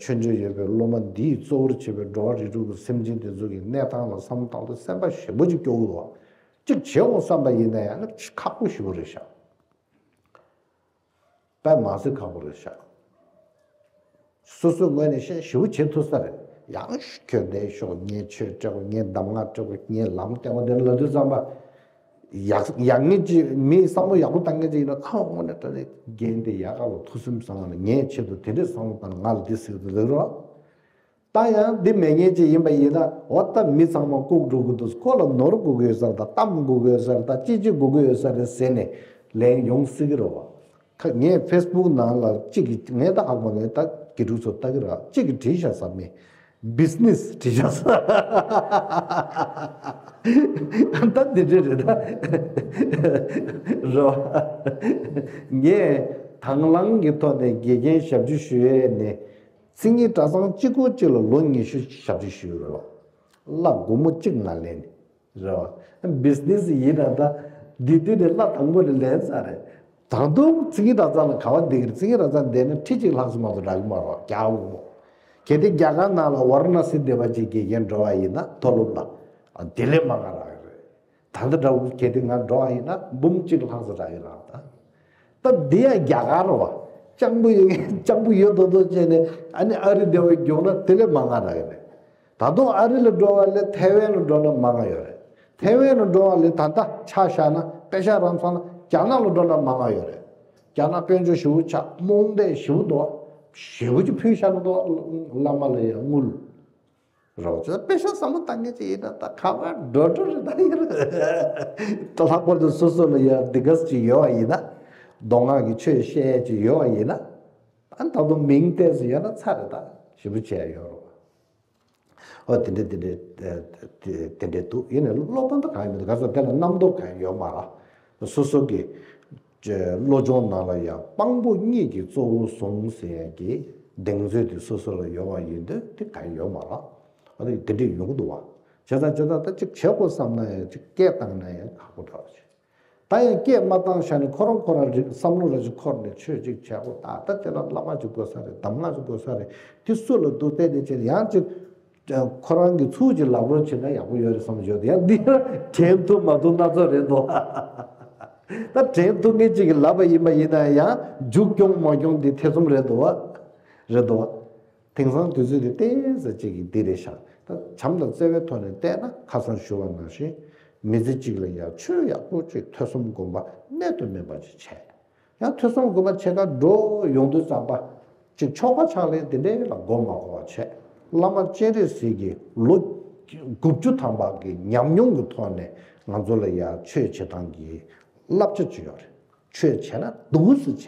ཆོས་འབྲེལ་ཡོད་པའི་སློབ་མ་འདིས་གཙོ་བོར་བྱས་པའི་འགྲོ་བ་རིགས་དྲུག་གི་སེམས་ཅན་དེ་ཚོ་གི་གནས་སྟངས་ལ་བསམ་བློ་བཏང་དུས་སེམས་པ་ཞེ་པོ་ཅིག་སྐྱོ་གི་འདུག་བ། གཅིག་བྱེད་འོང་བསམ་པ་ཡིན་ན་ཡང་ན་ཁག་པོ་ཞེ་པོ་རེད་ཤག་དཔེ་མ་སྲིད་ཁག་པོ་རེད་ཤག་སོ་སོའི་ངོས་ནས་བཤད་ཞེ་པོ་བྱེད་ཐུབ་ས་རེད། ཡང་ཁྱོད་བསྡད་ཤོག་ངས་ཆོས་སྤྲད་དགོས། ངས་གདམས་ངག་སྤྲད་དགོས། ངས་ལམ་སྟོན་དགོས། དེ་ལ་ལབ་དུས་ཙམ་པ། ཡག་ཡག་ངེས་ཅིག་མིའི་བསམ་བློ་ཡག་པོ་བཏང་མཁན་ཅིག་ཡིན་ན་ཨ་འོ་ན་ད་རེས་རྒན་དེ་ཡག་ག་ལ་ཐུགས་སེམས་བཟང་བ་ལ་ངས་ཆེད་དུ་དེ་འདྲས་བསམ་བློ་བཏང་ང་ལ་འདི་ཟེར་དུ་ལེགས་རོགས། ད་ཡང་འདི་མེད་མཁན་ཅིག་ཡིན་པ་ཡིན་ན་འོ་ད་མི་ཚང་མ་ལྐུགས་འགྲོ་གི་འདུག་ཁོ་ལ་ནོར་དགོས་ཀྱི་ཡོད་ས་རེད། ད་གཏམ་དགོས་ཀྱི་ཡོད་ས་རེད། ད་ཅི་ཅི་དགོས་ཀྱི་ཡོད་ས་རེད་ཟེར་ནས་ལན་ཡོང་སྲིད་ཀྱི་རེད་བ། ཁ་ངས་ཕེ་སི་བུག་ནང་ལ་གཅིག་གིས་ངས་ད་ཧ་གོ་ངས་ད་དགེ་ཕྲུག་ཚོ་ལྟ་གི་ར་གཅིག་གིས་བྲིས་བཞག་ས་མེད། བིས་ནེས་བྲིས་ཤག་ས། ད་འདི་འདྲ་རེད་ད། རོ། ངས་དང་བླངས་ཀྱི་ཐོག་ནས་དགེ་རྒན་ཞབས་ཕྱི་ཞུ་ཡས་ནས། མཚན་ཉིད་གྲྭ་ཚང་གཅིག་པོ་གཅིག་ལ་ལོ་ཉི་ཤུ་ཞབས་ཕྱི་ཞུས་ཡོད་རེད་བ། གླ་སྒོར་མོ་གཅིག་མ་ལེན་ནས། རེད་བ། བིས་ནེས་ཡིན་ན་ད། འདི་དུས་ནས་གླ་དང་པོ་ནས་ལེན་ཚར་རེད། ད་དུང་མཚན་ཉིད་གྲྭ་ཚང་ལ་ག་བ་བསྡད་ཀྱི་རེད། མཚན་ཉིད་གྲྭ་ཚང་བསྡད་ན་ཁྲི་གཅིག་ལྷག་ཙམ་མ་གཏོགས་རག་གི་མ་རེད་བ། རྒྱ་དབང་མོ། གལ་ཏེ་རྒྱ་གར་ནང་ལ་ཝཱ་ར་ཎ་སི་བསྡད་པ་ཅིག་དགེ་རྒན་འགྲོ་བ་ཡིན་ན་མཐོ་སློབ་ལ། ཨ། དེ་ལས་མང་བ་རག་གི་རེད། ད་ལྟ་འདྲ་བོ་གལ་ཏེ་ང་འགྲོ་བ་ཡིན་ན་འབུམ་གཅིག་ལྷག་ཙམ་རག་གི་རེད་ད། ད་འདི་ཡང་རྒྱ་གར་རེད་བ། སྤྱང་པོ་ཡོད། སྤྱང་པོ་ཡོད་མདོག་མདོག་བྱས་ནས་ཨ་ནི་ཨ་རི་བསྡད་པ་མགྱོགས་ན་དེ་ལས་མང་བ་རག་གི་རེད། ད་དུང་ཨ་རི་ལ་འགྲོ་བ་ལས་ཐའེ་ཝན་ལ་འགྲོ་ན་མང་བ་ཡོད་རེད། ཐའེ་ཝན་ལ་འགྲོ་བ་ལས་ད་ལྟ་ཆ་བཞག་ན་པེ་ཤ་རང་ཚང་ན་རྒྱ་ནག་ལ་འགྲོ་ན་མང་བ་ཡོད་རེད། རྒྱ་ནག་དཔལ་འབྱོར་ཞེ་པོ་ཆགས། རྨོངས་དད་ཞེ་པོ་འདུག་ཞེ་པོ་ཅིག་ཕུལ་བཞག་འདུག་བླ་མ་ལ་ཡང་དངུལ། རོགས་ཅེས་པེ་ཤ་བསམ་བློ་བཏང་མཁན་ཅིག་ཡིན་ན་ད་ག་པར་འགྲོ་འགྲོ་རེད་ད་ཡིན་རེད། ད་ལྷག་པར་དུ་སོ་སོ་ལ་ཡང་འདི་ག་ཅིག་ཡོད་པ་ཡིན་ན། མདོ་སྔགས་ཀྱི་ཆོས་བཤད་ཡས་ཅིག་ཡོད་པ་ཡིན་ན། ཨ་ནི་ད་དུང་མིང་ཏོག་ཙམ་ཡོད་ན་ཚར་རེད་ད། ཞེ་པོ་བྱས་ཡོད་རེད། ཨོ་དེ་འདྲ་དེ་འདྲ་དེ་འདྲ་འདུག་ཡིན་ནའི་སློབ་སྟོན་ད་གང་ཡང་མི་འདུག་ག་ཚོད་དེ་ལ་རྣམ་རྟོག་གང་ཡང་ཡོད་མ་རེད། སོ་སོ་གི་བློ་སྦྱོང་ནང་ལ་ཡང་དཔང་པོ་གཉིས་ཀྱིས་གཙོ་བོ་བཟུང་ཟེར་ཡས་ཀྱི་གདེང་ཚོད་དེ་སོ་སོ་ལ་ཡོད་པ་ཡིན་དུས་དེ་གང་ཡང་ཡོད་མ་རེད། ཨ་ནི་དེ་འདྲ་ཡོང་གི་འདུག་བ། བྱས་ཙང་བྱས་ཙང་ད་ཅིག་བྱེད་དགོས་བསམ་ན་ཡང་ཅིག་སྐད་བཏང་ན་ཡང་ཁག་པོ་འདྲ་བ་ཞིག་ད་ཡང་སྐད་མ་བཏང་བཞག་ནས་ཁོ་རང་ཁོ་རང་རིག་བསམ་བློ་ར་ཅིག་འཁོར་ནས་ཆོས་ཅིག་བྱེད་དགོས། ད་ལྟ་དེ་ལ་བླ་མ་ཅིག་དགོས་ས་རེད། གདམས་ངག་ཅིག་དགོས་ས་རེད། དེ་སུ་ལ་འདུག་བལྟས་ནས་བྱས་ནས་ཡང་ཅིག་ཁོ་རང་གི་ཚུལ་ཅིག་ལབ་རོགས་བྱས་ན་ཡག་པོ་ཡོད་རེད་བསམ་བྱུང་། ཡང་འདི་དྲན་ཐུབ་མ་ཐུབ་སྣ་ཚོགས་རེད་འདུག་ད་དྲན་ཐུབ་མཁན་ཅིག་གིས་ལབ་པ་ཡིན་པ་ཡིན་ན་ཡང་མཇུག་སྐྱོང་མ་སྐྱོང་འདི་ཐེ་ཚོམ་རེད་འདུག་བ། རེད་འདུག་བ། དེང་སང་དུས་ཚོད་འདི་ཏོག་ཙམ་ཅིག་གི་འདི་རེད་ཤག་ད་བྱམས་དང་བརྩེ་བའི་ཐོག་ནས་བལྟས་ན་ཁ་སང་ཞུ་བ་ནང་བཞིན། མི་ཚེ་གཅིག་ལ་ཡང་ཆོས་ཡག་པོ་ཅིག་ཐོས་བསམ་སྒོམ་པ་གནད་དུ་སྨིན་པ་ཅིག་བྱས། ཡང་ཐོས་བསམ་སྒོམ་པ་བྱེད་ག་འགྲོ་ཡོང་དུས་ཙམ་པ། ཅིག་ཆོ་ག་ཕྱག་ལེན་དེ་འདྲའི་ལ་མགོ་མ་འཁོར་བ་བྱས། བླ་མ་སྤྱན་རས་གཟིགས་ཀྱི་ལོ་དགུ་བཅུ་ཐམ་པ་གི་ཉམས་མྱོང་གི་ཐོག་ནས་ང་ཚོ་ལ་ཡང་ཆོས་བྱེད་སྟངས་ཀྱི་བསླབ་བྱ་ཅིག་ཡོད་རེད། ཆོས་བྱས་ན་སྡུག་ཙམ་བྱས་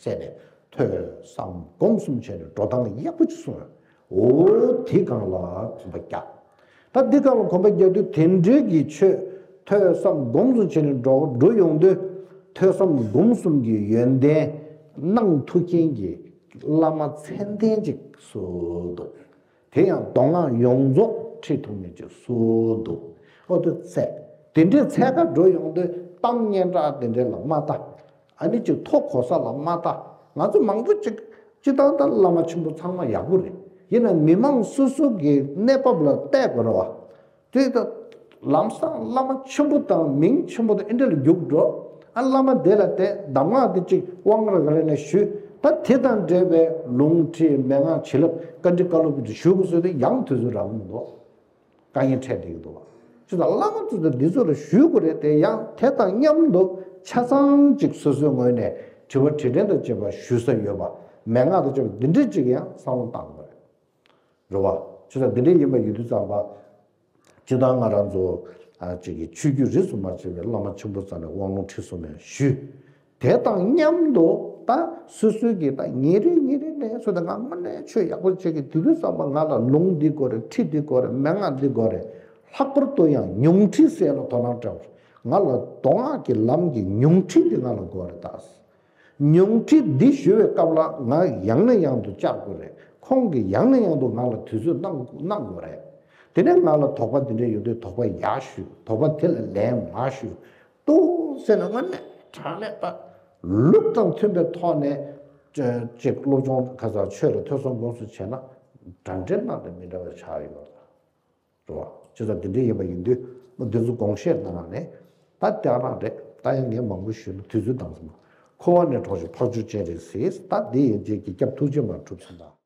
ཟེར་ནས་ཐོས་བསམ་སྒོམ་གསུམ་བྱས་ནས་འགྲོ་སྟངས་ཡག་པོ་ཅིག་གསུངས་ཡོད། འོ་དེ་སྒང་ལ་གོམ་པ་རྒྱག་ད་འདི་སྒང་ལ་གོམ་པ་རྒྱག་དུས་དེ་འདྲའི་གི་ཆོས་ཐོས་བསམ་སྒོམ་གསུམ་བྱས་ནས་འགྲོ་འགྲོ་ཡོང་དུས། ཐོས་བསམ་སྒོམ་གསུམ་གྱི་ཡོན་ཏན་གནང་ཐུབ་མཁན་གྱི་བླ་མ་མཚན་ལྡན་ཅིག་སུ་འདུག་དེ་ཡང་མདོ་སྔགས་ཡོངས་རྫོགས་ཁྲིད་ཐུབ་མཁན་ཅིག་སུ་འདུག་ཨོ་དེ་བཙལ། དེ་འདྲའི་འཚོལ་ག་འགྲོ་ཡོང་དུས་གཏམ་སྙན་གྲགས་དེ་འདྲ་ལ་མ་ལྟ། ཨ་ནི་ཅིག་ཐོ་གོ་ས་ལ་མ་ལྟ། ང་ཚོ་མང་པོ་ཅིག་སྤྱིར་བཏང་ད་བླ་མ་ཆེན་པོ་ཚང་མ་ཡག་པོ་རེད། ཡིན་ན་མི་མང་སོ་སོ་གི་གནས་བབ་ལ་བལྟས་དགོས་རེད་བ། དེ་ད་ལམ་སང་བླ་མ་ཆེན་པོ་དང་མིང་ཆེན་པོ་དང་ཨེ་འདྲ་ལ་རྒྱུགས་འགྲོ། ཨ་བླ་མ་དེ་ལ་དེ་གདམས་ངག་དེ་ཅིག་དབང་ར་ག་རེ་ནས་ཞུས། ད་དེ་དང་འབྲེལ་བའི་ལུང་ཁྲིད་མན་ངག་བྱིན་རླབས་བཀའ་འདྲི་བཀའ་སློབ་དེ་ཞུ་དགོས་ཟེར་དུས་ཡང་དུས་ཚོད་རག་གི་མི་འདུག་དཀའ་ངལ་འཕྲད་བསྡད་ཀྱི་འདུག་བ། ཅི་ལྟར་བླ་མ་ཚོ་དང་འདི་ཚོ་ལ་ཞུ་དགོས་རེད་དེ། ཡང་དེ་དང་མཉམ་དུ་ཆ་ཚང་ཅིག་སོ་སོའི་ངོས་ནས་དྲི་བ་དྲིས་ལན་དང་བཅས་པ་ཞུ་ས་ཡོད་པ། མན་ངག་དང་བཅས་པ་འདི་འདྲས་ཅིག་ཡང་བསམ་བློ་བཏང་དགོས་རེད། རེད་བ། ཅི་ལྟར་འདི་འདྲས་ཡིན་པ་ཡིན་དུས་ཙམ་པ། སྤྱིར་བཏང་ང་རང་ཚོ་ཨ་ཅིག་གི་ཆོས་བརྒྱུད་རིས་སུ་མ་ཆད་པའི་བླ་མ་ཆེན་པོ་ཚོ་ནས་དབང་ལུང་ཁྲིད་གསུམ་ཡང་ཞུས། དེ་དང་མཉམ་དུ་ད་སོ་སོའི་གི་ད་ཉིན་རེ་ཉིན་རེ་ནས་སོ་ད་ང་དངོས་གནས་ཆོས་ཡག་པོ་བྱེད་ཀྱི་དུས་དུས་ཙམ་པ་ང་ལ་ལུང་འདི་དགོས་རེད། ཁྲིད་འདི་དགོས་རེད། མན་ངག་འདི་དགོས་རེད། ལྷག་པར་དུ་ཡང་ཉུང་ཁྲིད་ཟེར་ལ་དོ་སྣང་སྤྲད། ང་ལ་མདོ་སྔགས་ཀྱི་ལམ་གྱི་ཉུང་ཁྲིད་འདི་ང་ལ་དགོས་རེད་ད། ཉུང་ཁྲིད་འདི་ཞུ་བའི་སྐབས་ལ་ང་ཡང་ནས་ཡང་དུ་བཅར་དགོས་རེད། ཁོང་གིས་ཡང་ནས་ཡང་དུ་ང་ལ་དུས་ཚོད་གནང་གནང་དགོས་རེད། དེ་ནས་ང་ལ་དོགས་པ་འདི་འདྲ་ཡོད་དུས་དོགས་པ་ཡར་ཞུ། དོགས་པ་དེ་ལ་ལན་མར་ཞུ། ཏོག་ཙམ་ནས་དངོས་གནས་དྲང་གནས་ད་ལུགས་དང་མཐུན་པའི་ཐོག་ནས་ཅིག་སློབ་སྦྱོང་ག་ས་ཆོས་ལ་ཐོས་བསམ་སྒོམ་གསུམ་བྱས་ན་འདྲ་འདྲའི་ནང་དུ་མི་འདྲ་བ་ཆགས་ཡོད་པ་རེད་བ། ཅི་ཙམ་འདི་འདྲའི་ཡིན་པ་ཡིན་དུས་འདི་ཚོ་དགོངས་བཞེས་གནང་ནས་ད་དེ་རང་རེད། ད་ཡང་ངས་མང་པོ་ཞུས་ན་དུས་ཚོད་འདང་སོང་། འཁོར་བ་ནས་གྲོལ་ཞིང་འཕགས་མཆོག་སྤྱན་རས་གཟིགས། ད་འདི་ཡན་ཆད་ཀྱི་སྐྱབས་ཐུགས་རྗེ་མ་གྲུབ་ཟིན་དང་།